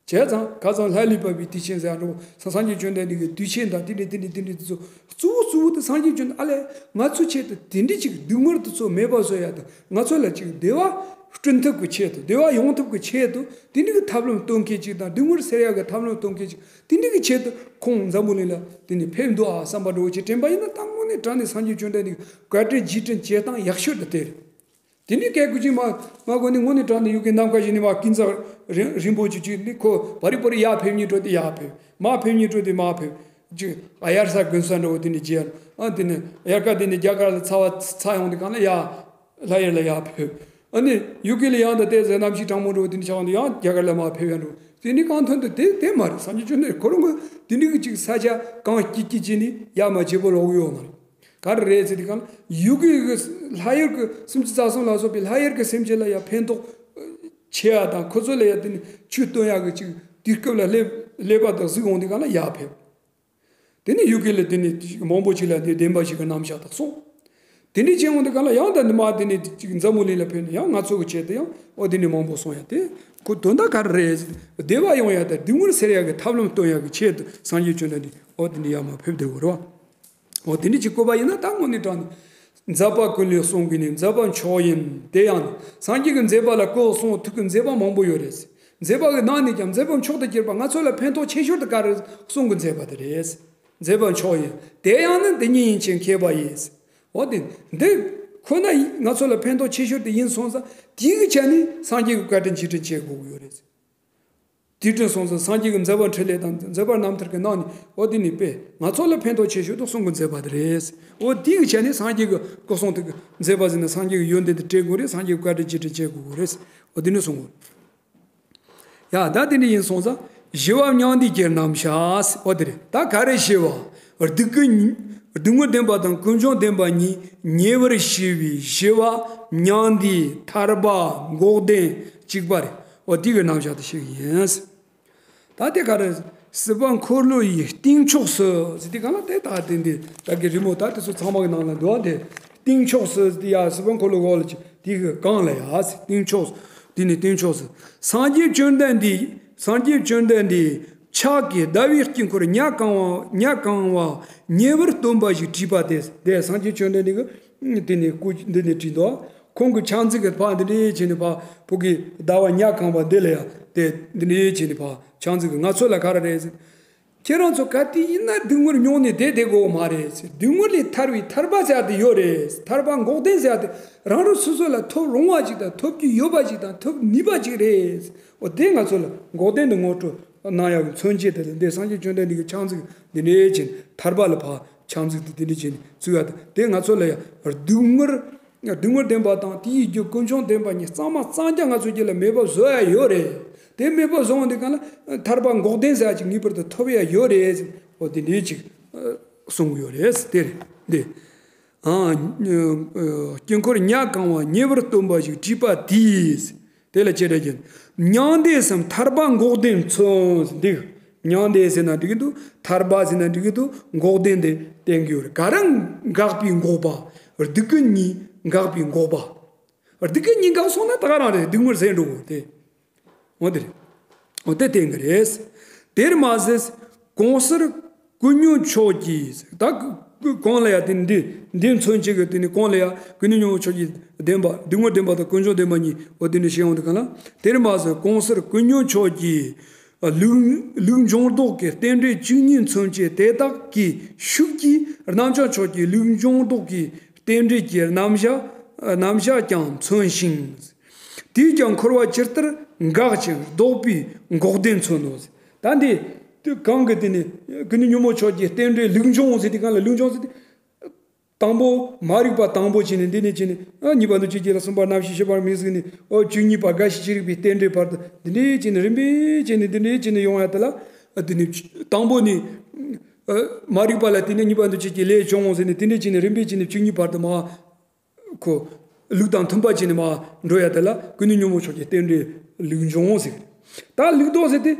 བྱས་ཙང་ཁ་སང་ལྷ་ལས་བབས་པའི་དུས་ཆེན་ཟེར་འགྲོ། ས་སངས་རྒྱས་བཅོམ་ལྡན་འདས་ཀྱི་དུས་ཆེན་དང་དེ་འདྲ་དེ་འདྲ་དེ་འདྲ་དེ་ཚོ་གཙོ་བོ་གཙོ་བོ་དེ་སངས་རྒྱས་བཅོམ་ལྡན། ཨ་ལས་ང་ཚོའི་ཆེད་དུ་དེ་འདྲ་ཅིག་སྡུག་བསྔལ་དེ་ཚོ་མེད་པ་བཟོ་ཡ་དང་། ང་ཚོ་ལ་ཅིག་བདེ་བ་བསྐྲུན་ཐབས་ཀྱི་ཆེད་དུ། བདེ་བ་ཡོང་ཐབས་ཀྱི་ཆེད་དུ། དེ་འདྲ་གི་ཐབས་ལམ་སྟོན་མཁན་ཅིག་དང་། སྡུག་བསྔལ་སེལ་ཡ་གི་ཐབས་ལམ་སྟོན་མཁན་ཅིག་དེ་འདྲ་གི་ཆེད་དུ་ཁོང་འཛམ་བུ་གླིང་ལ་དེ་ནས་ཕེབས་འདུག་ཨ་བསམ་པ་འདྲ་བོ་ཅིག་དྲན་པ་ཡིན་ན། ད་དངོས་གནས་དྲང་གནས་སངས་རྒྱས་བཅོམ་ལྡན་འདས་ཀྱི་བཀའ་དྲིན་རྗེས་དྲན་བྱེད་སྟངས་ཡག་ཤོས་དེ་དེ་རེད། དེ་ནས་སྐད་ཀུ་ཅིག་མ་མ་གོ་ནི་དངོས་གནས་དྲང་གནས་ཡུལ་གྱི་ནམ་མཁའ་བཞིན་ནི་མ་ཀུན་རྫོབ་རིང་རིང་པོ་ཅིག་ཅིག་ནི་ཁོ་བ་རི་བ་རི་ཡར་ཕེབས་ཉིན་འགྲོ་དེ་ཡར་ཕེབས། མར་ཕེབས་ཉིན་འགྲོ་དེ་མར་ཕེབས། ཅིག་ཨ་དབྱར་ས་དགུན་ས་འདྲ་བོ་དེ་ནས་རྒྱལ། ཨ་དེ་ནས་དབྱར་ཁ་དེ་ནས་རྒྱ་གར་ལ་ཚ་བ་ཚ་ཡོང་དུས་སྒང་ལ་ཡར་ལྷ་ཡུལ་ལ་ཡར་ཕེབས། ཨ་ནི་ཡུལ་གྱི་ལ་ཡང་ད་ལྟའི་ཟེར་གནམ་གཤིས་གྲང་མོ་འདྲ་བོ་དེ་འདྲ་ཆགས་ཡོང་དུས་ཡང་རྒྱ་གར་ལ་མར་ཕེབས་ཡ་འདྲ་བོ་དེ་འདྲ་གང་ཐོན་དུ་དེ་དེ་མ་རེད། སངས་རྒྱས་བཅོམ་ལྡན་ཁོ་རང་གི་དེ་འདྲ་གི་ཅིག་ས་ཆ་གང་སྐྱིད་སྐྱིད་ཅིག་ནི་ཡར་མར་བྱེད་པོ་ལོག་གི་ཡོད་མ་རེད། ག་རེ་རེད་ཟེར་དུས་སྒང་ལ་ཡུལ་གྱི་ལྷ་ཡུལ་གྱི་སུམ་ཅུ་རྩ་གསུམ་ལ་སོགས་པའི་ལྷ་ཡུལ་གྱི་སེམས་ཅན་ལ་ཡང་ཕན་ཐོགས་ཆེ་ཡ་དང་། ཁོ་ཚོ་ལ་ཡང་དེ་ནི་ཆོས་སྟོན་ཡག་གི་ཅིག་དུས་སྐབས་ལ་སླེབས་སླེབས་པ་དང་གཟིགས་འོང་དུས་སྒང་ལ་ཡར་ཕེབས། དེ་ནས་ཡུལ་གྱི་ལ་དེ་ནས་མང་པོ་ཅིག་ལ་དེ་བདེན་པ་ཞིག་གི་རྣམ་གཞག་དག་གསུངས། དེ་འདྲ་བྱས་འོང་དུས་སྒང་ལ་ཡང་ད་འདི་མ་དེ་ནས་ཅིག་འཛམ་བུ་གླིང་ལ་ཕེབས་ནས་ཡང་ང་ཚོ་གི་ཆེད་དུ་ཡང་འོ་དེ་འདྲ་མང་པོ་གསུངས་ཡ་དེ། ཁོ་དོན་དག་ག་རེ་རེད། བདེ་བ་ཡོང་ཡ་དང་སྡུག་བསྔལ་སེལ་ཡ་གི་ཐབས་ལམ་སྟོན་ཡ་གི་ཆེད་དུ་སངས་རྒྱས་བཅོམ་ལྡན་འདས་འོ་དེ་འདྲ་ཡར་མར་ཕེབས་བསྡད་ཡོད་རེད་བ། འོ་དེ་འདྲ་ཅིག་བཀོད་པ་ཡིན་ན་ད་དངོས་གནས་དྲང་གནས། མཛད་པ་ཀུན་ལས་གསུང་གི་ནི། མཛད་པ་མཆོག་ཡིན་དེ་ཡང་ནི། སངས་རྒྱས་ཀྱི་མཛད་པ་ལ་སྐུ་གསུང་ཐུགས་ཀྱི་མཛད་པ་མང་པོ་ཡོད་རེད། མཛད་པ་གི་ནང་ནས་ཀྱང་མཛད་པ་མཆོག་ཏུ་གྱུར་པ། ང་ཚོ་ལ་ཕན་ཐོགས་ཆེ་ཤོས་དེ་ག་རེ་གསུང་གི་མཛད་པ་དེ་རེད། མཛད་པ་མཆོག་ཡིན་དེ་ཡང་ནི། འདི་ཉིད་ཡན་ཆད་མཁས་པ་ཡིས། འོ་དེ་འདི་ཁོ་ན་ང་ཚོ་ལ་ཕན་ཐོགས་ཆེ་ཤོས་དེ་ཡིན་སོང་ཙང་དེའི་གི་ཆ་ནས་སངས་རྒྱས་ཀྱི་བཀའ་དྲིན་རྗེས་དྲན་བྱེད་དགོས་ཀྱི་ཡོད་རེད། དེ་དྲན་སོང་ཙང་སངས་རྒྱས་ཀྱི་མཛད་པ་འཕྲིན་ལས་དང་མཛད་པ་རྣམ་ཐར་གྱི་ནང་ནས་འོ་དེ་ནས་དཔེ་ང་ཚོ་ལ་ཕན་ཐོགས་ཆེ་ཤོས་དེ་གསུང་གི་མཛད་པ་དེ་རེད། འོ་དེའི་གི་ཆ་ནས་སངས་རྒྱས་ཀྱི་སྐུ་གསུང་ཐུགས་ཀྱི་མཛད་པ་ཟེར་ན་སངས་རྒྱས་ཀྱི་ཡོན་ཏན་དེ་སྤྲད་དགོས་རེད། སངས་རྒྱས་ཀྱི་བཀའ་དྲིན་རྗེས་དྲན་བྱེད་དགོས་ཀྱི་རེད། འོ་དེ་ནས་གསུང་དགོས། ཡ་ད་དེ་འདྲ་ཡིན་སོང་ཙང་། ཞི་བ་མྱང་འདས་ཀྱི་རྣམ་གཞག། འོ་དེ་རེད། ད་ག་རེ་ཞི་བ། སྡུག་གི་སྡུག་བསྔལ་བདེན་པ་དང་ཀུན་འབྱུང་བདེན་པ་གཉིས་ཉེ་བར་ཞི་བའི་ཞི་བ་མྱང་འདས་ཐར་པ་འགོག་བདེན་གཅིག་པ་རེད། འོ་དེ་གི་རྣམ་གཞག་དེ་ཞིག་ཡིན། ད་དེ་ག་རེ། སྲིད་པ་འཁོར་ལོ་ཡི་གཏིང་ཕྱོགས་སུ་ཟེར་དུས་སྒང་ལ་དེ་ད་དེ་འདི་ད་གི་རི་མོ་ད་དེ་ཚོ་ཚང་མ་གི་ནང་ལ་འདུག་ཨ། དེ་གཏིང་ཕྱོགས་སུ་དེ་ཡ་སྲིད་པ་འཁོར་ལོ་འོག་ལ་ཅི་དེ་གི་གང་ལ་ཡ་ཟེར། གཏིང་ཕྱོགས་སུ། དེ་ནི་གཏིང་ཕྱོགས་སུ། སངས་རྒྱས་བཅོམ་ལྡན་འདས། སངས་རྒྱས་བཅོམ་ལྡན་འདས་ཕྱག་གིས་ཟླ་བའི་དཀྱིལ་འཁོར་ཉ་གང་བ་ཉ་གང་བ་ཉེ་བར་སྟོན་པ་ཞིག་བྲིས་པ་དེ། དེ་སངས་རྒྱས་བཅོམ་ལྡན་འདས་ཀྱིས་དེ་ནི་སྐུ་འདི་ནས་བྲིས་འདུག་ཁོང་གི་ཕྱག་མཛུབ་ཀྱིས་ཕར་འདི་འདྲས་བྱས་ནས་ཕར་བོད་ཀྱི་ཟླ་བ་ཉ་གང་བ་འདི་ལ་ཡ་དེ་འདི་འདྲས་བྱས་ནས་ཕར་ཕྱག་མཛུབ་ཀྱིས་ང་ཚོ་ལ་ག་རེ་རེད་ཟེར། ཁྱེད་རང་ཚོ་ག་དུས་ཡིན་ན་སྡུག་བསྔལ་མྱོང་ནས་བསྡད་བསྡད་དགོས་མ་རེད་ཟེར། སྡུག་བསྔལ་ལས་ཐར་བའི་ཐར་པ་ཟེར་ཡ་དེ་ཡོད་རེད། ཐར་པ་འགོག་བདེན་ཟེར་ཡ་དེ་རང་རང་སོ་སོ་ལ་ཐོབ་རུང་བ་ཞིག་དང་ཐོབ་རྒྱུ་ཡོད་པ་ཞིག་དང་ཐོབ་ནུས་པ་ཞིག་རེད། འོ་དེ་ང་ཚོ་ལ་འགོག་བདེན་དུ་ངོ་སྤྲོད་གནང་ཡག་གི་མཚོན་བྱེད་དེ་ལ་འདི་སངས་རྒྱས་བཅོམ་ལྡན་འདས་ཀྱི་ཕྱག་མཛུབ་འདི་འདྲས་བྱས་ནས་ཐར་པ་ལ་ཕར་ཕྱག་མཛུབ་དེ་འདི་འདྲས་བྱས་ནས་བཙུགས་ཡ་དེ། དེ་ང་ཚོ་ལ་ཡ་སྡུག་བསྔལ། སྡུག་བསྔལ་བདེན་པ་དང་དེའི་རྒྱུ་ཀུན་འབྱུང་བདེན་པ་གཉིས་གཙང་མ་གཙང་རྐྱང་ང་ཚོ་རྒྱུད་ལ་མེད་པ་བཟོ་ཡ་ཡོད་རེད། དེ་མེད་པ་བཟོ་འོང་དུས་སྒང་ལ་ཐར་པ་འགོག་བདེན་ཟེར་ཡ་ཅིག་ངེས་པར་དུ་ཐོབ་ཡ་ཡོད་རེད། འོ་དེ་འདྲས་ཅིག་གསུང་གི་ཡོད་རེད། དེ་རེད་འདི། ཨ། དཀྱིལ་འཁོར་ཉ་གང་བ་ཉེ་བར་སྟོན་པ་ཞིག་བྲིས་པ་དེས། དེ་ལ་ཅི་འདྲ་བརྒྱབ། མྱང་འདས་སམ་ཐར་པ་འགོག་བདེན་མཚོན་འདི། མྱང་འདས་ཟེར་ན་འགྲིག་གི་འདུག་ཐར་པ་ཟེར་ན་འགྲིག་གི་འདུག་འགོག་བདེན་དེ་བསྟན་གྱི་ཡོད་རེད། ག་རེ་འགགས་པའི་འགོག་པ། སྡུག་གི་གཉིས་འགགས་པའི་འགོག་པ། སྡུག་གི་གཉིས་འགགས་སོང་ན་ད་ག་རང་རེད། སྡུག་བསྔལ་ཟད་འགྲོ་གི་རེད། འོ་དེ་རེད། འོ་དེ་བསྟན་གྱི་རེད། དེར་མ་ཟད་གོང་གསལ་གོ་སྙོད་ཕྱོགས་ཀྱི། ད་གོང་ལ་ཡ་དེ་འདི་འདི་མཚོན་བྱེད་ཀྱི་དེ་ནི་གོང་ལ་ཡ་གོ་སྙོད་ཕྱོགས་ཀྱི་བདེན་པ་སྡུག་བསྔལ་བདེན་པ་དང་ཀུན་འབྱུང་བདེན་པ་གཉིས། འོ་དེ་ནི་ཤེས་འོང་དུས་སྒང་ལ། དེར་མ་ཟད་གོང་གསལ་གོ་སྙོད་ཕྱོགས་ཀྱི། ལུགས་ལུགས་འབྱུང་ལྡོག་གི་རྟེན་འབྲེལ་བཅུ་གཉིས་མཚོན་བྱེད་དེ་དག་གི་ཤུགས་ཀྱིས་རྣམ་བྱང་ཕྱོགས་ཀྱི་ལུགས་འབྱུང་ལྡོག་གི་རྟེན་འབྲེལ་གྱི་རྣམ་གཞག་རྣམ་གཞག་ཀྱང་མཚོན་ཞིང་། དེས་ཀྱང་འཁོར་བ་ཇི་ལྟར་འགག་ཅིང་ལྡོག་པའི་འགོག་བདེན་མཚོན་ནོ། ད་འདི་གང་གི་དེ་ནི་ཀུན་ནས་ཉོན་མོངས་ཕྱོགས་ཀྱི་རྟེན་འབྲེལ་ལུགས་འབྱུང་ཟེར་དེ་གང་ལ་ལུགས་འབྱུང་ཟེར་དེ། དང་པོ་མ་རིག་པ་དང་པོ་བྱས་ནས་འདི་ནས་བྱས་ནས་ཨ་གཉིས་པ་འདུ་བྱེད་ཀྱི་ལ། གསུམ་པ་རྣམ་ཤེས་བཞི་པ་མིང་གཟུགས་ནས་ཨོ་བཅུ་གཉིས་པ་རྒ་ཤི་ཅི་རིགས་པའི་རྟེན་འབྲེལ་བར་དུ་འདི་འདྲའི་བྱས་ནས་རིམ་པས་བྱས་ནས་འདི་འདྲའི་བྱས་ནས་ཡོང་ཡ་དེ་ལ་ཨ་དེ་ནས་དང་པོ་ནས་ཨ་མ་རིག་པ་ལ་བརྟེན་ནས་གཉིས་པ་འདུ་བྱེད་ཀྱི་ལས་བྱུང་ཟེར་ནས་དེ་འདྲའི་བྱས་ནས་རིམ་པས་བྱས་ནས་བཅུ་གཉིས་བར་དུ་མ་ཁོ་ལུགས་དང་མཐུན་པ་བྱས་ནས་མ་འགྲོ་ཡ་དེ་ལ་ཀུན་ནས་ཉོན་མོངས་ཕྱོགས་ཀྱི་རྟེན་འབྲེལ་ལུགས་འབྱུང་ཟེར། ད་ལུགས་ལྡོག་ཟེར་དེ།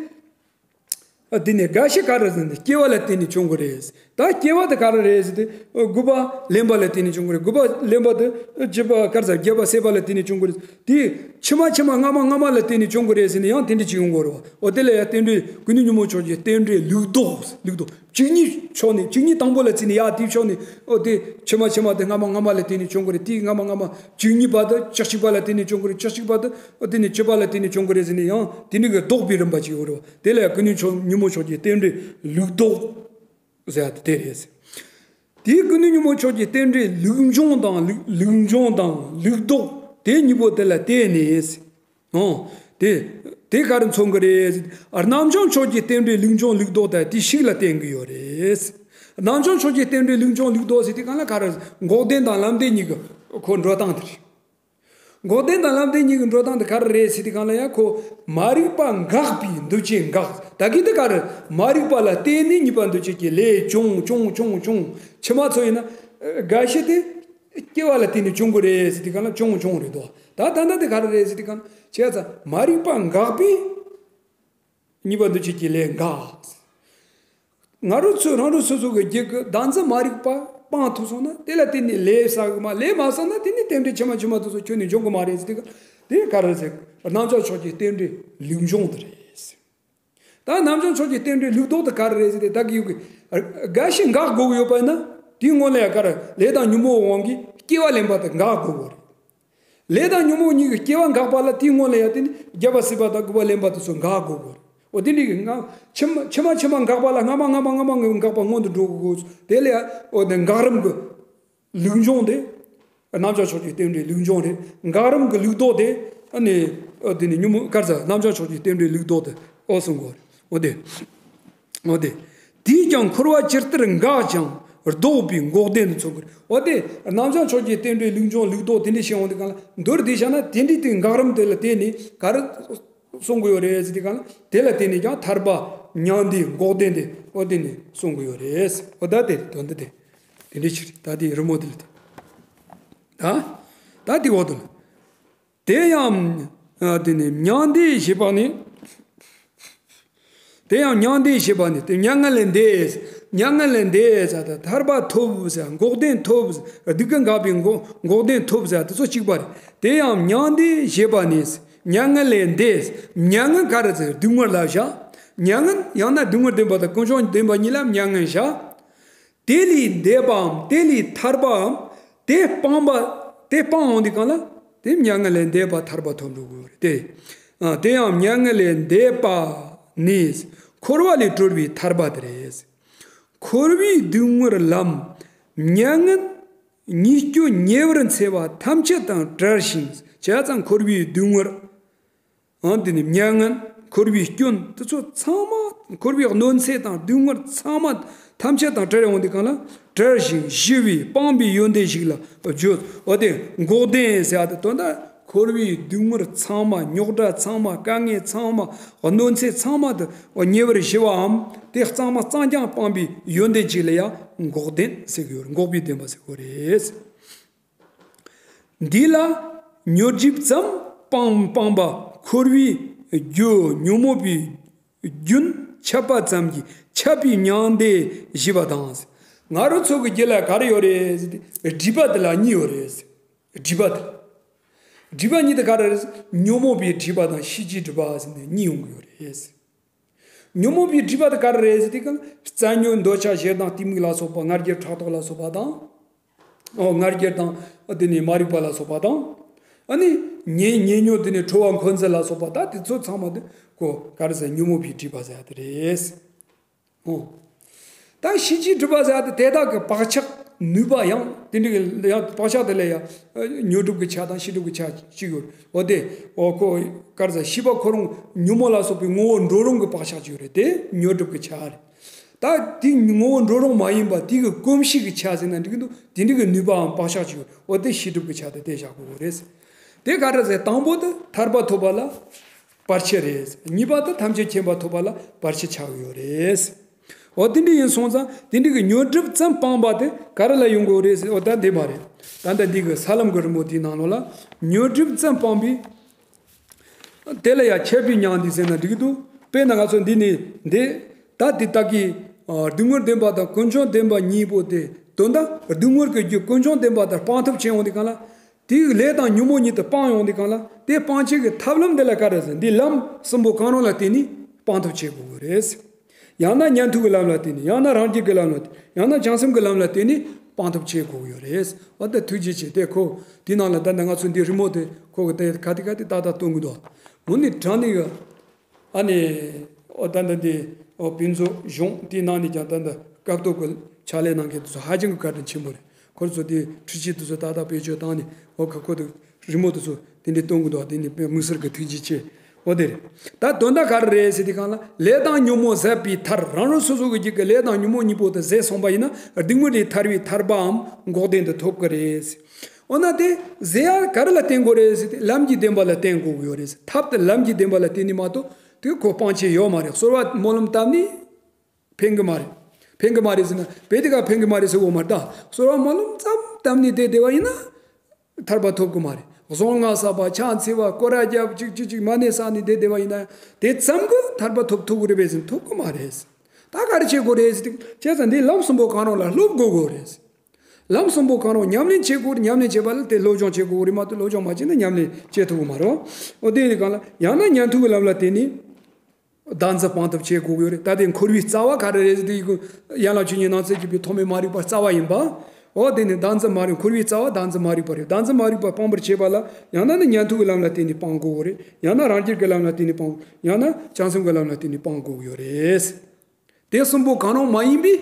ཨ་དེ་ནས་རྒ་ཤི་ག་རེ་ཟེར་ན་སྐྱེ་བ་ལ་བརྟེན་ནས་བྱུང་གི་རེད། ད་སྐྱེ་བ་དེ་ག་རེ་རེད་ཟེར་ཏེ། ཨ་དགུ་པ་ལེན་པ་ལ་བརྟེན་ནས་བྱུང་གི་རེད། དགུ་པ་ལེན་པ་དེ་ཨ་བཅུ་པ་ག་རེ་ཟེར། བརྒྱད་པ་སད་པ་ལ་བརྟེན་ནས་བྱུང་གི་རེད། དེ་ཕྱི་མ་ཕྱི་མ་སྔ་མ་སྔ་མ་ལ་བརྟེན་ནས་བྱུང་གི་རེད་ཟེར་ནས་ཡང་དེ་འདྲ་ཅིག་ཡོང་གི་རེད་བ། འོ་དེ་ལ་ཡང་རྟེན་འབྲེལ་ཀུན་ནས་ཉོན་མོངས་ཕྱོགས་ཀྱི་རྟེན་འབྲེལ་ལུགས་ལྡོག་ལུགས་ལྡོག་བཅུ་གཉིས་ཕྱོགས་ནས་བཅུ་གཉིས་དང་པོ་ལ་བརྩིས་ནས་ཡ་དེའི་ཕྱོགས་ནས་ཨོ་དེ་ཕྱི་མ་ཕྱི་མ་དེ་སྔ་མ་སྔ་མ་ལ་བརྟེན་ནས་བྱུང་གི་རེད། དེའི་སྔ་མ་སྔ་མ་བཅུ་གཉིས་པ་དེ་བཅུ་གཅིག་པ་ལ་བརྟེན་ནས་བྱུང་གི་རེད། བཅུ་གཅིག་པ་དེ་ཨོ་དེ་ནས་བཅུ་པ་ལ་བརྟེན་ནས་བྱུང་གི་རེད་ཟེར་ནས་ཡང་དེ་འདྲ་གི་ལྡོག་པའི་རིམ་པ་ཅིག་ཡོད་རེད་བ། དེ་ལ་ཡང་ཀུན་ནས་ཉོན་མོངས་ཕྱོགས་ཀྱི་རྟེན་འབྲེལ་ལུགས་ལྡོག་ཟེར་ཡ་དེ་དེ་རེད། དེའི་ཀུན་ནས་ཉོན་མོངས་ཕྱོགས་ཀྱི་རྟེན་འབྲེལ་ལུགས་འབྱུང་དང་ལུགས་ལུགས་འབྱུང་དང་ལུགས་ལྡོག་དེ་གཉིས་པོ་དེ་ལ་བརྟེན་ནས། ཨོ། དེ། དེ་ག་རེ་མཚོན་གི་རེད། རྣམ་བྱང་ཕྱོགས་ཀྱི་རྟེན་འབྲེལ་ལུགས་འབྱུང་ལུགས་ལྡོག་དང་དེ་ཤུགས་ལ་བརྟེན་གི་ཡོད་རེད། རྣམ་བྱང་ཕྱོགས་ཀྱི་རྟེན་འབྲེལ་ལུགས་འབྱུང་ལུགས་ལྡོག་ཟེར་དེ་གང་ལ་ག་རེ། འགོག་བདེན་དང་ལམ་བདེན་གཉིས་ཀྱི་ཁོ་འགྲོ་སྟངས་དེ་རེད། འགོག་བདེན་དང་ལམ་བདེན་གཉིས་ཀྱི་འགྲོ་སྟངས་དེ་ག་རེ་རེད་ཟེར་དེ་གང་ལ་ཡང་ཁོ་མ་རིག་པ་འགགས་པའི་འདུ་བྱེད་འགག་ད་གིན་དེ་ག་རེ། མ་རིག་པ་ལ་བརྟེན་ནས་གཉིས་པ་འདུ་བྱེད་ཀྱི་ལས་བྱུང་བྱུང་བྱུང་བྱུང་། ཕྱི་མ་ཚོ་ཡིན་ན་རྒ་ཤི་དེ། སྐྱེ་བ་ལ་བརྟེན་ནས་བྱུང་གི་རེད་ཟེར་དུས་གང་ལ་བྱུང་བྱུང་རེད་དོ། ད་ད་ལྟ་དེ་ག་རེ་རེད་ཟེར་དུས་གང་བྱས་ཙང་མ་རིག་པ་འགགས་པས་གཉིས་པ་འདུ་བྱེད་ཀྱི་ལས་འགག་ང་རང་ཚོས་རང་རང་སོ་སོ་གི་རྒྱུད་ཀྱི་བདག་འཛིན་མ་རིག་པ་སྤང་ཐུབ་སོང་ན་དེ་ལ་བརྟེན་ནས་ལས་བསགས་གི་མ་ལས་མ་བསགས་ན་དེ་ནི་རྟེན་འབྲེལ་ཕྱི་མ་ཕྱི་མ་དེ་ཚོ་ཁྱོན་ནས་འབྱུང་གི་མ་རེད་ཟེར་དུས་གང་དེ་ག་རེ་ཟེར། རྣམ་བྱང་ཕྱོགས་ཀྱི་རྟེན་འབྲེལ་ལུགས་འབྱུང་དེ་རེད། ད་རྣམ་བྱང་ཕྱོགས་ཀྱི་རྟེན་འབྲེལ་ལུགས་ལྡོག་དེ་ག་རེ་རེད་ཟེར་ཏེ་ད་གི་ཡོད་གི་རྒ་ཤི་འགག་དགོས་གི་ཡོད་པ་ཡིན་ན་དེའི་སྔོན་ལ་ཡང་ག་རེ་ལས་དང་ཉོན་མོངས་དབང་གིས་སྐྱེ་བ་ལེན་པ་དེ་འགག་དགོས་གི་རེད། ལས་དང་ཉོན་མོངས་གཉིས་ཀྱི་སྐྱེ་བ་འགག་པ་ལ་དེའི་སྔོན་ལ་ཡང་དེ་ནི་བརྒྱད་པ་སད་པ་དང་དགུ་པ་ལེན་པ་དེ་ཚོ་འགག་དགོས་གི་རེད། འོ་དེ་འདྲའི་གི་ང་ཕྱི་མ་ཕྱི་མ་ཕྱི་མ་འགག་པ་ལ་སྔ་མ་སྔ་མ་སྔ་མ་འགག་པ་སྔོན་དུ་འགྲོ་དགོས་གི་དེ་ལ་ཡང་འོ་དེ་འགག་རིམ་གི་ལུགས་འབྱུང་དེ། རྣམ་བྱང་ཕྱོགས་ཀྱི་རྟེན་འབྲེལ་ལུགས་འབྱུང་རེད། འགག་རིམ་གྱི་ལུགས་ལྡོག་དེ། ཨ་ནི། ཨ་དེ་ནི་ཉོན་མོངས་ག་རེ་ཟེར། རྣམ་བྱང་ཕྱོགས་ཀྱི་རྟེན་འབྲེལ་ལུགས་ལྡོག་དེ་ཨོ་གསུང་གོ་རེད། འོ་དེ། འོ་དེ། དེས་ཀྱང་འཁོར་བ་ཇི་ལྟར་འགག་ཅིང་ལྡོག་པའི་འགོག་བདེན་དུ་མཚོན་གོ་རེད། འོ་དེ། རྣམ་བྱང་ཕྱོགས་ཀྱི་རྟེན་འབྲེལ་ལུགས་འབྱུང་ལུགས་ལྡོག་དེ་འདྲ་བཤད་འོང་དུས་གང་ལ་མདོར་བསྡུས་བྱས་ན་དེ་འདྲའི་དེ་འགག་རིམ་དེ་ལ་བརྟེན་ནས་ག་རེ་གསུང་གི་ཡོད་རེད་ཟེར་དུས་གང་ལ་དེ་ལ་བརྟེན་ནས་ཀྱང་ཐར་པ་མྱང་འདས་འགོག་བདེན་དེ་འོ་དེ་ནས་གསུང་གི་ཡོད་རེད། འོ་ད་དེ་དོན་དུ་དེ། དེ་འདྲའི་ཕྱིར་ད་དེ་རི་མོ་དེ་ལ་དེ། ད། ད་དེ་འོག་ཏུ་ལ། དེ་ཡང་། ཨ་དེ་ནི་མྱང་འདས་ཞེས་པ་ནི། དེ་ཡང་མྱང་འདས་ཞེས་པ་ནི་དེ་མྱ་ངན་ལས་འདས། མྱ་ངན་ལས་འདས་ཟེར་ད་ཐར་པ་ཐོབ་ཟེར། འགོག་བདེན་ཐོབ་ཟེར། སྡུག་གི་འགག་པའི་འགོག་འགོག་བདེན་ཐོབ་ཟེར་དེ་ཚོ་གཅིག་པ་རེད། དེ་ཡང་མྱང་འདས་ཞེས་པ་ནི། མྱ་ངན་ལས་འདས། མྱ་ངན་ག་རེ་ཟེར་སྡུག་བསྔལ་ལ་བཞག་མྱ་ངན་ཡང་ན་སྡུག་བསྔལ་བདེན་པ་དང་ཀུན་འབྱུང་བདེན་པ་གཉིས་ལ་མྱ་ངན་བཞག་དེ་ལས་འདས་པའམ་དེ་ལས་ཐར་པའམ། དེ་སྤངས་པ། དེ་སྤངས་འོང་དུས་གང་ལ། དེ་མྱ་ངན་ལས་འདས་པ་ཐར་པ་ཐོབ་འགྲོ་དགོས་རེད་དེ། ཨ་དེ་ཡང་མྱ་ངན་ལས་འདས་པ་ནི། འཁོར་བ་ལས་གྲོལ་བའི་ཐར་པ་དེ་རེད། འཁོར་བའི་སྡུག་བསྔལ་ལམ། མྱ་ངན། གཉིས་སྐྱོན་ཉེ་བར་འཚེ་བ་ཐམས་ཅད་དང་བྲལ་ཞིང་། བྱས་ཙང་འཁོར་བའི་སྡུག་བསྔལ། ཨང་དེ་ནི་མྱ་ངན་འཁོར་བའི་སྐྱོན་དེ་ཚོ་ཚང་མ་འཁོར་བའི་གནོད་འཚེ་དང་སྡུག་བསྔལ་ཚང་མ་ཐམས་ཅད་དང་བྲལ་ཡོང་དུས་གང་ལ་བྲལ་ཞིང་ཞི་བའི་སྤངས་པའི་ཡོན་ཏན་ཞིག་ལ་བརྗོད། འོ་དེ་འགོག་བདེན་ཟེར་ཡ་དེ་དོན་དག་འཁོར་བའི་སྡུག་བསྔལ་ཚང་མ་རྙོག་དྲ་ཚང་མ་དཀའ་ངལ་ཚང་མ་གནོད་འཚེ་ཚང་མ་དེ་ཉེ་བར་ཞི་བའམ་དེ་གཙང་མ་གཙང་རྐྱང་སྤངས་པའི་ཡོན་ཏན་ཅིག་ལ་ཡང་འགོག་བདེན་ཟེར་གི་ཡོད་རེད། འགོག་པའི་བདེན་པ་ཟེར་གི་ཡོད་རེད། འདི་ལ་མྱུར་འཇིགས་ཙམ་སྤང་སྤངས་པ་འཁོར་བའི་རྒྱུ་ཉོན་མོངས་པའི་རྒྱུན་ཆད་པ་ཙམ་གྱིས་ཆད་པའི་མྱང་འདས་ཞེས་པ་དང་། ང་རང་ཚོ་གི་རྒྱུད་ལ་ག་རེ་ཡོད་རེད་ཟེར་ཏེ་སྒྲིབ་པ་དེ་ལ་གཉིས་ཡོད་རེད། སྒྲིབ་པ་དེ་སྒྲིབ་པ་གཉིས་དེ་ག་རེ་རེད། ཉོན་མོངས་པའི་སྒྲིབ་པ་དང་ཤེས་བྱའི་སྒྲིབ་པ་ཟེར་ནས་གཉིས་ཡོང་གི་ཡོད་རེད། ཉོན་མོངས་པའི་སྒྲིབ་པ་དེ་ག་རེ་རེད་ཟེར་དུས་གང་རྩ་ཉོན་འདོད་ཆགས་ཞེ་སྡང་གཏི་མུག་ལ་སོགས་པ་ང་རྒྱལ་ཕྲག་དོག་ལ་སོགས་པ་དང་། ཨོ་ང་རྒྱལ་དང་དེ་ནས་མ་རིག་པ་ལ་སོགས་པ་དང་། ཨ་ནི་ ཉེ་ཉེ་ཉོན་དེ་ནས་ཁྲོ་བ་འཁོན་འཛིན་ལ་སོགས་པ་ད་དེ་ཚོ་ཚང་མ་དེ་ཁོ་ག་རེ་ཟེར་ཉོན་མོངས་པའི་སྒྲིབ་པ་ཟེར་ཡ་དེ་རེད། ཨོ། ད་ཤེས་བྱའི་སྒྲིབ་པ་ཟེར་ཡ་དེ་དེ་དག་གི་བག་ཆགས་ནུས་པ་ཡང་དེ་འདྲ་གི་ཡང་བག་ཆགས་དེ་ལ་ཡང་ཉོན་སྒྲིབ་ཀྱི་ཆ་དང་ཤེས་སྒྲིབ་ཀྱི་ཆ་གཅིག་ཡོད། འོ་དེ་འོ་ཁོ་ག་རེ་ཟེར་ཤེས་པ་ཁོ་རང་ཉོན་མོངས་ལ་སོགས་པའི་ངོ་བོ་འགྲོ་རུང་གི་བག་ཆགས་གཅིག་ཡོད་རེད། དེ་ཉོན་སྒྲིབ་ཀྱི་ཆ་རེད། ད་དེ་ངོ་བོ་འགྲོ་རུང་མ་ཡིན་པ་དེ་གི་གོམས་གཤིས་ཀྱི་ཆ་ཟེར་ན་འགྲིག་གི་འདུག་དེ་འདྲ་གི་ནུས་པའམ་བག་ཆགས་ཅིག་ཡོད། འོ་དེ་ཤེས་སྒྲིབ་ཀྱི་ཆ་དེ་དེ་བཞག་དགོས་རེད། དེ་ག་རེ་ཟེར་དང་པོ་དེ་ཐར་པ་ཐོབ་པ་ལ་བར་ཆད་རེད། གཉིས་པ་དེ་ཐམས་ཅད་མཁྱེན་པ་ཐོབ་པ་ལ་བར་ཆད་ཆགས་ཡོད་རེད། འོ་དེ་འདྲ་ཡིན་སོང་ཙང་དེ་འདྲ་གི་ཉོན་སྒྲིབ་ཙམ་སྤངས་པ་དེ་ག་རེ་ལ་ཡོང་དགོས་རེད་ཟེར། འོ་ད་འདི་མ་རེད། ད་ལྟ་འདི་གི་ས་ལམ་གྱི་རི་མོ་དེའི་ནང་ལོགས་ལ་ཉོན་སྒྲིབ་ཙམ་སྤངས་པའི། དེ་ལ་ཡང་ཁྱད་པར་མྱང་འདི་ཟེར་ན་འགྲིག་གི་འདུག་དཔེར་ན་ང་ཚོ་འདི་ནས་འདི་ད་འདི་ལྟ་གི་སྡུག་བསྔལ་བདེན་པ་དང་ཀུན་འབྱུང་བདེན་པ་གཉིས་པོ་དེ་དོན་དག་སྡུག་བསྔལ་གྱི་རྒྱུ་ཀུན་འབྱུང་བདེན་པ་དང་སྤང་ཐབས་བྱེད་ཡོང་དུས་གང་ལ། དེའི་ལས་དང་ཉོན་མོངས་གཉིས་དེ་སྤང་ཡོང་དུས་གང་ལ། དེ་སྤང་བྱེད་ཀྱི་ཐབས་ལམ་དེ་ལ་ག་རེ་ཟེར། འདི་ལམ་གསུམ་པོ་གང་རུང་ལ་བརྟེན་ནས་སྤང་ཐབས་བྱེད་དགོས་ཀྱི་རེད། ཡང་ན་ཉན་ཐོས་ཀྱི་ལམ་ལ་བརྟེན་ནས། ཡང་ན་རང་རྒྱལ་གྱི་ལམ་ལ་བརྟེན། ཡང་ན་བྱང་སེམས་ཀྱི་ལམ་ལ་བརྟེན་ནས་སྤང་ཐབས་བྱེད་དགོས་ཀྱི་ཡོད་རེད། འོ་ད་ཐུགས་རྗེ་ཆེ། དེ་ཁོ་དེའི་ནང་ལ་ད་ནི་ང་ཚོ་འདི་རི་མོ་དེ་ཁོ་གི་དེ་ག་དེ་ག་དེ་ཏག་ཏག་སྟོན་གི་འདུག་དངོས་གནས་དྲང་གནས་ཀྱི་ཨ་ནི་འོ་ད་ད་འདི་འོ་ཕུན་ཚོགས་གཞུང་དེའི་ནང་ནས་ཀྱང་ད་ད་སྐབས་ཐོག་གི་ཕྱག་ལས་གནང་མཁན་དེ་ཚོ་ཧ་ཅང་གི་བཀའ་དྲིན་ཆེན་པོ་རེད། ཁོ་ཚོ་དེ་འཕྲུལ་ཆས་དེ་ཚོ་ཏག་ཏག་བེད་སྤྱོད་བཏང་ནས་འོ་ཁ་ཁོ་དེ་རི་མོ་དེ་ཚོ་དེ་འདྲའི་སྟོན་གི་འདུག་དེ་ནི་དམིགས་བསལ་གྱི་ཐུགས་རྗེ་ཆེ། འོ་དེ་རེད། ད་དོན་དག་ག་རེ་རེད་ཟེར་དུས་གང་ལ། ལས་དང་ཉོན་མོངས་ཟད་པའི་མཐར། རང་རང་སོ་སོ་གི་རྒྱུད་ཀྱི་ལས་དང་ཉོན་མོངས་གཉིས་པོ་དེ་ཟད་སོང་བ་ཡིན་ན་སྡུག་བསྔལ་ལས་ཐར་བའི་ཐར་པའམ་འགོག་བདེན་དེ་ཐོབ་ཀྱི་རེད། འོ་ན་དེ་ཟད་ཡ་ག་རེ་ལ་བརྟེན་དགོས་རེད་ཟེར་ཏེ་ལམ་གྱི་བདེན་པ་ལ་བརྟེན་དགོས་ཀྱི་ཡོད་རེད། ཐབས་དེ་ལམ་གྱི་བདེན་པ་ལ་བརྟེན་ནས་མ་གཏོགས་དེ་ཁོ་སྤང་བྱེད་ཡོད་མ་རེད། གསོལ་བ་སྨོན་ལམ་བཏབ་ནས་ཕན་གི་མ་རེད། ཕན་གི་མ་རེད་ཟེར་ན་བེ་དེ་ག་ཕན་གི་མ་རེད་ཟེར་འོ་མ་ད་གསོལ་བ་སྨོན་ལམ་ཙམ་བཏབ་ནས་བསྡད་བསྡད་པ་ཡིན་ན། ཐར་པ་ཐོབ་ཀྱི་མ་རེད། གཟུངས་སྔགས་བསགས་པ་ཕྱག་འཚལ་བ་སྐོར་ར་རྒྱབ་ཅིག་ཅིག་ཅིག་མ་ཎི་བསགས་ནས་བསྡད་བསྡད་པ་ཡིན་ན་དེ་ཙམ་གྱིས་ཐར་པ་ཐོབ་ཐུབ་ཀྱི་རེད་པས་ཟེར་ན་ཐོབ་ཀྱི་མ་རེད། ད་ག་རེ་བྱེད་དགོས་རེད་ཟེར་དུས་བྱས་ཙང་འདི་ལམ་གསུམ་པོ་གང་རུང་ལ་སློབ་དགོས་དགོས་རེད། ལམ་གསུམ་པོ་གང་རུང་ཉམས་ལེན་བྱེད་དགོས་རེད། ཉམས་ལེན་བྱེད་པ་ལ་དེ་སློབ་སྦྱོང་བྱེད་དགོས་རེད་མ་གཏོགས་སློབ་སྦྱོང་མ་བྱས་ན་ཉམས་ལེན་བྱེད་ཐུབ་ཀྱི་མ་རེད། འོ་དེ་ཡིན་དུས་གང་ལ་ཡང་ན་ཉན་ཐོས་ཀྱི་ལམ་ལ་བརྟེན་ནས། བདག་འཛིན་སྤང་ཐབས་བྱེད་དགོས་ཀྱི་ཡོད་རེད། ད་དེ་འཁོར་བའི་རྩ་བ་ག་རེ་རེད་ཟེར་དུས་ཡང་ལ་ཆོས་ཉིད་ནང་གསལ་གྱི་པའི་ཐོག་མའི་མ་རིག་པ་རྩ་བ་ཡིན་པ། འོ་དེ་ནི་བདག་འཛིན་མ་རིག་འཁོར་བའི་རྩ་བ་བདག་འཛིན་མ་རིག་པ་རེད། བདག་འཛིན་མ་རིག་པ་སྤང་བར་བྱེད་པ་ལ་ཡང་ན་ནི་ཉན་ཐོས་ཀྱི་ལམ་ལ་བརྟེན་ནས་སྤང་དགོས་ཀྱི་རེད། ཡང་ན་རང་རྒྱལ་གྱི་ལམ་ལ་བརྟེན་ནས་སྤང་། ཡང་ན་བྱང་སེམས་ཀྱི་ལམ་ལ་བརྟེན་ནས་སྤང་དགོས་ཀྱི་ཡོད་རེད། དེ་གསུམ་པོ་གང་རུང་མ་ཡིན་པའི་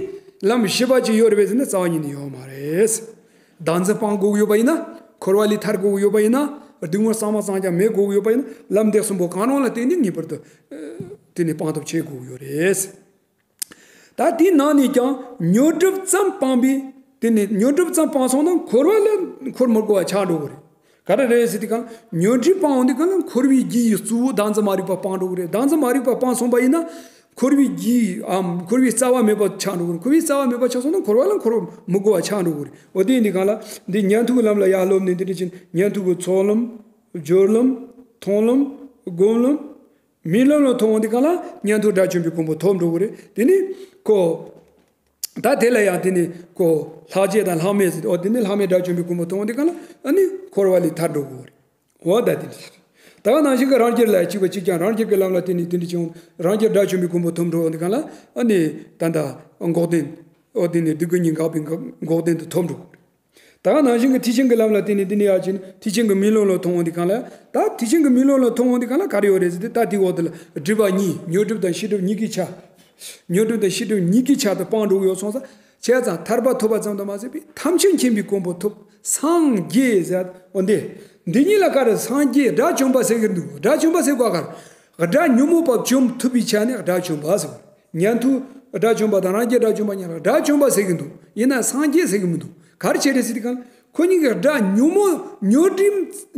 ལམ་བཞི་པ་ཅིག་ཡོད་རེད་པས་ཟེར་ན་རྩ་བ་ཉིད་ནས་ཡོད་མ་རེད། བདག་འཛིན་སྤང་དགོས་ཀྱི་ཡོད་པ་ཡིན་ན། འཁོར་བ་ལས་ཐར་དགོས་ཀྱི་ཡོད་པ་ཡིན་ན། སྡུག་བསྔལ་ཚང་མ་ཚང་ཀྱང་མེད་དགོས་ཀྱི་ཡོད་པ་ཡིན་ན། ལམ་དེ་གསུམ་པོ་གང་རུང་ལ་བརྟེན་ནས་ངེས་པར་དུ་དེ་ནས་སྤང་ཐབས་བྱེད་དགོས་ཀྱི་ཡོད་རེད། ད་དེའི་ནང་ནས་ཀྱང་ཉོན་སྒྲིབ་ཙམ་སྤངས་པས། དེ་ནས་ཉོན་སྒྲིབ་ཙམ་སྤངས་སོང་ན་འཁོར་བ་ལ་འཁོར་མི་དགོས་པ་ཆགས་འགྲོ་གི་རེད། ག་རེ་རེད་ཟེར་དུས་གང་ཉོན་སྒྲིབ་སྤངས་འོང་དུས་གང་ལ་འཁོར་བའི་རྒྱུའི་གཙོ་བོ་བདག་འཛིན་མ་རིག་པ་སྤངས་འགྲོ་གི་རེད། བདག་འཛིན་མ་རིག་པ་སྤངས་སོང་པ་ཡིན་ན། འཁོར་བའི་རྒྱུའམ་འཁོར་བའི་རྩ་བ་མེད་པ་ཆགས་འགྲོ་གི་རེད། འཁོར་བའི་རྩ་བ་མེད་པ་ཆགས་སོང་ན་འཁོར་བ་ལ་འཁོར་མི་དགོས་པ་ཆགས་འགྲོ་གི་རེད། འོ་དེ་ཡིན་དུས་གང་ལ་འདི་ཉན་ཐོས་ཀྱི་ལམ་ལ་ཡར་སློབ་ནས་འདི་འདྲ་ཅིག་ཉན་ཐོས་ཀྱི་ཚོགས་ལམ། སྦྱོར་ལམ། མཐོང་ལམ། སྒོམ་ལམ། རྨི་ལམ་ལ་ཐོན་འོང་དུས་གང་ལ་ཉན་ཐོས་དགྲ་བཅོམ་པའི་གོ་འཕང་ཐོབ་འགྲོ་གི་རེད། དེ་ནི་ཁོ། ད་དེ་ལ་ཡང་དེ་ནི་ཁོ་ལྷག་བཅས་དང་ལྷག་མེད་ཟེར། འོ་དེ་ནི་ལྷག་མེད་དགྲ་བཅོམ་པའི་གོ་འཕང་ཐོབ་འོང་དུས་གང་ལ་ཨ་ནི་འཁོར་བ་ལས་ཐར་འགྲོ་གི་རེད། འོ་ད་དེ་ནི་ད་ག་ནང་བཞིན་གྱི་རང་རྒྱལ་ལ་གཅིག་པ་གཅིག་ཀྱང་རང་རྒྱལ་གྱི་ལམ་ལ་བརྟེན་ནས་དེ་འདྲ་བྱུང་རང་རྒྱལ་དགྲ་བཅོམ་པའི་གོ་འཕང་ཐོབ་འགྲོ་འོང་དུས་གང་ལ་ཨ་ནི་ད་ལྟ་འགོག་བདེན། འོ་དེ་ནི་སྡུག་བསྔལ་གཉིས་འགག་པའི་འགོག་བདེན་དུ་ཐོབ་འགྲོ་གི་རེད། ད་ག་ནང་བཞིན་གྱི་ཐེག་ཆེན་གྱི་ལམ་ལ་བརྟེན་ནས་འདི་ནས་ཡར་ཕྱིན་ཐེག་ཆེན་གྱི་རྨི་ལམ་ལ་ཐོན་འོང་དུས་གང་ལ། ད་ཐེག་ཆེན་གྱི་རྨི་ལམ་ལ་ཐོན་འོང་དུས་གང་ལ་ག་རེ་ཡོད་རེད་ཟེར་ཏེ་ད་དེའི་འོག་ཏུ་ལ་སྒྲིབ་པ་གཉིས་ཉོན་སྒྲིབ་དང་ཤེས་སྒྲིབ་གཉིས་ཀྱི་ཆ། ཉོན་སྒྲིབ་དང་ཤེས་སྒྲིབ་གཉིས་ཀྱི་ཆ་དེ་སྤངས་འགྲོ་གི་ཡོད་སོང་ཙང་བྱས་ཙང་ཐར་པ་ཐོབ་པ་ཙམ་དུ་མ་ཟད་པའི་ཐམས་ཅད་མཁྱེན་པའི་གོ་འཕང་ཐོབ། སངས་རྒྱས་ཟེར་འོ་འདི། འདི་གཉིས་ལ་ག་རེ་སངས་རྒྱས་དགྲ་བཅོམ་པ་ཟེར་གྱི་འདུག་དགྲ་བཅོམ་པ་ཟེར་དགོས་ག་རེ། དགྲ་ཉོན་མོངས་པ་བཅོམ་ཐུབ་པའི་ཆ་ནས་དགྲ་བཅོམ་པ་ཟེར། ཉན་ཐོས་དགྲ་བཅོམ་པ་དང་རང་རྒྱལ་དགྲ་བཅོམ་པ་གཉིས་ལ་དགྲ་བཅོམ་པ་ཟེར་གྱི་འདུག་ཡིན་ན་སངས་རྒྱས་ཟེར་གྱི་མི་འདུག་ག་རེ་བྱས་རེད་ཟེར་དུས་གང་ཁོ་གཉིས་ཀྱི་དགྲ་ཉོན་མོངས་ཉོན་སྒྲིབ་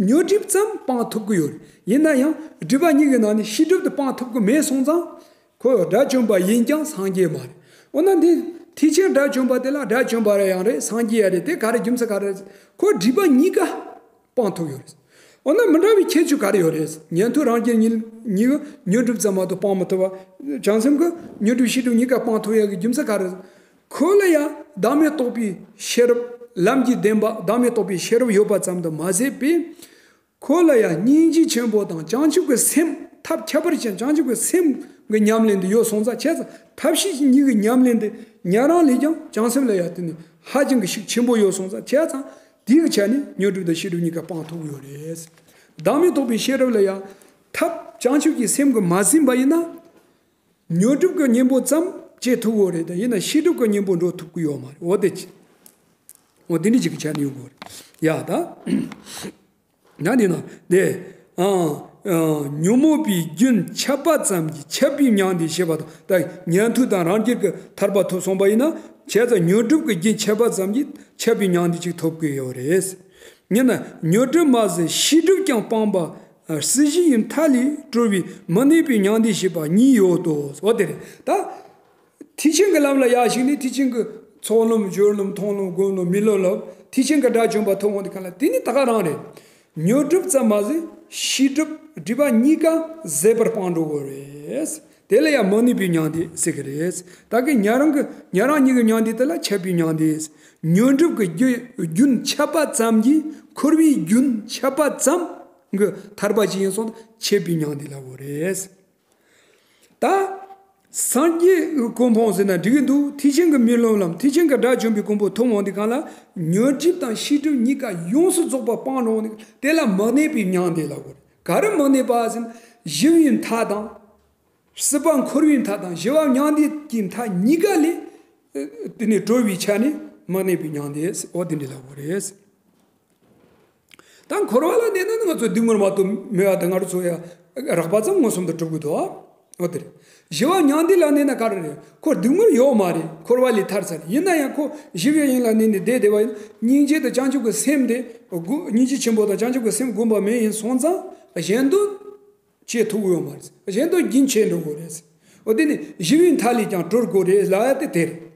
ཉོན་སྒྲིབ་ཙམ་སྤང་ཐུབ་ཀྱི་ཡོད་རེད། ཡིན་ན་ཡང་སྒྲིབ་པ་གཉིས་ཀྱི་ནང་ནས་ཤེས་སྒྲིབ་དེ་སྤང་ཐུབ་ཀྱི་མེད་སོང་ཙང་ཁོ་དགྲ་བཅོམ་པ་ཡིན་ཀྱང་སངས་རྒྱས་མ་རེད། འོ་ན་འདི་ཐེག་ཆེན་དགྲ་བཅོམ་པ་དེ་ལ་དགྲ་བཅོམ་པ་རེ་ཡང་རེད། སངས་རྒྱས་ཡ་རེད། དེ་ག་རེ་རྒྱུ་མཚན་ག་རེ་རེད། ཁོ་སྒྲིབ་པ་གཉིས་ཀ་སྤང་ཐུབ་ཡོད་རེད། འོ་ན་མི་འདྲ་བའི་ཁྱད་ཆོས་ག་རེ་ཡོད་རེད། ཉན་ཐོས་རང་རྒྱལ་གཉིས་གཉིས་ཀྱི་ཉོན་སྒྲིབ་ཙམ་མ་གཏོགས་སྤང་མི་ཐུབ་པ། བྱང་སེམས་ཀྱི་ཉོན་སྒྲིབ་ཤེས་སྒྲིབ་གཉིས་ཀ་སྤང་ཐུབ་ཡ་གི་རྒྱུ་མཚན་ག་རེ་རེད། ཁོ་ལ་ཡང་བདག་མེད་རྟོགས་པའི་ཤེས་རབ་ལམ་གྱི་བདེན་པ་བདག་མེད་རྟོགས་པའི་ཤེས་རབ་ཡོད་པ་ཙམ་དུ་མ་ཟད་པའི། ཁོ་ལ་ཡང་སྙིང་རྗེ་ཆེན་པོ་དང་བྱང་ཆུབ་ཀྱི་སེམས་ཐབས་ཁྱད་པར་ཅན་བྱང་ཆུབ་ཀྱི་སེམས་ཀྱི་ཉམས་ལེན་དུ་ཡོད་སོང་ཙང་བྱས་ཙང་ཐབས་ཤེས་གཉིས་ཀྱི་ཉམས་ལེན་དེ་ཉན་རང་ལས་ཀྱང་བྱང་སེམས་ལ་ཡང་དེ་ནི་ཧ་ཅང་གི་ཤུགས་ཆེན་པོ་ཡོད་སོང་ཙང་བྱས་ཙང་དེའི་ཆ་ནས་ཉོན་སྒྲིབ་དང་ཤེས་སྒྲིབ་གཉིས་ཀ་སྤང་ཐུབ་ཡོད་རེད། བདག་མེད་རྟོགས་པའི་ཤེས་རབ་ལ་ཡང་ཐབས་བྱང་ཆུབ་ཀྱི་སེམས་ཀྱིས་མ་ཟིན་པ་ཡིན་ན། ཉོན་སྒྲིབ་ཀྱི་གཉེན་པོ་ཙམ་བཅད་ཐུབ་ཀྱི་ཡོད་རེད་དེ། ཡིན་ན་ཤེས་སྒྲིབ་ཀྱི་གཉེན་པོ་འགྲོ་ཐུབ་ཀྱི་ཡོད་མ་རེད། འོ་དེ་ཅི། འོ་དེ་འདྲ་ཅིག་གི་ཆ་ནས་ཡོང་གི་ཡོད་རེད་ཡ། ད། ན་ནི་ན་དེ། ཨ། ཨ། ཉོན་མོངས་པའི་རྒྱུན་ཆད་པ་ཙམ་གྱིས་ཆད་པའི་མྱང་འདས་ཞེས་པ་དང་། ད་ཉན་ཐོས་དང་རང་རྒྱལ་གྱི་ཐར་པ་ཐོབ་སོང་པ་ཡིན་ན། བྱས་ཙང་ཉོན་སྒྲིབ་ཀྱི་རྒྱུན་ཆད་པ་ཙམ་གྱིས་ཆད་པའི་མྱང་འདས་ཅིག་ཐོབ་ཀྱི་ཡོད་རེད། ཡིན་ན་ཉོན་སྒྲིབ་མ་ཟིན་ཤེས་སྒྲིབ་ཀྱང་སྤངས་པ། ཨ། སྲིད་ཞིའི་མཐའ་ལས་གྲོལ་བའི་མི་གནས་པའི་མྱང་འདས་ཞེས་པ་གཉིས་ཡོད་དོ། འོ་དེ་རེད་ད། ཐེག་ཆེན་གྱི་ལམ་ལ་ཡར་ཞུགས་ནས་ཐེག་ཆེན་གྱི་ཚོགས་ལམ་སྦྱོར་ལམ་མཐོང་ལམ་སྒོམ་ལམ་རྨི་ལམ་ལ་ཐེག་ཆེན་གྱི་དགྲ་བཅོམ་པ་ཐོབ་འོང་དུས་གང་ལ་དེ་ནི་ད་ག་རང་རེད། ཉོན་སྒྲིབ་ཙམ་མ་ཟད་ཤེས་སྒྲིབ་སྒྲིབ་པ་གཉིས་ཀ་ཟད་པར་སྤངས་འགྲོ་དགོས་རེད། དེ་ལ་ཡང་མི་གནས་པའི་མྱང་འདས་ཟེར་གི་རེད། ད་གི་ཉན་རང་གི་ཉན་རང་གཉིས་ཀྱི་མྱང་འདས་དེ་ལ་ཆད་པའི་མྱང་འདས། ཉོན་སྒྲིབ་ཀྱི་རྒྱུ་རྒྱུན་ཆད་པ་ཙམ་གྱིས་འཁོར་བའི་རྒྱུན་ཆད་པ་ཙམ་གྱི་ཐར་པ་ཅིག་ཡིན་སོང་ན་ཆད་པའི་མྱང་འདས་ལབ་དགོས་རེད། ད། སངས་རྒྱས་ཀྱི་གོ་འཕང་ཟེར་ན་འགྲིག་གི་འདུག་ཐེག་ཆེན་གྱི་རྨི་ལམ་ལམ་ཐེག་ཆེན་གྱི་དགྲ་བཅོམ་པའི་གོ་འཕང་ཐོབ་འོང་དུས་གང་ལ། ཉོན་སྒྲིབ་དང་ཤེས་སྒྲིབ་གཉིས་ཀ་ཡོངས་སུ་རྫོགས་པ་སྤངས་འགྲོ་འོང་དུས་དེ་ལ་མི་གནས་པའི་མྱང་འདས་ལབ་དགོས་རེད། ག་རེ་མི་གནས་པ་ཟེར་ན། ཞི་བའི་མཐའ་དང་། སྲིད་པ་འཁོར་བའི་མཐའ་དང་ཞི་བ་མྱང་འདས་ཀྱི་མཐའ་གཉིས་ཀ་ལས། དེ་ནས་གྲོལ་བའི་ཆ་ནས་མི་གནས་པའི་མྱང་འདས། འོ་དེ་འདྲ་ལབ་དགོས་རེད། ད་འཁོར་བ་ལ་གནས་ན་ནི་ང་ཚོ་སྡུག་བསྔལ་མ་གཏོགས་མེད་པ་དང་། ང་རང་ཚོ་ཡང་རགས་པ་ཙམ་མངོན་སུམ་དུ་གྲུབ་ཀྱི་འདུག་འོ་དེ་རེད། ཞི་བ་མྱང་འདས་ལ་གནས་ན་ག་རེ་རེད། ཁོ་སྡུག་བསྔལ་ཡོད་མ་རེད། འཁོར་བ་ལས་ཐར་ཚར། ཡིན་ན་ཡང་ཁོ་ཞི་བའི་དབྱིངས་ལ་གནས་ནས་བསྡད་བསྡད་པ་ཡིན་ན། སྙིང་རྗེ་དང་བྱང་ཆུབ་ཀྱི་སེམས་དེ་སྒོམ། སྙིང་རྗེ་ཆེན་པོ་དང་བྱང་ཆུབ་ཀྱི་སེམས་བསྒོམ་པ་མེད་ཡིན་སོང་ཙང་གཞན་དོན་བྱེད་ཐུབ་ཀྱི་ཡོད་མ་རེད། གཞན་དོན་རྒྱུན་ཆད་འགྲོ་གི་རེད། འོ་དེ་ནི་ཞི་བའི་མཐའ་ལས་ཀྱང་གྲོལ་དགོས་རེད་ལབ་ཡ་དེ་དེ་རེད།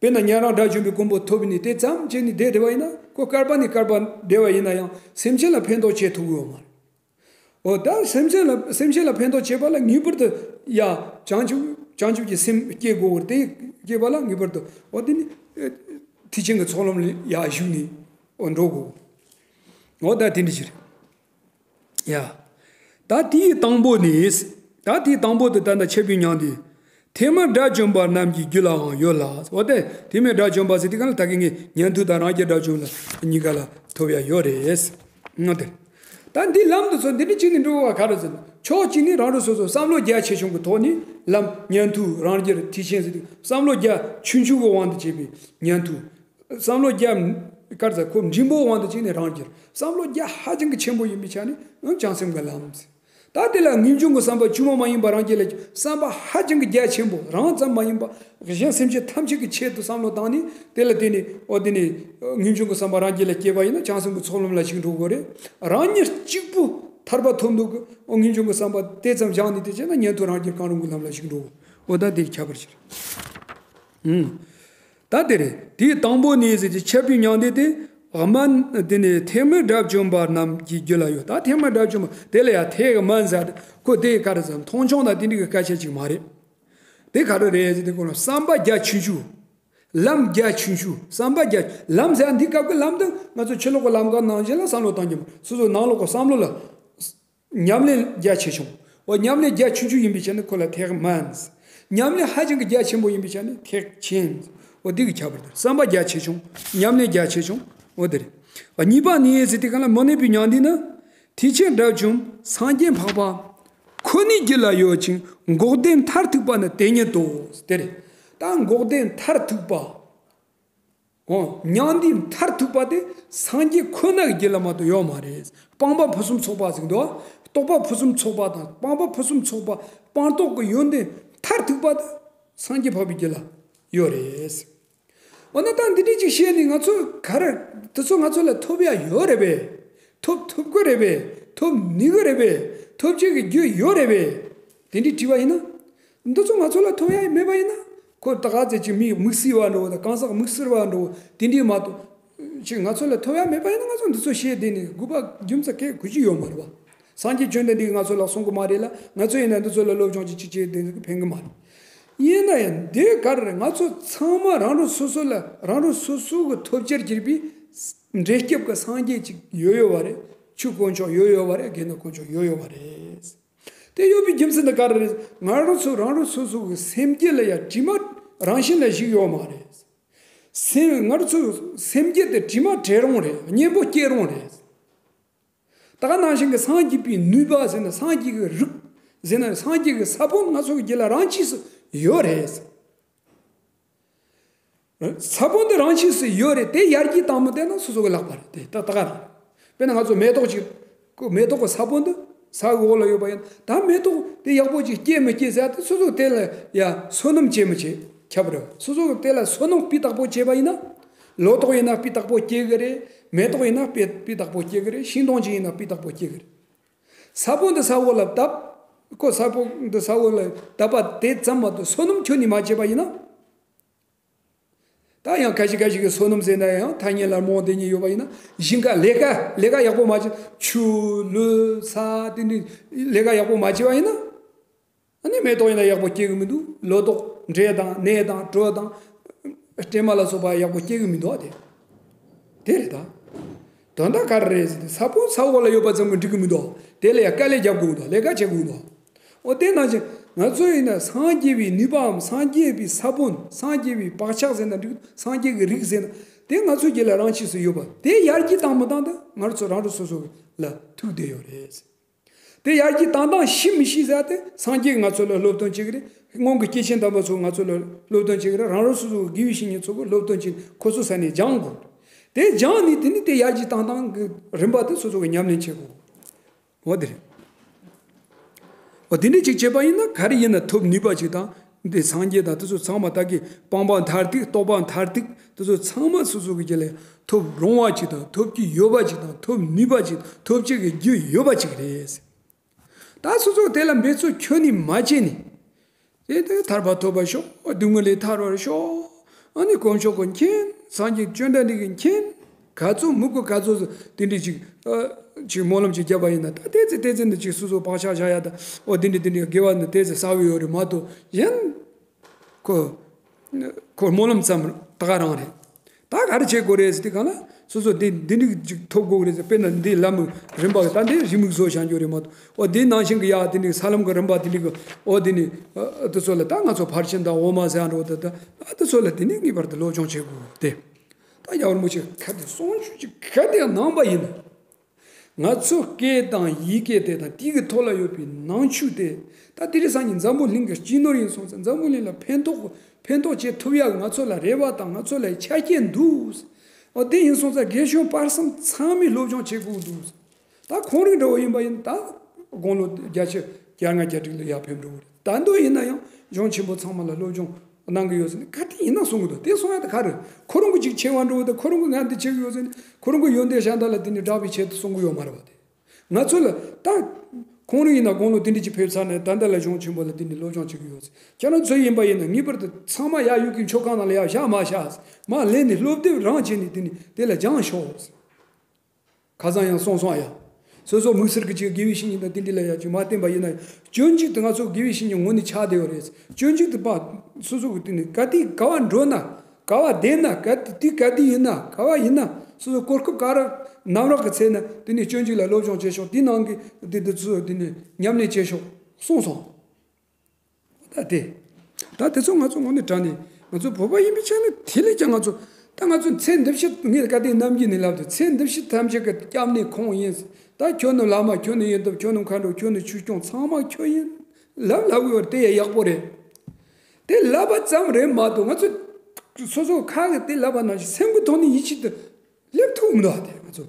དཔེར་ན་ཉན་རང་དགྲ་བཅོམ་པའི་གོ་འཕང་ཐོབ་ནས་དེ་ཙམ་བྱས་ནས་བསྡད་བསྡད་པ་ཡིན་ན། ཁོ་བསྐལ་པ་ནས་བསྐལ་པ་བསྡད་པ་ཡིན་ན་ཡང་སེམས་ཅན་ལ་ཕན་ཐོགས་བྱེད་ཐུབ་ཀྱི་ཡོད་མ་རེད། འོ་ད་སེམས་ཅན་ལ་སེམས་ཅན་ལ་ཕན་ཐོགས་བྱེད་པ་ལ་ངེས་པར་དུ་ཡ་བྱང་ཆུབ་བྱང་ཆུབ་ཀྱི་སེམས་སྐྱེ་དགོས་པར། དེ་སྐྱེ་བ་ལ་ངེས་པར་དུ་འོ་དེ་ནི་ཐེག་ཆེན་གྱི་ཚོགས་ལམ་ལ་ཡར་ཞུགས་ནས་འོ་འགྲོ་དགོས། འོ་ད་དེ་འདྲ་ཞིག་རེད། ཡ། ད་དེའི་དང་པོ་ནི། ད་དེའི་དང་པོ་དེ་ད་ལྟ་ཆད་པའི་མྱང་འདས། ཐེག་དམན་དགྲ་བཅོམ་པ་རྣམས་ཀྱི་རྒྱུད་ལའང་ཡོད་ལ། འོ་དེ་ཐེག་དམན་དགྲ་བཅོམ་པ་ཟེར་དུས་གང་ལ་ད་གིན་ངས་ཉན་ཐོས་དང་རང་རྒྱལ་དགྲ་བཅོམ་ལ་གཉིས་ཀ་ལ་ཐོབ་ཡ་ཡོད་རེད། ང་དེ། ད་འདི་ལམ་དུ་ཚོ་འདི་འདྲ་བྱས་ནས་འགྲོ་བ་ག་རེ་ཟེར་ན། ཕྱོགས་གཅིག་ནས་རང་རང་སོ་སོ་བསམ་བློ་རྒྱ་ཆེ་ཆུང་གི་ཐོག་ནས་ལམ། ཉན་ཐོས་རང་རྒྱལ་ཐེག་ཆེན་ཟེར་དུས་བསམ་བློ་རྒྱ་ཆུང་ཆུང་གི་དབང་དུ་བྱས་པའི་ཉན་ཐོས། བསམ་བློ་རྒྱ། ག་རེ་ཟེར། ཁོ་འབྲིང་པོའི་དབང་དུ་བྱས་ནས་རང་རྒྱལ། བསམ་བློ་རྒྱ་ཧ་ཅང་གི་ཆེན་པོ་ཡིན་པའི་ཆ་ནས་ཡང་བྱང་སེམས་ཀྱི་ལམ་ཟེར། ད་དེ་ལ་ངེས་འབྱུང་གི་བསམ་པ་བཅོས་མ་མ་ཡིན་པ་རང་རྒྱལ་ལ། བསམ་པ་ཧ་ཅང་གི་རྒྱ་ཆེན་པོ། རང་ཙམ་མ་ཡིན་པ་གཞན་སེམས་ཅན་ཐམས་ཅད་ཀྱི་ཆེད་དུ་བསམ་བློ་བཏང་ནས། དེ་ལ་བརྟེན་ནས་འོ་དེ་ནས་ངེས་འབྱུང་གི་བསམ་པ་རང་རྒྱལ་ལ་སྐྱེས་པ་ཡིན་ན་བྱང་སེམས་ཀྱི་ཚོགས་ལམ་ལ་ཞུགས་འགྲོ་དགོས་རེད། རང་ཉིད་གཅིག་པུ་ཐར་པ་ཐོབ་འདོད་ཀྱི་འོ་ངེས་འབྱུང་གི་བསམ་པ་དེ་ཙམ་བཞག་ནས་དེ་བྱས་ན་ཉན་ཐོས་རང་རྒྱལ་གང་རུང་གི་ལམ་ལ་ཞུགས་འགྲོ་དགོས། འོ་ད་དེ་ཁྱད་པར་ཞིག་རེད། ད་དེ་རེད། དེའི་དང་པོ་ནི་ཟེར་གྱི་ཆད་པའི་མྱང་འདས་དེ། དམན། དེ་ནི་ཐེག་དམན་དགྲ་བཅོམ་པ་རྣམས་ཀྱི་རྒྱུད་ལ་ཡོད། ད་ཐེག་དམན་དགྲ་བཅོམ་པ་དེ་ལ་ཡང་ཐེག་དམན་ཟེར་ཁོ་དེ་ག་རེ་ཟེར། མཐོང་ཆུང་དང་དེ་འདྲའི་གི་སྐད་ཆ་ཅིག་མ་རེད། དེ་ག་རེ་རེད་ཟེར་དུས་ཁོ་ལ་བསམ་པ་རྒྱ་ཆུང་ཆུང་། ལམ་རྒྱ་ཆུང་ཆུང་། བསམ་པ་རྒྱ། ལམ་ཟེར་འདི་སྐབས་ཀྱི་ལམ་དུ་ང་ཚོ་ཕྱི་ལོགས་ཀྱི་ལམ་ཁ་ནང་བཞིན་ལ་བསམ་བློ་བཏང་རྒྱུ་མ། སོ་སོ་ནང་ལོགས་ཀྱི་བསམ་བློ་ལ། ཉམས་ལེན་རྒྱ་ཆེ་ཆུང་། འོ་ཉམས་ལེན་རྒྱ་ཆུང་ཆུང་ཡིན་པའི་ཆ་ནས་ཁོ་ལ་ཐེག་དམན། ཉམས་ལེན་ཧ་ཅང་གི་རྒྱ་ཆེན་པོ་ཡིན་པའི་ཆ་ནས་ཐེག་ཆེན། འོ་འདི་གི་ཁྱད་པར་དང་། བསམ་པ་རྒྱ་ཆེ་ཆུང་། ཉམས་ལེན་རྒྱ་ཆེ་ཆུང་། འོ་དེ་རེད། གཉིས་པ་ནི་ཟེར་དུས་གང་ལ་མི་གནས་པའི་མྱང་འདས་ནི། ཐེག་ཆེན་དགྲ་བཅོམ་སངས་རྒྱས་འཕགས་པ་ཁོ་ནའི་རྒྱུད་ལ་ཡོད་ཅིང་། འགོག་བདེན་མཐར་ཐུག་པ་ནི་དེ་ཉིད་དོ། དེ་རེད། ད་འགོག་བདེན་མཐར་ཐུག་པ། འོ། མྱང་འདས་མཐར་ཐུག་པ་དེ་སངས་རྒྱས་ཁོ་ན་གི་རྒྱུད་ལ་མ་གཏོགས་ཡོད་མ་རེད། སྤངས་པ་ཕུན་སུམ་ཚོགས་པ་ཟེར་འདུག་རྟོགས་པ་ཕུན་སུམ་ཚོགས་པ་དང་སྤངས་པ་ཕུན་སུམ་ཚོགས་པ། སྤངས་རྟོགས་ཀྱི་ཡོན་ཏན་མཐར་ཐུག་པ་དེ་སངས་རྒྱས་འཕགས་པའི་རྒྱུད་ལ་ཡོད་རེད། འོ་ན་ད་འདི་འདྲ་ཅིག་བཤད་ནས་ང་ཚོ་ག་རེ། དེ་ཚོ་ང་ཚོ་ལ་ཐོབ་ཡ་ཡོད་རེད་པས། ཐོབ་ཐུབ་ཀྱི་རེད་པས། ཐོབ་ནུས་ཀྱི་རེད་པས། ཐོབ་བྱེད་ཀྱི་རྒྱུ་ཡོད་རེད་པས། དེ་འདྲའི་དྲི་བ་ཡིན་ན། འདི་ཚོ་ང་ཚོ་ལ་ཐོབ་ཡ་མེད་པ་ཡིན་ན། ཁོ་ད་ག་ཚད་ཅིག་མི་མིག་སྲིད་པ་འགྲོ་དང་གང་ཟག་མིག་སྲིད་པ་འགྲོ་དེ་འདྲའི་མ་གཏོགས། ཅིག་ང་ཚོ་ལ་ཐོབ་ཡ་མེད་པ་ཡིན་ན་ང་ཚོ་འདི་ཚོ་བཤད་བསྡད་ནས་དགོས་པ་རྒྱུ་མཚན་གང་དགོས་ཀྱི་ཡོད་མ་རེད་པ། སངས་རྒྱས་བཅོམ་ལྡན་འདས་ཀྱིས་ང་ཚོ་ལ་གསུང་གི་མ་རེད་ལ། ང་ཚོ་ཡིན་ན་འདི་ཚོ་ལ་སློབ་སྦྱོང་ཅིག་ཅིག་བྱས་བསྡད་ནས་ཕན་གི་མ་རེད། ཡིན་ན་ཡང་འདི་ག་རེ་རེད། ང་ཚོ་ཚང་མ་རང་རང་སོ་སོ་ལ་རང་རང་སོ་སོ་གི་ཐོབ་བྱར་གྱུར་པའི་འབྲས་སྐྱབས་ཀྱི་སངས་རྒྱས་ཅིག་ཡོད་ཡོད་པ་རེད། ཆོས་དཀོན་མཆོག་ཡོད་ཡོད་པ་རེད། དགེ་འདུན་དཀོན་མཆོག་ཡོད་ཡོད་པ་རེད། དེ་ཡོད་པའི་རྒྱུ་མཚན་དེ་ག་རེ་རེད། ང་རང་ཚོ་རང་རང་སོ་སོ་གི་སེམས་རྒྱུད་ལ་ཡང་དྲི་མ་རང་བཞིན་ལ་ཞིག་ཡོད་མ་རེད། སེམས་ང་རང་ཚོ་སེམས་རྒྱུད་དེ་དྲི་མ་བྲལ་རུང་རེད། གཉེན་པོ་སྐྱེ་རུང་རེད། ད་ག་ནང་བཞིན་གྱི་སངས་རྒྱས་པའི་ནུས་པ་ཟེར་ན། སངས་རྒྱས་ཀྱི་རིགས་ཟེར་ན། སངས་རྒྱས་ཀྱི་ས་བོན་ང་ཚོ་གི་རྒྱུད་ལ་རང་ཆས་སུ་ཡོད་རེད། ས་བོན་འདི་རང་ཆས་སུ་ཡོད་རེད། དེ་ཡར་རྒྱས་བཏང་མི་བསྡད་ན་སོ་སོ་གི་ལག་པ་རེད། དེ་ད་ད་ག་རེད། དཔེར་ན་ང་ཚོ་མེ་ཏོག་ཅིག་ཁོ་མེ་ཏོག་གི་ས་བོན་འདི་ས་གི་འོག་ལ་ཡོད་པ་ཡིན་ན། ད་མེ་ཏོག་དེ་ཡག་པོ་ཅིག་སྐྱེ་མི་སྐྱེ་ཟེར་ཡ་དེ་སོ་སོ་དེ་ལ་ཡ་སོ་སྣུམ་བྱེད་མི་བྱེད་ཁྱད་པར་རེད། སོ་སོ་གི་དེ་ལ་སོ་སྣུམ་སྤུས་དག་པོ་བྱས་པ་ཡིན་ན། ལོ་ཏོག་ཡིན་ན་སྤུས་དག་པོ་སྐྱེ་གི་རེད། མེ་ཏོག་ཡིན་ན་སྤུས་སྤུས་དག་པོ་སྐྱེ་གི་རེད། ཤིང་སྡོང་ཅིག་ཡིན་ན་སྤུས་དག་པོ་སྐྱེ་གི་རེད། ས་བོན་འདི་ས་འོག་ལ་བཏབ། ཁོ་ས་བོན་འདི་ས་འོག་ལ་བཏབ་པ་དེ་ཙམ་མ་གཏོགས་སོ་སྣུམ་ཁྱོན་ནས་མ་བྱས་པ་ཡིན་ན། ད་ཡང་ཁ་ཤས་ཁ་ཤས་ཀྱིས་སོ་སྣུམ་ཟེར་ན་ཡང་ཐ་སྙད་ལ་རྨོངས་བསྡད་མཁན་ཡོད་པ་ཡིན་ན། ཞིང་ཁ་ལས་ཀ་ལས་ཀ་ཡག་པོ་མ་བྱས། ཆུ་ལུད་ས་དེ་འདྲའི་ལས་ཀ་ཡག་པོ་མ་བྱས་པ་ཡིན་ན། ཨ་ནི་མེ་ཏོག་ཡིན་ན་ཡག་པོ་སྐྱེ་གི་མི་འདུག་ལོ་ཏོག་འབྲས་དང་ནས་དང་གྲོ་དང་སྲན་མ་ལ་སོགས་པ་ཡག་པོ་སྐྱེ་གི་མི་འདུག་ཨ། དེ་དེ་རེད་ད། དོན་དག་ག་རེ་རེད་ཟེར་ན། ས་བོན་ས་འོག་ལ་ཡོད་པ་ཙམ་གྱིས་འགྲིག་གི་མི་འདུག་དེ་ལ་ཡང་དཀའ་ལས་རྒྱབ་དགོས་འདུག་ལས་ཀ་བྱེད་དགོས་འདུག་འོ་དེ་ནང་བཞིན་ང་ཚོ་ཡིན་ན་སངས་རྒྱས་པའི་ནུས་པའམ་སངས་རྒྱས་པའི་ས་བོན། སངས་རྒྱས་པའི་བག་ཆགས་ཟེར་ན་འགྲིག་སངས་རྒྱས་ཀྱི་རིགས་ཟེར་ན་དེ་ང་ཚོའི་རྒྱུད་ལ་རང་ཆས་སུ་ཡོད་པ་དེ་ཡར་རྒྱས་བཏང་མི་བཏང་དེ་ང་ཚོ་རང་རང་སོ་སོ་ལ་ཐུག་བསྡད་ཡོད་རེད། དེ་ཡར་རྒྱས་བཏང་སྟངས་ཤེས་མི་ཤེས་ཟེར་ཏེ། སངས་རྒྱས་ང་ཚོ་ལ་སློབ་སྟོན་བྱེད་ཀྱི་རེད། སྔོན་གྱི་སྐྱེས་ཆེན་དམ་པ་ཚོ་ང་ཚོ་ལ་སློབ་སྟོན་བྱེད་ཀྱི་རེད། རང་རང་སོ་སོ་གི་དགེ་བའི་བཤེས་གཉེན་ཚོ་གིས་སློབ་སྟོན་བྱེད། ཁོ་ཚོ་ས་ནས་སྦྱང་དགོས། དེ་སྦྱངས་ནས་དེ་ནས་དེ་ཡར་རྒྱས་བཏང་སྟངས་ཀྱི་རིམ་པ་དེ་སོ་སོ་གིས་ཉམས་ལེན་བྱེད་དགོས། འོ་དེ་རེད། འོ་དེ་འདྲ་ཅིག་བྱས་པ་ཡིན་ན་ག་རེ་ཡིན་ན་ཐོབ་ནུས་པ་ཅིག་དང་། འདི་སངས་རྒྱས་དང་དེ་ཚོ་ཚང་མ་ད་གི་སྤངས་པ་མཐར་ཐུག་རྟོགས་པ་མཐར་ཐུག་དེ་ཚོ་ཚང་མ་སོ་སོ་གི་རྒྱུད་ལ་ཐོབ་རུང་བ་ཅིག་དང་། ཐོབ་ཀྱི་ཡོད་པ་ཅིག་དང་། ཐོབ་ནུས་པ་ཅིག་ཐོབ་བྱེད་ཀྱི་རྒྱུ་ཡོད་པ་ཅིག་རེད། ད་སོ་སོ་དེ་ལ་འབད་རྩོལ་ཁྱོན་ནས་མ་བྱས་ནས། དེ་ལྟར་ཐར་པ་ཐོབ་པར་ཤོག་སྡུག་བསྔལ་ལས་ཐར་བར་ཤོག་ཨ་ནི་དཀོན་མཆོག་གི་མཁྱེན། སངས་རྒྱས་བཅོམ་ལྡན་འདས་ཀྱི་མཁྱེན། ག་ཚོད་མི་དགོས་ག་ཚོད་དེ་འདྲ་ཅིག་ཨ་ཅིག་སྨོན་ལམ་ཅིག་བརྒྱབ་པ་ཡིན་ན། ད་ཏོག་ཙམ་ཏོག་ཙམ་ནས་ཅིག་སོ་སོ་བག་ཆགས་བཞག་ཡ་ད། འོ་དེ་འདྲ་དེ་འདྲ་དགེ་བ་ནི་ཏོག་ཙམ་བསགས་ཡོད་རེད་མ་གཏོགས། གཞན་ཁོ་ཁོ་སྨོན་ལམ་ཙམ་ད་ག་རང་རེད། ད་ག་རེ་བྱེད་དགོས་རེད་ཟེར་དུས་སྒང་ལ། སོ་སོ་དེ་འདི་འདྲ་ཅིག་ཐོབ་དགོས་རེད་ཟེར། དཔེར་ན་འདི་ལམ་རིམ་པ་གི་ད་འདི་རི་མིག་བཟོ་བཞག་རྒྱུ་རེད་མ་གཏོགས། འོ་དེ་ནང་བཞིན་གི་ཡ་དེ་འདྲ་ས་ལམ་གི་རིམ་པ་དེ་འདྲ་གི། འོ་དེ་ནི་ཨ་དེ་ཚོ་ལ་ད་ང་ཚོ་ཕར་ཕྱིན་དང་འོག་མ་ཟེར་འགྲོ་ད། ད་ཨ་དེ་ཚོ་ལ་དེ་ནི་ངེས་པར་དུ་སློབ་སྦྱོང་བྱེད་དགོས་ཏེ། ད་རྒྱལ་བ་རིན་པོ་ཆེ་ག་དེ་གསུང་ཆོས་ཅིག་ག་དེ་གནང་པ་ཡིན་ན། ང་ཚོ་སྐད་དང་ཡི་གེ་དེ་དང་དེ་གི་ཐོག་ལ་ཡོད་པའི་ནང་ཆོས་དེ། ད་དེ་རིང་སང་ཉིན་འཛམ་བུ་གླིང་གི་སྤྱི་ནོར་ཡིན་སོང་ཙང་། འཛམ་བུ་གླིང་ལ་ཕན་ཐོགས་ཕན་ཐོགས་བྱེད་ཐུབ་ཡག་ང་ཚོ་ལ་རེ་བ་དང་ང་ཚོ་ལ་ཆ་རྐྱེན་འདུག་འོ་དེ་ཡིན་སོང་ཙང་རྒན་གཞོན་བར་གསུམ་ཚང་མས་སློབ་སྦྱོང་བྱེད་དགོས་འདུག་ད་ཁོང་རང་འདྲ་བོ་ཡིན་པ་ཡིན་ད་དགུང་ལོ་བརྒྱད་ཅུ་གྱ་ལྔ་གྱ་དྲུག་ལ་ཡར་ཕེབས་འགྲོ་གི་རེད། ད་དུང་ཡིན་ན་ཡང་གཞུང་ཆེན་པོ་ཚང་མ་ལ་སློབ་སྦྱོང་གནང་གི་ཡོད་ཟེར་ནས་ག་དེ་ཡིན་ན་གསུང་གི་འདུག་དེ་གསུང་ཡ་དེ་ག་རེ། ཁོ་རང་གི་ཅིག་ཆེ་བ་འགྲོ་དེ། ཁོ་རང་གི་ང་འདི་བྱེད་གི་ཡོད་ཟེར་ནས་ཁོ་རང་གི་ཡོན་ཏན་གཞན་དག་ལ་དེ་ནས་བསྒྲགས་པའི་ཆེད་དུ་གསུང་གི་ཡོད་མ་རེད་པ། དེ་ང་ཚོ་ལ་ད་ཁོང་རང་ཡིན་ན་དགུང་ལོ་དེ་འདྲ་ཅིག་ཕེབས་ཚར་ནས་ད་ལྟ་ལ་གཞུང་ཆེན་པོ་ལ་དེ་འདྲ་སློབ་སྦྱོང་བྱེད་གི་ཡོད་ཟེར། ཁྱེད་རང་ཚོ་ཡིན་པ་ཡིན་ན་ངེས་པར་དུ་ཚང་མ་ཡར་གཡུག་གི་མཆོད་ཁང་ནང་ལ་ཡར་བཞག་མ་བཞག་མར་ལེན་ནས་སློབ་དེབ་རང་བྱས་ནས་དེ་ནས་དེ་ལ་སྦྱངས་ཤོག་ཟེར། ཁ་སང་ཡང་གསུངས་སོང་ཡ། སོ་སོ་དམིགས་བསལ་གྱི་ཅིག་དགེ་བའི་བཤེས་གཉེན་དང་དེ་འདྲ་ལ་ཡ་ཅིག་མ་བསྟེན་པ་ཡིན་ན། སྤྱོད་འཇུག་ཏུ་ང་ཚོ་དགེ་བའི་བཤེས་གཉེན་ངོས་ནས་ཆགས་བསྡད་ཡོད་རེད། སྤྱོད་འཇུག་ཏུ་པ་སོ་སོ་གི་དེ་ནས་ག་དུས་ག་བ་འགྲོ་ན། ག་བ་བསྡད་ན། ག་དུས་ག་དུས་ཡིན་ན། ག་བ་ཡིན་ན། སོ་སོ་གོ་སྐབས་ག་རེ་ནམ་རག་གི་ཚེ་ན་དེ་ནས་སྤྱོད་འཇུག་ལ་སློབ་སྦྱོང་བྱེད་ཤོག་དེ་ནང་གི་དེ་དེ་ཚོ་དེ་ནས་ཉམས་ལེན་བྱེད་ཤོག་གསུངས་སོང་། ད་དེ། ད་དེ་ཚོ་ང་ཚོ་དངོས་གནས་དྲང་གནས་ང་ཚོ་བོད་པ་ཡིན་པའི་ཆ་ནས་དེ་ལས་ཀྱང་ང་ཚོ། ད་ང་ཚོ་ཚེ་འདི་ཕྱི་ངས་ག་དུས་ནམ་རྒྱུན་ནས་ལབ་དུས། ཚེ་འདི་ཕྱི་ཐམས་ཅད་ཀྱི་སྐྱབས་གནས་ཁོང་ཡིན། ད་ཁྱོད་ནི་བླ་མ། ཁྱོད་ནི་ཡོན་ཏན། ཁྱོད་ནི་མཁའ་འགྲོ། ཁྱོད་ནི་ཆོས་སྐྱོང་། ཚང་མ་ཁྱོད་ཡིན་ལབ་ལབ་ཡོད་རེད། དེ་ཡང་ཡག་པོ་རེད། དེ་ལབ་པ་ཙམ་རེད་མ་གཏོགས་ང་ཚོ་སོ་སོ་ཁ་གི་དེ་ལབ་པ་ནང་བཞིན་སེམས་ཀྱི་ཐོག་ནས་ཡིད་ཆེས་དེ་སླེབས་ཐུབ་མི་འདུག་ཨ། དེ་ང་ཚོ།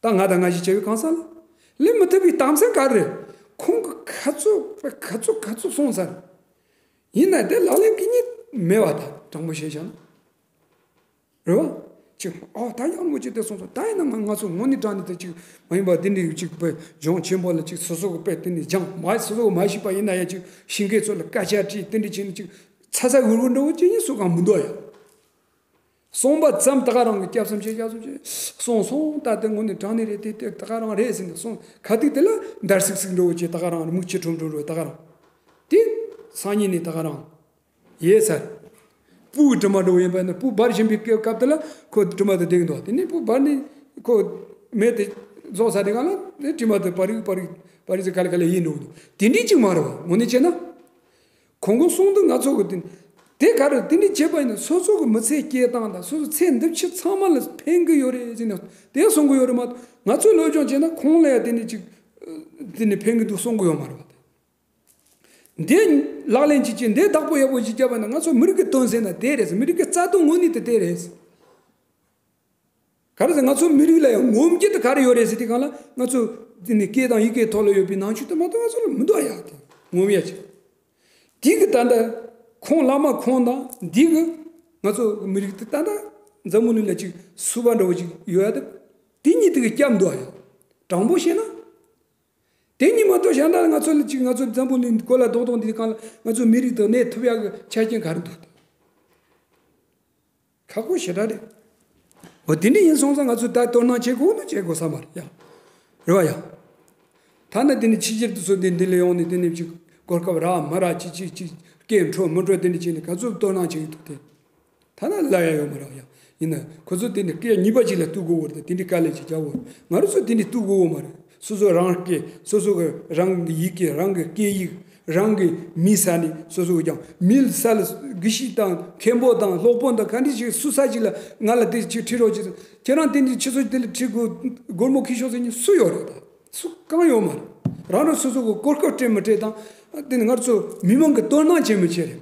ད་ང་དང་ང་ཞིག་བྱ་བའི་གང་ཟག་ལ་སླེབས་མི་ཐུབ་པའི་གཏམ་ཚན་ག་རེ་རེད། ཁོང་གི་ག་ཚོད་ག་ཚོད་ག་ཚོད་གསུངས་ཚར། ཡིན་ན་དེ་ལག་ལེན་གྱི་ཉིད་མེད་པ་ད་དྲང་པོ་བཤད་བྱ་ན། རེད་བ། ཅིག་ཨོ་ད་ཡང་མོ་ཅིག་དེ་གསུངས་སོང་། ད་ཡིན་ན་ང་ང་ཚོ་དངོས་གནས་དྲང་གནས་དེ་ཅིག་མ་ཡིན་པ་དེ་འདྲའི་ཅིག་དཔེ་གཞུང་ཆེན་པོ་ལ་ཅིག་སོ་སོ་གི་དཔེ་དེ་འདྲའི་སྦྱངས་མ། སོ་སོ་གི་མ་ཤེས་པ་ཡིན་ན་ཡང་ཅིག་ཤེས་མཁན་ཚོ་ལ་སྐད་ཆ་དྲིས་དེ་འདྲ་བྱས་ནས་ཅིག་ཚ་ཚ་འུར་འུར་འདྲ་བོ་ཅིག་ཡིན་སུ་གང་མི་འདུག་ཡ། གསུངས་པ་ཙམ་ད་ག་རང་གི་སྐྱབས་སུ་མཆི། སྐྱབས་སུ་མཆི་གསུངས་སོང་། ད་དེ་དངོས་གནས་དྲང་གནས་རེད། དེ་དེ་ད་ག་རང་རེད་ཟེར་ནས་གསུངས། ག་དུས་དེ་ལ་འདར་སིག་སིག་འགྲོ་བ་ཅིག་ད་ག་རང་རེད། མིག་ཆུ་ཁྲོམ་ཁྲོམ་འགྲོ་བ་ད་ག་རང་། དེ་སང་ཉིན་ནས་ད་ག་རང་ཡས་ཚར། སྤུ་གི་དྲི་མ་འགྲོ་བ་ཡིན་པ་ན་སྤུ་འབར་བཞིན་པའི་སྐབས་དེ་ལ་ཁོ་དྲི་མ་དེ་བསྡད་འདུག་དེ་ནས་སྤུ་འབར་ནས་ཁོ་མེ་དེ་རྫོགས་ཚར་དེ་ག་ལ་དེ་དྲི་མ་དེ་པ་རིག་པ་རིག་པ་རིག་ཚེ་ག་ལེ་ག་ལེ་ཡིན་འགྲོ་གི་འདུག་དེ་འདྲའི་ཅིག་མ་རེད་བ། དངོས་གནས་བྱས་ན། ཁོང་གིས་གསུངས་དུས་ང་ཚོ་གི་དེ་ དེ་ག་རེ་དེ་འདྲ་བྱས་པ་ཡིན་ན་སོ་སོ་གི་མི་ཚེ་སྐྱེལ་སྟངས་དང་སོ་སོ་ཚེ་འདི་ཕྱི་ཚང་མ་ལ་ཕན་གི་ཡོད་རེད་ཟེར་ནས་དེ་གསུང་གི་ཡོད་རེད་མ་གཏོགས། ང་ཚོས་སློབ་སྦྱོང་བྱས་ན་ཁོང་ལ་ཡང་དེ་འདྲ་ཅིག་དེ་ནས་ཕན་གི་འདུག་གསུང་གི་ཡོད་མ་རེད་པ། དེ་འདི་ལག་ལེན་བྱེད་ཀྱི་འདི་བདག་པོ་ཡག་པོ་ཞིག་བརྒྱབ་པ་ན་ང་ཚོ་མི་རིགས་ཀྱི་དོན་ཟེར་ན་དེ་རེད། མི་རིགས་ཀྱི་རྩ་དོན་དངོས་གནས་དེ་དེ་རེད། ག་རེ་ཟེར་ང་ཚོ་མི་རིགས་ལ་ཡང་ངོམ་རྒྱུ་དེ་ག་རེ་ཡོད་རེད་ཟེར་དུས་སྒང་ལ་ང་ཚོ་འདི་ནས་སྐད་དང་ཡི་གེའི་ཐོག་ལ་ཡོད་པའི་ནང་ཆོས་དེ་མ་གཏོགས་ང་ཚོ་ལ་མི་འདུག་ཡ། དེ་ངོམ་ཡ་ཅིག་དེ་གི་ད་ལྟ་ཁོང་བླ་མ་ཁོང་དང་འདི་གི་ང་ཚོ་མི་རིགས་དེ་ད་ལྟ་འཛམ་བུ་གླིང་ལ་ཅིག་སུ་བ་འདྲ་བོ་ཅིག་ཡོད་ཡ་དེ་དེ་གཉིས་དེ་གི་སྐྱབས་འདུག་ཡ། དྲང་པོ་བཤད་ན། དེ་གཉིས་མ་གཏོགས་གཞན་དག་ང་ཚོ་ལ་ཅིག་ང་ཚོ་འཛམ་བུ་གླིང་གོ་ལ་རྡོག་རྡོག་འདི་གང་ལ་ང་ཚོ་མི་རིགས་དང་གནས་ཐུབ་ཡག་གི་ཆ་རྐྱེན་ག་རེ་འདུག་ཁག་པོ་ཞེ་དྲག་རེད། འོ་དེ་འདྲ་ཡིན་སོང་ཙང་ང་ཚོ་ད་དོ་སྣང་བྱེད་དགོས་ན་བྱེད་དགོས་ས་མ་རེད་ཡ། རེད་བ་ཡ། ཐ་ན་དེ་ནི་ཕྱི་རྒྱལ་དུ་ཚོ་དེ་འདི་ལ་ཡོང་ནས་དེ་ནི་ཅིག་གོ་སྐབས་རག་མ་རག་ཅིག་ཅིག་ཅིག་སྐད་འཕྲོ་མི་འཕྲོ་དེ་འདྲ་བྱས་ནས་ག་ཚོད་དོ་སྣང་བྱེད་ཀྱི་འདུག་དེ། ཐ་ན་ལབ་ཡ་ཡོད་མ་རེད་ཡ། ཡིན་ན་ཁོ་ཚོ་དེ་ནི་སྐད་གཉིས་པ་ཅིག་ལ་གཏུག་དགོས་བར་དེ་འདྲའི་དཀའ་ལས་ཅིག་རྒྱག་དགོས། ང་རང་ཚོ་དེ་འདྲའི་གཏུག་དགོས་བོ་མ་རེད། སོ་སོ་རང་སྐད་སོ་སོ་གི་རང་གི་ཡི་གེ་རང་གི་སྐད་ཡིག་རང་གི་མི་ས་ནས་སོ་སོ་གི་ཀྱང་མི་ས་ལ་དགེ་བཤེས་དང་མཁན་པོ་དང་སློབ་དཔོན་དང་ག་འདྲ་ཅིག་སུ་ས་ཅིག་ལ་ང་ལ་དེ་ཅིག་ཁྲིད་རོགས་ཅིག་ཁྱེད་རང་དེ་འདྲའི་ཁྱེད་ཚོ་དེ་ལ་ཁྲིད་དགོས་སྒོར་མོ་ཁྱེར་ཤོག་ཟེར་མཁན་སུ་ཡོད་རེད། ད་སུ་གང་ཡོད་མ་རེད། རང་རང་སོ་སོ་གི་གོ་སྐབས་སྤྲད་མི་སྤྲད་དང་དེ་ནི་ང་ཚོ་མི་མང་གི་དོ་སྣང་བྱེད་མི་བྱེད་རེད།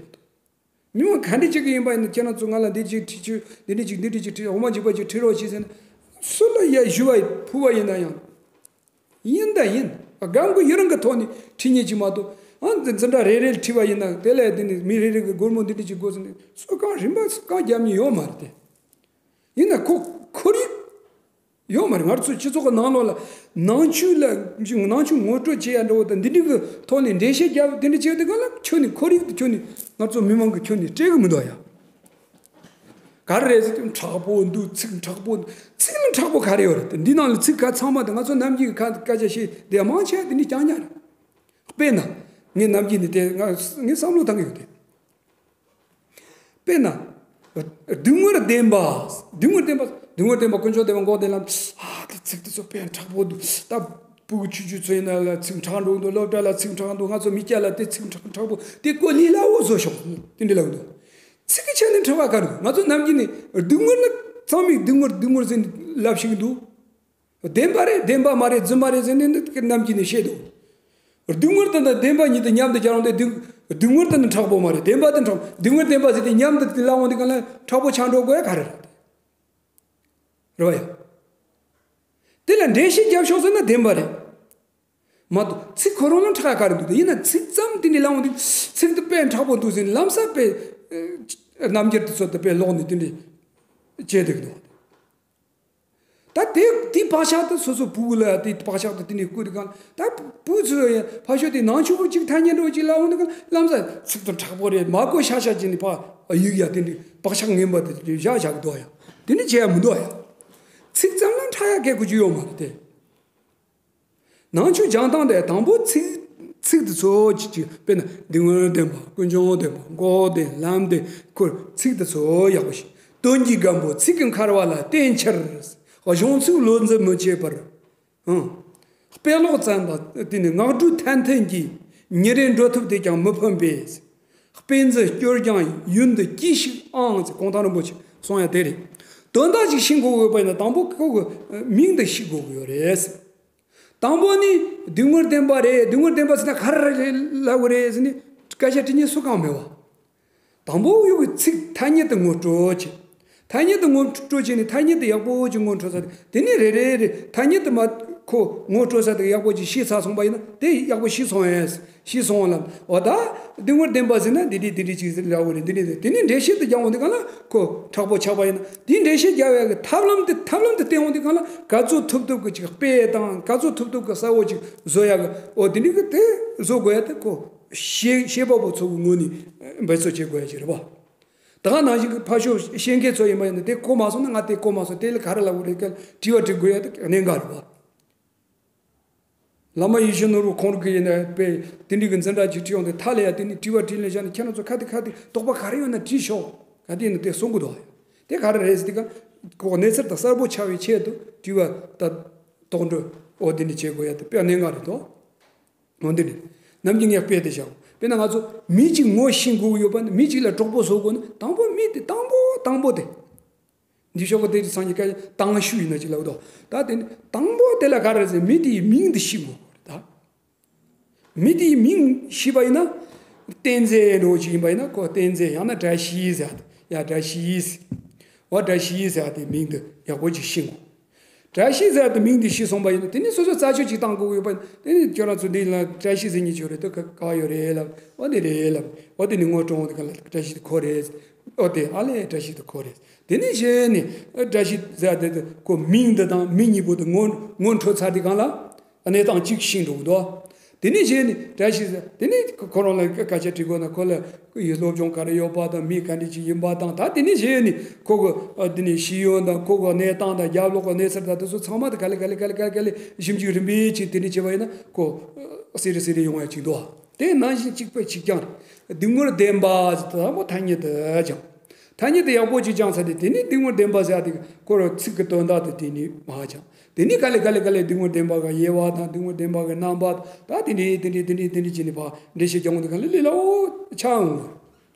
མི་མང་ག་འདྲ་ཅིག་གི་ཡིན་པ་ཡིན་ན་ཁྱེད་རང་ཚོ་ང་ལ་འདི་ཅིག་ཁྲིད་ཆུ་འདི་འདྲ་ཅིག་འདི་འདྲ་ཅིག་ཁྲིད་འོ་མ་འཇིགས་པ་ཅིག་ཁྲིད་རོགས་བྱེད་ཟེར་ན་སུ་ལ་ཡ་ཞུ་བ་ཕུལ་བ་ཡིན་ན་ཡང་ཡིན་ད་ཡིན། སྒང་གི་ཡི་རང་གི་ཐོག་ནས་ཁྲིད་མཁན་ཅིག་མ་གཏོགས་ཨ་འཛིན་འཛིན་གྲྭ་རེ་རེ་ལ་ཁྲིད་པ་ཡིན་ན་དེ་ལས་དེ་ནས་མི་རེ་རེ་གི་སྒོར་མོ་འདི་འདྲ་ཅིག་དགོས་ཟེར་ནས་སུ་གང་རིན་པ་སུ་གང་རྒྱབ་མཁན་ཡོད་མ་རེད་དེ། ཡིན་ན་ཁོ་ཁོར་ཡུག་ཡོད་མ་རེད། ང་ཚོའི་སྤྱི་ཚོགས་ཀྱི་ནང་ལོགས་ལ་ནང་ཆོས་ལ་ནང་ཆོས་ངོ་སྤྲོད་བྱེད་ཡ་འདྲ་བོ་དང་འདི་འདྲའི་གི་ཐོག་ནས་འགྲེལ་བཤད་རྒྱབ་དེ་འདྲ་བྱས་དུས་ག་ལ་ཁྱོན་ནས་ཁོར་ཡུག་དེ་ཁྱོན་ནས་ང་ཚོ་མི་མང་གི་ཁྱོན་ནས་སྤྲད་གི་མི་འདུག་ཡ། ག་རེ་རེད་ཟེར་དུས་མཁྲེགས་པོ་འདུག་ཚིག་མཁྲེགས་པོ་འདུག་ཚིག་ལ་མཁྲེགས་པོ་ག་རེ་ཡོད་རེད་དེ། འདི་ནང་ལ་ཚིག་ག་ཚང་མ་དེ་ང་ཚོ་ནམ་རྒྱུན་གི་ཁ་སྐད་ཆ་བཤད་དེ་མང་ཆེ་བ་དེ་འདྲ་རྐྱང་རྐྱང་རེད། དཔེར་ན་ངས་ནམ་རྒྱུན་ནས་དེ་ང་ངས་བསམ་བློ་བཏང་གི་ཡོད་དེ། དཔེར་ན། སྡུག་བསྔལ་བདེན་པ། སྡུག་བསྔལ་བདེན་པ། སྡུག་བསྔལ་བདེན་པ་དཀོན་མཆོག་བདེན་པ་འགོག་བདེན་ལམ། ཨ་དེ་ཚིག་དེ་ཚོ་དཔེ་མཁྲེགས་པོ་འདུག་ད་སྤུ་གུ་ཆུང་ཆུང་ཚོ་ཡིན་ན་ལ་ཚིག་མཁྲེགས་འགྲོ་གི་འདུག་སློབ་གྲྭ་ལ་ཚིག་མཁྲེགས་འདུག་ང་ཚོ་མི་སྐྱ་ལ་དེ་ཚིག་མཁྲེགས་མཁྲེགས་པོ་དེ་ཀོ་ལི་ལ་འོ་བཟོ་ཤོག་དེ་འདྲ་ལབ་འདུག་ཚིག་གི་ཆ་ནས་མཁྲེགས་པ་ག་རེ་འདུག་ང་ཚོ་ནམ་རྒྱུན་ནས་སྡུག་བསྔལ་ནི་ཚང་མས་སྡུག་བསྔལ་སྡུག་བསྔལ་ཟེར་ནས་ལབ་ཤེས་ཀྱི་འདུག་བདེན་པ་རེད་བདེན་པ་མ་རེད་རྫུན་མ་རེད་ཟེར་ནས་ནི་ནམ་རྒྱུན་ནས་བཤད་འདུག་སྡུག་བསྔལ་དེ་དང་བདེན་པ་གཉིས་དེ་མཉམ་དུ་སྦྱར་འོང་དུས་སྡུག་སྡུག་བསྔལ་དེ་ནི་མཁྲེགས་པོ་མ་རེད་བདེན་པ་དེ་མཁྲེགས། སྡུག་བསྔལ་བདེན་པ་ཟེར་དུས་མཉམ་དུ་དེ་ལབ་འོང་དུས་གང་ལ་མཁྲེགས་པོ་ཆགས་འགྲོ་དགོས་ཡ་ག་རེ་རེད། རེད་བ་ཡ། དེ་ལ་འགྲེལ་བཤད་རྒྱབ་ཤོག་ཟེར་ན་བདེན་པ་རེད། མ་གཏོགས་ཚིག་ཁོ་རང་ལ་མཁྲེགས་ཡ་ག་རེ་འདུག་དེ་ཡིན་ན་ཚིག་ཙམ་དེ་འདྲ་ལབ་འོང་དུས་ཚིག་དེ་དཔེ་མཁྲེགས་པོ་འདུག་ཟེར་ནས་ལམ་སང་དཔེ་རྣམ་འགྱུར་དེ་ཚོ་དེ་དཔེ་ལོག་ནས་དེ་འདྲ་བྱས་བསྡད་ཀྱི་འདུག་ད་དེ་དེའི་བག་ཆགས་དེ་སོ་སོ་བུ་ལ་དེ་བག་ཆགས་དེ་དེ་ནས་བསྐུར་དུས་གང་ད་བུ་ཚོས་ཡང་ཕ་ཤོད་དེ་ནང་ཆོས་པོ་གཅིག་ཐ་སྙད་འདྲ་བོ་གཅིག་ལབ་འོང་དུས་གང་ལམ་སང་ཚིག་དེ་མཁྲེགས་པོ་རེད་མ་གོ་ཤ་ཤ་བྱས་ནས་ཕ་ཡིག་ཡ་དེ་འདྲ་བག་ཆགས་ངན་པ་དེ་བཞག་བཞག་གི་འདུག་ཡ། དེ་འདྲ་བྱས་ཡ་མི་འདུག་ཡ། ཚིག་ཙམ་ལ་མཁྲེགས་ཡ་གལ་དགོས་ཀྱི་ཡོད་མ་རེད་དེ། ནང་ཆོས་སྦྱང་སྟངས་དེ་དང་པོ་ཚིག་ཚིག་དེ་ཚོ་གཅིག་གཅིག་དཔེར་ན་སྡུག་བསྔལ་བདེན་པ་ཀུན་འབྱུང་བདེན་པ་འགོག་བདེན་ལམ་བདེན་ཁོ་ཚིག་དེ་ཚོ་ཡག་པོ་ཤེས། དོན་གྱི་སྒམ་པོ་ཚིག་གི་འཁར་བ་ལ་བརྟེན་ཕྱིར། གཞུང་ཚིག་བློ་འཛིན་མི་བྱེད་པར། ཨང་། དཔེ་ཀློག་བཙལ་བ་དེ་ནི་ངག་སྒྲོས་ཐན་ཐུན་གྱིས། ཉིན་རེ་འགྲོ་ཐུབ་དེ་ཀྱང་མི་ཕམ་པས། དཔེ་མཛོད་སྐྱོར་ཀྱང་ཡུན་དུ་གྱིས་ཤིག་ཨང་ཟེར་གུང་ཐང་རིན་པོ་ཆེ་གསུང་ཡ་དེ་རེད། དོན་དག་ཅིག་ཤེས་དགོས་ཡོད་པ་ཡིན་ན་དང་པོ་ཁོ་གི་མིང་དེ་ཤེས་དགོས་ཀྱི་ཡོད་རེད། དང་པོ་ནི་སྡུག་བསྔལ་བདེན་པ་རེད། སྡུག་བསྔལ་བདེན་པ་ཟེར་ན་ག་རེ་རེད་ལབ་དགོས་རེད་ཟེར་ནས་སྐད་ཆ་དྲི་མཁན་སུ་གང་མེད་བ། དང་པོ་ཡོད་གི་ཚིག་ཐ་སྙད་དུ་ངོ་སྤྲོད་བྱེད། ཐ་སྙད་དུ་ངོ་སྤྲོད་བྱས་ནས་ཐ་སྙད་དུ་ཡག་པོ་ཅིག་ངོ་འཕྲོད་ས་དེ་ནི་རེ་རེ་རེ་ཐ་སྙད་དུ་མ་ཁོ་ངོ་སྤྲོད་ས་དེ་ཡག་པོ་ཅིག་ཤེས་ཚར་སོང་པ་ཡིན་ན་དེ་ཡག་པོ་ཤེས་སོང་ངས། ཤེས་སོང་ལ། འོ་ད་སྡུག་བསྔལ་བདེན་པ་ཟེར་ན་འདི་འདྲ་འདི་འདྲ་ཅིག་ཟེར་ལབ་དགོས་རེད། འདི་འདྲ་ཟེར་དེ་ནི་འགྲེལ་བཤད་དུ་རྒྱག་འོང་དུས་གང་ལ་ཁོ་མཁྲེགས་པོ་ཆགས་པ་ཡིན་ན་དེའི་འགྲེལ་བཤད་རྒྱག་ཡག་གི་ཐབས་ལམ་དེ་ཐབས་ལམ་དེ་བསྟན་འོང་དུས་གང་ལ་ག་ཚོད་ཐུབ་ཐུབ་ཀྱི་ཅིག་དཔེ་དང་ག་ཚོད་ཐུབ་ཐུབ་ཀྱི་གསལ་བོ་ཅིག་བཟོ་ཡག་གི་འོ་དེ་འདྲ་གི་དེ་བཟོ་དགོས་ཡག་དེ་ཁོ་ཤེས་ཤེས་པ་པོ་ཚོ་གི་ངོས་ནས་འབད་རྩོལ་བྱེད་དགོས་ཡག་ཅིག་རེད་པ། ད་ག་ནང་བཞིན་གྱི་ཕར་ཕྱོགས་ཤེས་མཁན་ཚོ་ཡིན་པ་ཡིན་ན་དེ་གོ་མ་སོང་ན་ང་དེ་གོ་མ་སོང་དེ་ལ་ག་རེ་ལབ་དགོས་རེད་ག་དྲི་བ་དྲི་དགོས་ཡག་དེ་གནད་འགག་རེད་པ། བླ་མ་ཡིད་བཞིན་ནོར་བུ་ཁོང་རང་གིས་ཡིན་ན་དཔེ་དེ་འདྲའི་གི་འཛིན་གྲྭ་ཅིག་ཁྲིད་ཡོང་དུས་མཐའ་ལ་ཡ་དེ་ནི་དྲི་བ་དྲིས་ལན་བཞག་ནས་ཁྱེད་རང་ཚོ་ག་དེ་ག་དེ་དོགས་པ་ག་རེ་ཡོད་ན་དྲིས་ཤོག་ག་དེ་ཡིན་ན་དེ་གསུང་གི་འདུག་དེ་ག་རེ་རེད་ཟེར་དུས་ག་ཁོ་གནས་ཚུལ་དང་གསལ་པོ་ཆགས་པའི་ཆེད་དུ་དྲི་བ་དང་དོགས་འདྲི་འོ་དེ་འདྲ་བྱེད་དགོས་ཡ་དེ་དཔེ་གནད་འགག་རེད་དོ། འོ་འདི་རེད། ནམ་རྒྱུན་ངས་དཔེ་དེ་བཞག་དཔེར་ན་ང་ཚོ་མི་གཅིག་ངོ་ཤེས་དགོས་ཀྱི་ཡོད་པ་ནི། མི་གཅིག་ལ་གྲོགས་པོ་བཟོ་དགོས་ན། དང་པོ་མི་དེ་དང་པོ་དང་པོ་དེ། འདི་ཤོག་གི་དེ་སངས་རྒྱས་སྐད་དང་ཤུ་ཡིན་ན་ཅིག་ལབ་དོ། ད་དེ་ནི་དང་པོ་དེ་ལ་ག་རེ་ཟེར། མི་དེའི་མིང་དེ་ཤེས་དགོས་རེད་ད། མི་དེའི་མིང་ཤེས་པ་ཡིན་ན། བསྟན་འཛིན་འདྲ་བོ་ཅིག་ཡིན་པ་ཡིན་ན། ཁོ་བསྟན་འཛིན། ཡང་ན་བཀྲ་ཤིས་ཟེར་ཡ། ཡ་བཀྲ་ཤིས། འོ་བཀྲ་ཤིས་ཟེར་ཡ་དེ་མིང་དེ་ཡག་པོ་ཅིག་ཤེས་དགོས། བཀྲ་ཤིས་ཟེར་ཡ་དེ་མིང་དེ་ཤེས་སོང་པ་ཡིན་ན། དེ་ནི་སོ་སོ་རྩད་གཅོད་ཅིག་བཏང་དགོས་ཡོད་པ་ཡིན་ན། དེ་ནི་ཁྱོད་རང་ཚོ་འདི་ལ་བཀྲ་ཤིས་ཟེར་མཁན་ཅིག་ཡོད་རེད། དེ་ག་ག་ཡོད་རེད་ལབ། འོ་དེ་རེད་ལབ། འོ་དེ་ནི་ངོ་སྤྲོད་དེ་ག་ལ་བཀྲ་ཤིས་དེ་ཁོ་རེད། འོ་དེ་ཨ་ལས་བཀྲ་ཤིས་དེ་ཁོ་རེད། དེ་ནི་གཞི་ནས་བཀྲ་ཤིས་ཟེར་ཡ་དེ་དེ་ཁོ་མིང་དེ་དང་མི་གཉིས་པོ་དེ་ངོ་ངོ་འཕྲོད་ཚར་དུས་སྒང་ལ། གནས་སྟངས་གཅིག་ཤེས་འགྲོ་གི་འདུག། དེ་ནས་གཞི་ནས་བཀྲ་ཤིས་ཟེར། དེ་ནས་ཁོ་རང་ལ་སྐད་ཆ་དྲི་དགོས་ན། ཁོ་ལ་ཁོ་ཡི་སློབ་སྦྱོང་ག་རེ་ཡོད་པ་དང་། མི་ག་འདྲ་ཅིག་ཡིན་པ་དང་། ད་དེ་ནས་གཞི་ནས་ཁོ་གི་ཨ་དེ་ནས་ཤེས་ཡོན་དང་། ཁོ་གི་གནས་སྟངས་དང་། རྒྱབ་ལོགས་གི་གནས་ཚུལ་དང་། དེ་ཚོ་ཚང་མ་དེ་ག་ལེ་ག་ལེ་ག་ལེ་ག་ལེ་ག་ལེ་ཞིབ་འཇུག་རིམ་པས་བྱས། དེ་འདྲ་བྱས་པ་ཡིན་ན་ཁོ་ཨ་གསལ་རི་གསལ་རི་ཡོང་ཡ་ཅིག་འདུག། དེ་ནང་བཞིན་གཅིག་པ་གཅིག་རྐྱང་རེད། སྡུག་བསྔལ་བདེན་པ་ཟེར་དུས་དང་པོ་ཐ་སྙད་དེ་སྦྱངས། ཐ་སྙད་དེ་ཡག་པོ་ཅིག་སྦྱངས་ཚར་དུས། དེ་ནས་སྡུག་བསྔལ་བདེན་པ་ཟེར་ཡ་དེ་ཁོ་རང་ཚིག་གི་དོན་དག་དེ་དེ་ནས་མར་སྦྱངས། དེ་ནས་ག་ལེ་ག་ལེ་ག་ལེ་སྡུག་བསྔལ་བདེན་པ་གི་དབྱེ་བ་དང་། སྡུག་བསྔལ་བདེན་པ་གི་རྣམ་པ་དང་། ད་དེ་འདྲའི་དེ་འདྲའི་དེ་འདྲའི་དེ་འདྲའི་བྱས་ནས་ཕར་འགྲེལ་བཤད་རྒྱག་འོང་དུས་སྒང་ལ་ལས་སླ་བོ་ཆགས་འོང་།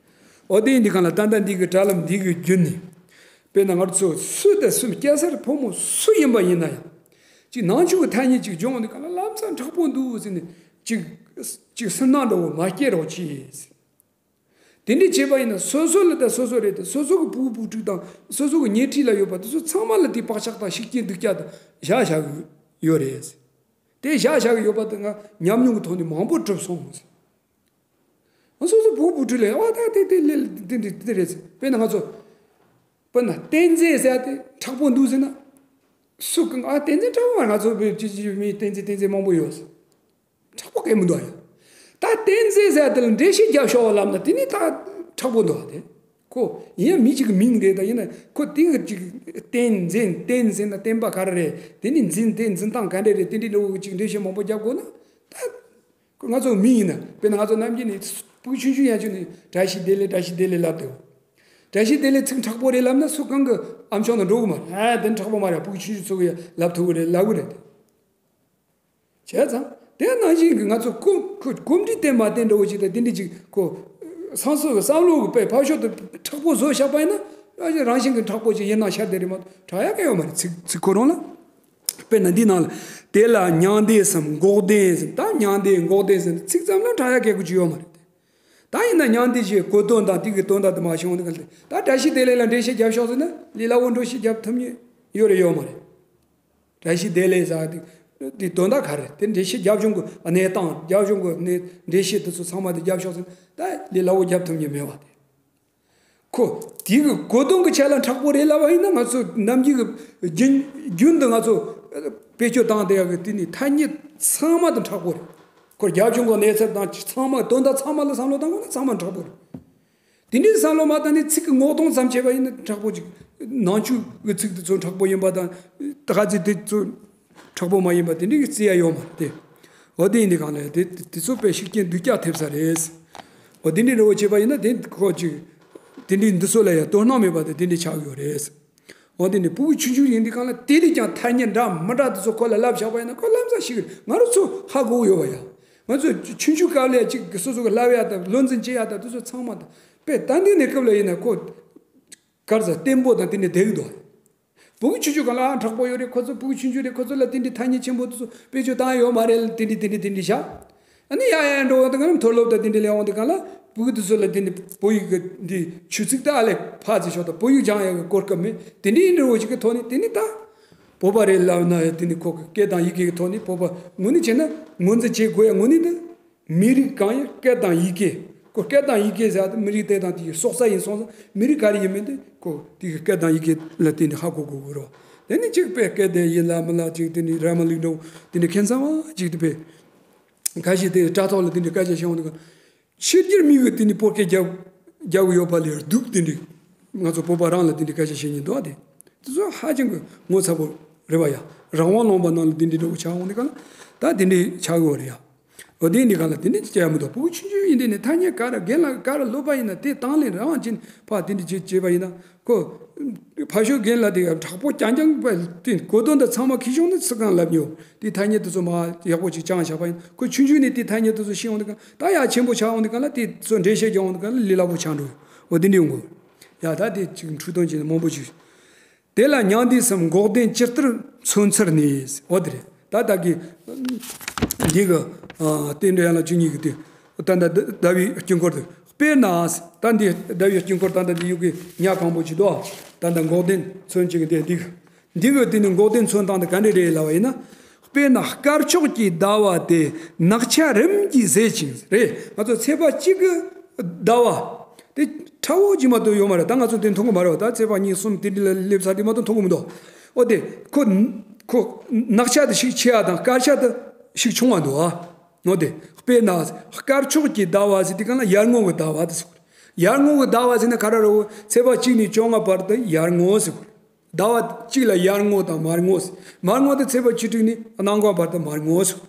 འོ་དེ་ཡིན་དུས་སྒང་ལ་ད་ལྟ་འདི་གི་དྲ་ལམ་འདི་གི་བརྒྱུད་ནས། དཔེར་ན་ང་ཚོ་སུ་དང་སུ། སྐྱ་སེར་ཕོ་མོ་སུ་ཡིན་པ་ཡིན་ན་ཡང་། ཅིག་ནང་ཆོས་ཀྱི་ཐ་སྙད་ཅིག་སྦྱོང་འོང་དུས་སྒང་ལ་ལམ་སང་མཁྲེགས་པོ་འདུག་ཟེར་ནས་ཅིག་ཅིག་སུན་སྣང་འདྲ་བོ་མ་སྐྱེ་རོགས་གྱིས། དེ་འདྲ་བྱས་པ་ཡིན་ན་སོ་སོ་ལ་དང་སོ་སོ་རེད་དེ། སོ་སོ་གི་ཕྲུ་གུ་བུ་ཕྲུག་དང་སོ་སོ་གི་ཉེ་འཁྲིས་ལ་ཡོད་པ་དེ་ཚོ་ཚང་མ་ལ་དེ་བག་ཆགས་དང་ཤུགས་རྐྱེན་སྡུག་ཅག་དེ་བཞག་བཞག་གི་ཡོད་རེད། དེ་བཞག་བཞག་གི་ཡོད་པ་དེ་ང་ཉམས་མྱོང་གི་ཐོག་ནས་མང་པོ་གྲུབ་སོང་། ང་སོ་སོ་ཕྲུ་གུ་བུ་ཕྲུག་ལ་ཡང་བ་ད་དེ་དེ་ལས་དེ་འདྲ་དེ་རེད། དཔེར་ན་ང་ཚོ་དཔེར་ན་བསྟན་འཛིན་ཟེར་ཡ་དེ་མཁྲེགས་པོ་འདུག་ཟེར་ན། སུ་གང་ཨ་བསྟན་འཛིན་མཁྲེགས་པོ། ང་ཚོ་བོད་ཀྱི་མི་བསྟན་འཛིན་བསྟན་འཛིན་མང་པོ་ཡོད། མཁྲེགས་པོ་གང་མི་འདུག་ཨ་ཡ། ད་བསྟན་འཛིན་ཟེར་ཡ་དེ་ལ་འགྲེལ་བཤད་རྒྱབ་ཤོག་ལབ་ན་དེ་ནི་ད་མཁྲེགས་པོ་འདུག་ཨ། དེ་ཁོ་ཡིན་ཡང་མི་གཅིག་གི་མིང་རེད། ད་ཡིན་ན་ཁོ་དེ་གི་ཅིག་བསྟན་འཛིན། བསྟན་ཟེར་ན་བསྟན་པ་ག་རེ་རེད། དེ་ནི་འཛིན། དེ་འཛིན་སྟངས་ག་འདྲ་རེད། དེ་འདྲའི་འདྲ་བོ་ཅིག་འགྲེལ་བཤད་མང་པོ་རྒྱབ་དགོས་ན། ད་ཁོ་ང་ཚོ་མི་ཡིན་ན། དཔེར་ན་ང་ཚོ་ནམ་རྒྱུན་ནས་ཕྲུ་གུ་ཆུང་ཆུང་ཡང་ཆུང་ནས་བཀྲ་ཤིས་བདེ་ལེགས། བཀྲ་ཤིས་བདེ་ལེགས་ལབ་དེ། བཀྲ་ཤིས་བདེ་ལེགས་ཚིག་མཁྲེགས་པོ་རེད་ལབ་ན་སུ་གང་གི་ཨམ་ཅོག་ནང་འགྲོ་གི་མ་རེད། ཨ་དེ་མཁྲེགས་པོ་མ་རེད། ཕྲུ་གུ་ཆུང་ཆུང་ཚོ་གིས་ལབ་ཐུབ་གི་རེད། ལབ་གི་རེད། བྱས་ཙང་དེ་ནང་བཞིན་གྱི་ང་ཚོ་གོམས་ཁོ་གོམས་འདྲིས་བསྟེན་མ་བསྟེན་འདྲ་བོ་ཅིག་དང་། དེ་འདྲ་ཅིག་ཁོ་སང་སོ་གི་བསམ་བློ་གི་དཔེ་ཕར་ཕྱོགས་དེ་མཁྲེགས་པོ་བཟོས་བཞག་པ་ཡིན་ན། རང་བཞིན་གྱི་མཁྲེགས་པོ་ཅིག་ཡིན་ན་ཤར་བསྡད་རེད་མ་གཏོགས་དྲག་ཡག་གི་ཡོད་མ་རེད། ཚིག་ཚིག་ཁོ་རང་ལ། དཔེར་ན་འདི་ནང་ལ། དེ་ལ་མྱང་འདས་སམ་འགོག་བདེན་ཟེར། ད་མྱང་འདས་འགོག་བདེན་ཟེར་ཚིག་ཙམ་ལ་དྲག་ཡག་གི་གོ་རྒྱུ་ཡོད་མ་རེད། ད་ཡིན་ན་མྱང་འདས་ཀྱི་གོ་དོན་དང་དེ་གི་དོན་དག་དེ་མར་ཤེས་འོང་དུས་སྒང་ལ། ད་བཀྲ་ཤིས་བདེ་ལེགས་ལ་འགྲེལ་བཤད་རྒྱབ་ཤོག་ཟེར་ན་ལས་སླ་བོ་འགྲེལ་བཤད་རྒྱབ་ཐུབ་མཁན་ཡོད་རེད་ཡོད་མ་རེད། བཀྲ་ཤིས་བདེ་ལེགས་ཟེར་དེ་དེ་དོན་དག་ག་རེ་རེད། དེ་འགྲེལ་བཤད་རྒྱབ་ཆུང་གི་གནས་སྟངས། རྒྱབ་ཆུང་གི་གནས་འགྲེལ་བཤད་དེ་ཚོ་ཚང་མ་དེ་རྒྱབ་ཤོག་ཟེར་ན་ད་ལས་སླ་བོ་རྒྱབ་ཐུབ་མཁན་མེད་པ་དེ། ཁོ་དེ་གི་གོ་དོན་གྱི་ཆ་ལ་མཁྲེགས་པོ་རེད་ལབ་པ་ཡིན་ན། ང་ཚོ་ནམ་རྒྱུན་གྱི་རྒྱུན་རྒྱུན་དུ་ང་ཚོ་བེད་སྤྱོད་བཏང་བསྡད་ཡག་གི་དེ་ནི་ཐ་སྙད་ཚང་མ་དེ་མཁྲེགས་པོ་རེད། ཁོ་རྒྱབ་ལྗོངས་གི་གནས་ཚུལ་དང་ཚང་མ་དོན་དག་ཚང་མ་ལ་བསམ་བློ་བཏང་དགོས་ན་ཚང་མ་མཁྲེགས་པོ་རེད། དེ་འདྲའི་བསམ་བློ་མ་བཏང་ནས་ཚིག་གི་ངོ་གདོང་ཙམ་བྱས་པ་ཡིན་ན་མཁྲེགས་པོ་ཅིག། ནང་ཆོས་ཀྱི་ཚིག་དེ་ཚོ་མཁྲེགས་པོ་ཡིན་པ་དང་། ད་ག་ཚོད་དེ་ཚོ་མཁྲེགས་པོ་མ་ཡིན་པ་དེ་འདྲའི་བརྩི་ཡ་ཡོད་མ་རེད་དེ། འོ་དེ་ཡིན་དུས་སྒང་ལ་དེ་དེ་ཚོ་དཔེ་ཤུགས་རྐྱེན་སྡུག་ཅག་ཐེབས་ས་རེད། འོ་དེ་འདྲའི་འདྲ་བོ་བྱས་པ་ཡིན་ན་དེ་ཁོ་ཅིག་དེ་འདྲའི་འདི་ཚོ་ལ་ཡང་དོ་སྣང་མེད་པ་དེ་དེ་འདྲའི་ཆགས་ཡོད་རེད། འོ་དེ་ནི་ཕྲུ་གུ་ཆུང་ཆུང་ཡིན་དུས་སྒང་ལ་དེ་ལས་ཀྱང་ཐ་སྙད་འདྲ་མི་འདྲ་དེ་ཚོ་ཁོ་ལ་ལབ་བཞག་པ་ཡིན་ན་ཁོ་ལམ་སང་ཤེས་གི་རེད། ང་རང་ཚོ་ཧ་གོ་གི་ཡོད་པ་ཡ། ང་ཚོ་ཆུང་ཆུང་སྐབས་ལ་ཅིག་སོ་སོ་གི་ལབ་ཡ་དང་བློ་འཛིན་བྱེད་ཡ་དང་དེ་ཚོ་ཚང་མ་དང་། དཔེ་ད་འདི་ནས་སྐབས་ལ་ཡིན་ན་ཁོ་གར་ཟ་བརྟན་པོ་དང་དེ་ནས་བསྡད་ཀྱི་འདུག། ཕྲུ་གུ་ཆུང་ཆུང་སྒང་ལ་ཨ་མཁྲེགས་པོ་ཡོད་རེད། ཁོ་ཚོ་ཕྲུ་གུ་ཆུང་ཆུང་རེད། ཁོ་ཚོ་ལ་དེ་འདྲའི་ཐ་སྙད་ཆེན་པོ་དེ་ཚོ་བེད་སྤྱོད་བཏང་ཡོད་མ་རེད། དེ་འདྲའི་དེ་འདྲའི་དེ་འདྲའི་བཞག། ཨ་ནི་ཡ་ཡ་འགྲོ་འོང་དུས་སྒང་ལ་མཐོ་སློབ་དང་དེ་འདྲའི་སླེབས་འོང་དུས་སྒང་ལ་ཕྲུ་གུ་དེ་ཚོ་ལ་དེ་འདྲའི་བོད་ཡིག་གི་འདི་ཆོས་ཚིག་དེ་ཨ་ལས་ཕར་ཙམ་ཞོག་དང་བོད་ཡིག་སྦྱང་ཡག་གི་གོ་སྐབས་མེད། དེ་འདྲའི་འདྲ་བོ་ཞིག་གི་ཐོག་ནས་དེ་ནི་ད་བོད་པ་རེད་ལབ་ན་ཡང་དེ་ནི་ཁོ་གི་སྐད་དང་ཡི་གེ་གི་ཐོག་ནས་བོད་པ་ངོས་ནས་བྱས་ན་ངོས་འཛིན་བྱེད་དགོས་ཡ་དངོས་གནས་དེ། མི་རིགས་གང་ཡིན་སྐད་དང་ཡི་གེ། ཁོ་སྐད་དང་ཡི་གེ་ཟེར་ཡ་དེ་མི་རིགས་དེ་དང་དེ་ཡི་སྲོག་རྩ་ཡིན་སོང་ཙང་། མི་རིགས་ག་རེ་ཡིན་མིན་དེ་ཁོ་དེ་གི་སྐད་དང་ཡི་གེ་ལ་བརྟེན་ནས་ཧ་གོ་དགོས་ཀྱི་རེད། དེ་ནི་གཅིག་དཔེ་སྐད་དེ་ཡིན་ལ་མིན་ལ་ཅིག་དེ་ནི་ར་མ་ལུག་འགྲོ་དེ་ནི་ཁྱད་མཚར་བ་ཅིག་དེ་དཔེ་ཁ་ཤས་དེ་དྲ་ཐོག་ལ་དེ་འདྲའི་སྐད་ཆ་བཤད་འོང་དུས། ཕྱི་རྒྱལ་མི་གི་དེ་ནི་བོད་སྐད་རྒྱབ་རྒྱབ་ཡོད་པ་ལས་སྡུག་དེ་འདྲའི་ང་ཚོ་བོད་པ་རང་ལ་དེ་འདྲའི་སྐད་ཆ་བཤད་མཁན་འདུག་ཨ། དེ་དེ་ཚོ་ཧ་ཅང་གི་ངོ་ཚ་པོ་རེད་པ་ཡ། རང་དབང་ལུང་པ་ནང་ལ་དེ་འདྲའི་འདྲ་བོ་ཆགས་འོང་དུས་སྒང་ལ་ད་དེ་འདྲའི་ཆགས་ཡོད་རེད་ཡ། འོ་དེ་འདི་ག་ལ་དེ་འདྲ་བྱས་མི་འདུག་ཕྲུ་གུ་ཆུང་ཆུང་ཡིན་དེ་ནས་ཐ་སྙད་ག་རེ་རྒན་ལགས་ག་རེ་སློབ་པ་ཡིན་ན་དེ་དང་ལེན་རང་བཞིན་ཕར་དེ་འདྲ་བྱེད་བྱེད་པ་ཡིན་ན་ཁོ་ཕ་ཤོད་རྒན་ལགས་དེ་དྲག་པོ་རྐྱང་རྐྱང་པ་དེ་གོ་དོན་དེ་ཚང་མ་ཁི་ཤོང་ནས་ཚིག་གང་ལབ་ཉོ་དེ་ཐ་སྙད་དེ་ཚོ་མ་ཡག་པོ་ཅིག་སྦྱངས་བཞག་པ་ཡིན་ཁོ་ཆུང་ཆུང་ནས་དེ་ཐ་སྙད་དེ་ཚོ་ཤེས་འོང་དེ་ག་ད་ཡ་ཆེན་པོ་ཆགས་འོང་དེ་ག་ལ་དེ་ཚོ་འགྲེལ་བཤད་རྒྱག་འོང་དེ་ག་ལ་ལས་སླ་པོ་ཆགས་འགྲོ་འོ་དེ་འདྲ་ཡོང་དགོས་ཡ་ད་དེ་ཅིག་འཁྲུལ་དོན་ཅན་མང་པོ་ཅིག་དེ་ལ་མྱང་འདས་སམ་འགོག་བདེན་ཇི་ལྟར་མཚོན་ཚུལ་ནི། འོ་དེ་རེད། ད་ལྟ་གི་འདི་གི་རྟེན་འབྲེལ་ཡན་ལག་བཅུ་གཉིས་ཀྱི་དེ་ད་ལྟ་ཟླ་བའི་དཀྱིལ་འཁོར་དུ་དཔེར་ན། ད་འདི་ཟླ་བའི་དཀྱིལ་འཁོར་ད་ལྟ་འདི་ཡུག་གི་ཉ་གང་པོ་ཅིག་འདུག་ད་ལྟ་འགོག་བདེན་མཚོན་བྱེད་ཀྱི་དེ་འདི་གི་འདི་གི་དེ་ནི་འགོག་བདེན་མཚོན་སྟངས་དེ་ག་འདྲ་རེད་ལབ་པ་ཡིན་ན། དཔེར་ན་དཀར་ཕྱོགས་ཀྱི་ཟླ་བ་དེ་ནག་ཆ་རིམ་གྱིས་ཟད་ཅིང་། རེད། ང་ཚོ་ཚེས་པ་གཅིག་གི་ཟླ་བ་དེ་ཁྲ་བོ་ཅིག་མ་གཏོགས་ཡོད་མ་རེད། ད་ང་ཚོ་དེ་མཐོང་གི་མ་རེད་བ། ད་ཚེས་པ་གཉིས་གསུམ་དེ་འདྲ་ལ་སླེབས་ཚར་དེ་མ་གཏོགས་མཐོང་གི་མི་འདུག་འོ་དེ་ཁོ་ཁོ་ནག་ཆ་དེ་ཞིག་ཆེ་བ་དང་དཀར་ཆ་དེ་ཞིག་ཆུང་བ་འདུག་ཨ། འོ་དེ་དཔེར་ན་དཀར་ཕྱོགས་ཀྱི་ཟླ་བ་ཟེར་དུས་གང་ལ་ཡར་ངོ་གི་ཟླ་བ་དེ་ཟེར་གོ་ཡར་ངོ་གི་ཟླ་བ་ཟེར་ན་ག་རེ་རེད། ཚེས་པ་གཅིག་ནས་བཅོ་ལྔ་བར་དུ་ཡར་ངོ་ཟེར་གོ་ཟླ་བ་གཅིག་ལ་ཡར་ངོ་དང་མར་ངོ་ཟེར། མར་ངོ་དེ་ཚེས་པ་བཅུ་དྲུག་ནས་གནམ་གང་བར་དུ་མར་ངོ་ཟེར།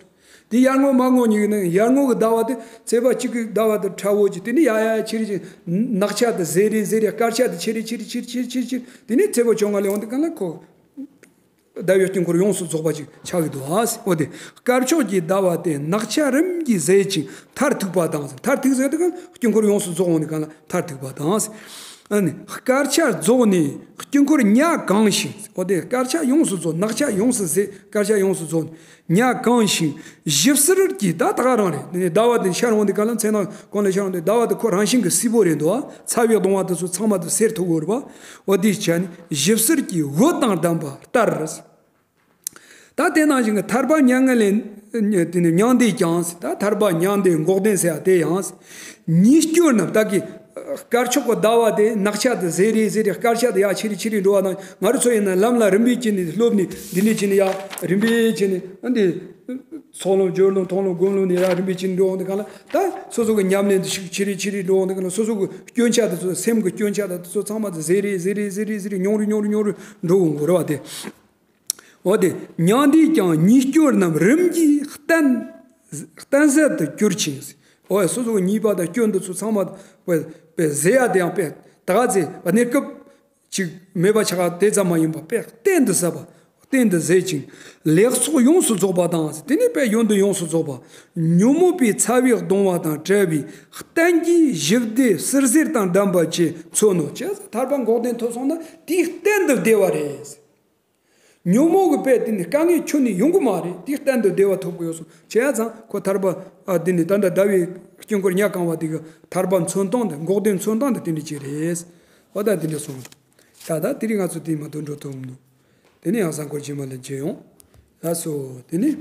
དེ་ཡར་ངོ་མར་ངོ་གཉིས་ཀྱི་ནང་ཡར་ངོ་གི་ཟླ་བ་དེ་ཚེས་པ་གཅིག་གི་ཟླ་བ་དེ་ཁྲ་བོ་གཅིག་དེ་ནས་ཡར་ཡར་ཆེ་རེ་ཆེ་ནག་ཆ་དེ་ཟད་རེ་ཟད་རེ་དཀར་ཆ་དེ་ཆེ་རེ་ཆེ་རེ་ཆེ་རེ་ཆེ་རེ་ཆེ་རེ་དེ་ནས་ཚེས་པ་བཅོ་ལྔ་ལ་ཡོང་དུས་གང་ལ་ཁོ་ཟླ་བའི་དཀྱིལ་འཁོར་ཡོངས་སུ་རྫོགས་པ་ཅིག་ཆགས་ཀྱི་འདུག་ཨ། འོ་དེ་དཀར་ཕྱོགས་ཀྱི་ཟླ་བ་དེ་ནག་ཆ་རིམ་གྱིས་ཟད་ཅིང་མཐར་ཐུག་པ་དང་། མཐར་ཐུག་ཟེར་དུས་གང་དཀྱིལ་འཁོར་ཡོངས་སུ་རྫོགས་འོང་དུས་གང་ལ་མཐར་ཐུག་པ་དང་། ཨ་ནི་དཀར་ཆ་རྫོགས་ནས་དཀྱིལ་འཁོར་ཉ་གང་ཞིང་། འོ་དེ་དཀར་ཆ་ཡོངས་སུ་རྫོགས། ནག་ཆ་ཡོངས་སུ་ཟད། དཀར་ཆ་ཡོངས་སུ་རྫོགས་ནས་ཉ་གང་ཞིང་ཞིབ་བསིལ་གྱི་ད་ད་ག་རང་རེད། དེ་ནས་ཟླ་བ་དེ་ཤར་འོང་དུས་གང་ལ་མཚན་ནང་གང་ལ་ཤར་འོང་དུས་ཟླ་བ་དེ་ཁོ་རང་བཞིན་གྱི་བསིལ་པོ་རེད་འདུག་ཨ། ཚ་བའི་གདུང་བ་དེ་ཚོ་ཚང་མ་དེ་སེལ་ཐུབ་ཀྱི་ཡོད་རེད་པ། འོ་དེ་བྱས་ནས་ཞིབ་བསིལ་གྱི་འོད་དང་ལྡན་པ་ལྟར། ད་དེ་ནང་བཞིན་གྱི་ཐར་པ་མྱ་ངན་ལས་དེ་ནི་མྱང་འདས་ཀྱང་། ད་ཐར་པ་མྱང་འདས་འགོག་བདེན་ཟེར་ཡ་དེ་ཡང་། ཉིས་སྐྱོར་རྣམས་ད་གི་དཀར་ཕྱོགས་ཀྱི་ཟླ་བ་དེ་ནག་ཆ་དེ་ཟད་རེ་ཟད་རེ་དཀར་ཆ་དེ་ཡར་ཆེ་རེ་ཆེ་རེ་འགྲོ་བ་དང་། ང་རང་ཚོ་ཡིན་ན་ལམ་ལ་རིམ་པས་ཅི་ནས་སློབ་ནས་འདི་ནས་ཅི་ནས་ཡར་རིམ་པས་ཅི་ནས་ཨ་འདི་ཚོགས་ལམ་སྦྱོར་ལམ་མཐོང་ལམ་སྒོམ་ལམ་ནས་ཡར་རིམ་པས་ཅི་ནས་འགྲོ་འོང་དེ་གང་ལ་ད་སོ་སོ་གི་ཉམས་ལེན་དེ་ཞིག་ཆེ་རེ་ཆེ་རེ་འགྲོ་འོང་དེ་གང་ལ་སོ་སོ་གི་སྐྱོན་ཆ་དེ་ཚོ་སེམས་ཀྱི་སྐྱོན་ཆ་དེ་ཚོ་ཚང་མ་དེ་ཟད་རེ་ཟད་རེ་ཟད་རེ་ཟད་རེ་ཉུང་རུ་ཉུང་རུ་ཉུང་རུ་འགྲོ་འོང་གི་རེད་བ་དེ། འོ་དེ། མྱང་འདས་ཀྱང་ཉིས་སྐྱོར་རྣམས་རིམ་གྱིས་བརྟན་བརྟན་ཟད་དུ་གྱུར་ཅིང་། འོ་སོ་སོ་གི་ཉེས་པ་དང་སྐྱོན་འདི་ཚོ་ཚང་མ་དཔེ་དཔེ་ཟད་ཡ་དེ་ཡང་དཔེ་ད་ག་ཚེ་གནས་སྐབས་ཅིག་མེད་པ་ཆགས་དེ་ཙམ་མ་ཡིན་པར་དཔེ་གཏན་དུ་ཟད་པ། གཏན་དུ་ཟད་ཅིང་ལེགས་ཚོགས་ཡོངས་སུ་རྫོགས་པ་དང་། དེ་ནས་དཔེ་ཡོན་ཏན་ཡོངས་སུ་རྫོགས་པ། ཉོན་མོངས་པའི་ཚ་བའི་གདུང་བ་དང་བྲལ་བའི་གཏན་གྱི་ཞི་བདེ་བསིལ་ཟེར་དང་ལྡན་པ་ཅེས་མཚོན་ནོ། བྱས་ཙང་ཐར་པ་འགོག་བདེན་ཐོབ་སོང་ན་དེའི་གཏན་དུ་བདེ་བ་རེད། ཉོན་མོངས་ཀྱི་དཔེ་དེ་ནི་དཀའ་ངལ་ཁྱོན་ནས་ཡོང་གི་མ་རེད། དེ་གཏན་དུ་བདེ་བ་ཐོབ་ཀྱི་ཡོད་སོང་། བྱས་ཙང་ཁོ་ཐར་པ་ཨ་དེ་ནི་ད་ལྟ་ཟླ་བའི་དཀྱིལ་འཁོར་ཉ་གང་བ་དེ་གི་ཐར་པ་མཚོན་སྟངས་དེ་འགོག་བདེན་མཚོན་སྟངས་དེ་དེ་འདྲ་ཅིག་རེད། འོ་ད་དེ་འདྲ་སོང་། ད་ད་དེ་རིང་ང་ཚོ་དེ་མ་གཏོགས་འགྲོ་ཐུབ་མི་འདུག་དེ་ནས་ཡང་གཟའ་འཁོར་རྗེས་མ་ལ་མཇལ་ཡོང་། ལགས་སོ། དེ་ནས།